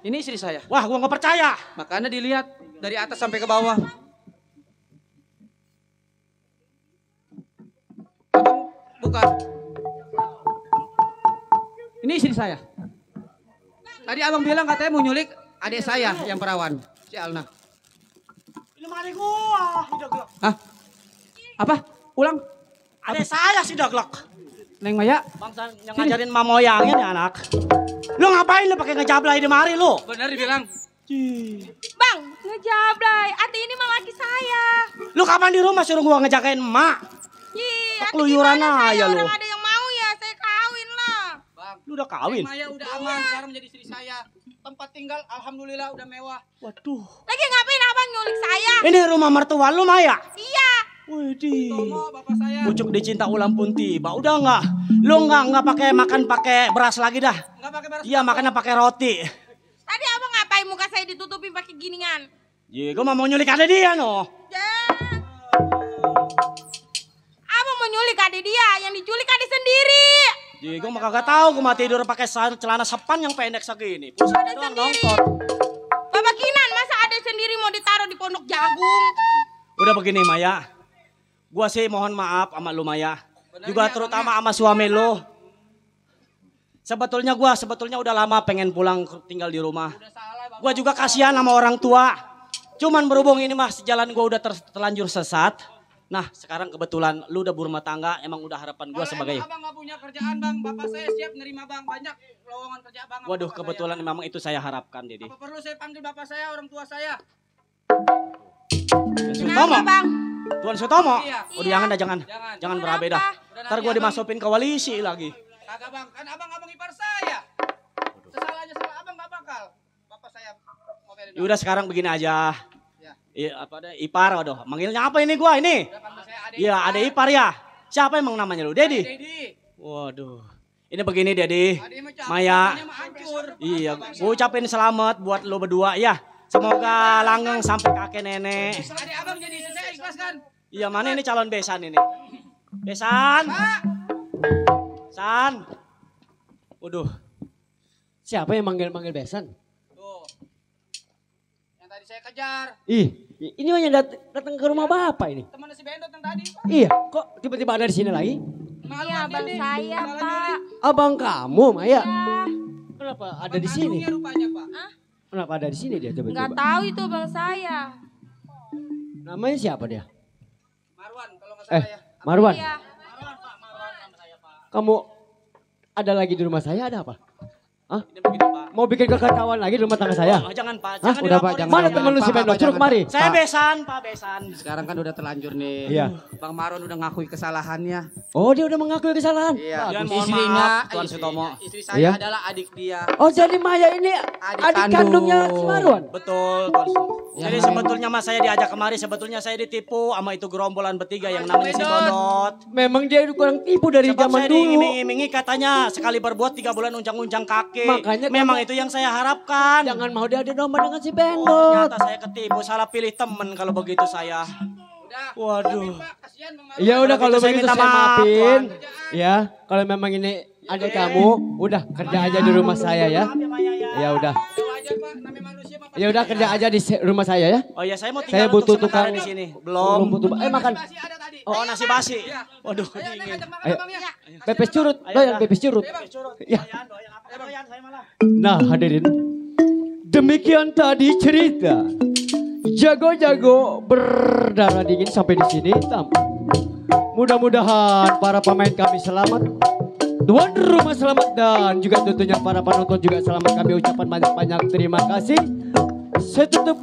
Ini istri saya. Wah, gua nggak percaya. Makanya dilihat dari atas sampai ke bawah. Abang buka. Ini istri saya. Tadi abang bilang katanya mau nyulik adik saya yang perawan, si Alna. Ini mari gua, Daglok. Hah? Apa? Ulang? Adik saya si Daglok. Neng Maya. Bangsa yang ngajarin mamoyangnya nih anak. Lu ngapain lu pakai ngejablay di mari lu? Bener dibilang. Bang, ngejablay. Ati ini mah laki saya. Lu kapan di rumah suruh gua ngejagain emak? Keluyuran aja lu. Orang ada yang mau ya, saya kawin lah. Bang, lu udah kawin? Neng Maya udah aman sekarang menjadi istri saya. Tempat tinggal alhamdulillah udah mewah. Waduh. Lagi ngapain abang nyulik saya? Ini rumah mertua lu Maya? Iya. Widih. Bapak saya. Pucuk dicinta ulam pun tiba. Udah enggak? Lu enggak pakai makan pakai beras lagi dah. Enggak pakai beras. Iya, makannya pakai roti. Tadi abang ngapain muka saya ditutupin pakai ginian? Iya, gua mau nyulik ada dia no. Abang mau nyulik adik dia, yang diculik adik sendiri. Iya, gua mah kagak tahu gua mah tidur pakai celana sepan yang pendek segini. Pusat doang nonton. Bapak Kinan, masa adik sendiri mau ditaruh di pondok jagung? Udah begini Maya. Gua sih mohon maaf sama lu Maya. Juga terutama sama suami lu. Sebetulnya udah lama pengen pulang tinggal di rumah. Gua juga kasihan sama orang tua. Cuman berhubung ini mah jalan gua udah terlanjur sesat. Nah sekarang kebetulan lu udah berumah tangga, emang udah harapan gua sebagai. Abang nggak punya kerjaan bang, bapak saya siap nerima bang, banyak lowongan kerja bang. Waduh kebetulan memang itu saya harapkan jadi. Apa perlu saya panggil bapak saya, orang tua saya? Sutomo. Tuan Sutomo. Iya. Oh jangan berabe dah. Ntar gua dimasukin ke walisi lagi. Kagak bang, kan abang ipar saya. Sesalahnya salah abang gak bakal. Bapak saya ngomelin. Udah sekarang begini aja. Iya apa ada ipar waduh. Manggilnya apa ini gua ini? Iya ada ipar ya. Siapa emang namanya lu? Dedi. Waduh. Ini begini Dedi. Maya. Iya, gua ucapin selamat buat lu berdua ya. Semoga langgeng sampai kakek nenek. Adik abang jadi istri saya ikhlas kan? Iya mana ini calon besan ini? Besan. San. Waduh. Siapa yang manggil-manggil besan? Tuh. Yang tadi saya kejar. Ini mah yang datang ke rumah bapak ini. Teman si Bendot yang tadi. Iya, kok tiba-tiba ada di sini lagi? Iya, abang saya, Pak. Abang kamu, Maya? Iya. Kenapa ada di sini? Rupanya, Pak. Kenapa ada di sini dia tiba-tiba? Nggak tahu itu bang saya. Namanya siapa dia? Marwan, kalau nggak salah ya. Marwan. Iya. Kamu ada lagi di rumah saya ada apa? Hah? Mau bikin kekacauan lagi di rumah tangga saya? Oh, jangan Pak, Hah? jangan Udah Pak, dilaporin. jangan. Mana temen lu si Bendot? Suruh kemari. Saya besan, Pak besan. Sekarang kan udah terlanjur nih. Iya. Bang Marwan udah ngakui kesalahannya. Oh dia udah mengakui kesalahan? Iya. Bagus. Istrinya, Tuan Sutomo. istri saya Iya. adalah adik dia. Oh jadi Maya ini adik kandungnya si Marwan? Betul, Tuan. Jadi sebetulnya mas saya diajak kemari, sebetulnya saya ditipu sama itu gerombolan bertiga yang namanya si Dodot. Memang dia kurang tipu dari Sebab zaman saya dulu. diiming-imingi katanya sekali berbuat 3 bulan unjang-unjang kaki. Makanya memang itu yang saya harapkan. Jangan mau diadu domba dengan si Oh, Bendot. ternyata saya ketipu, salah pilih temen kalau begitu saya. Waduh. Ya udah kalau saya begitu minta saya maaf, maafin. Tuan. Ya, kalau memang ini adik kamu, udah kerja aja di rumah saya ya. Ya udah. Ya udah kerja aja di rumah saya ya. Oh ya saya mau Saya tinggal butuh untuk sementara tukang di sini. Belum. butuh makan. Oh nasi basi. Waduh dingin. Ayo. Pepes curut, doyan pepes curut. Ya. Nah hadirin, Demikian tadi cerita jago-jago berdarah dingin sampai di sini tamu. Mudah-mudahan para pemain kami selamat, tuan rumah selamat, dan juga tentunya para penonton juga selamat. Kami ucapkan banyak-banyak terima kasih. Saya tutup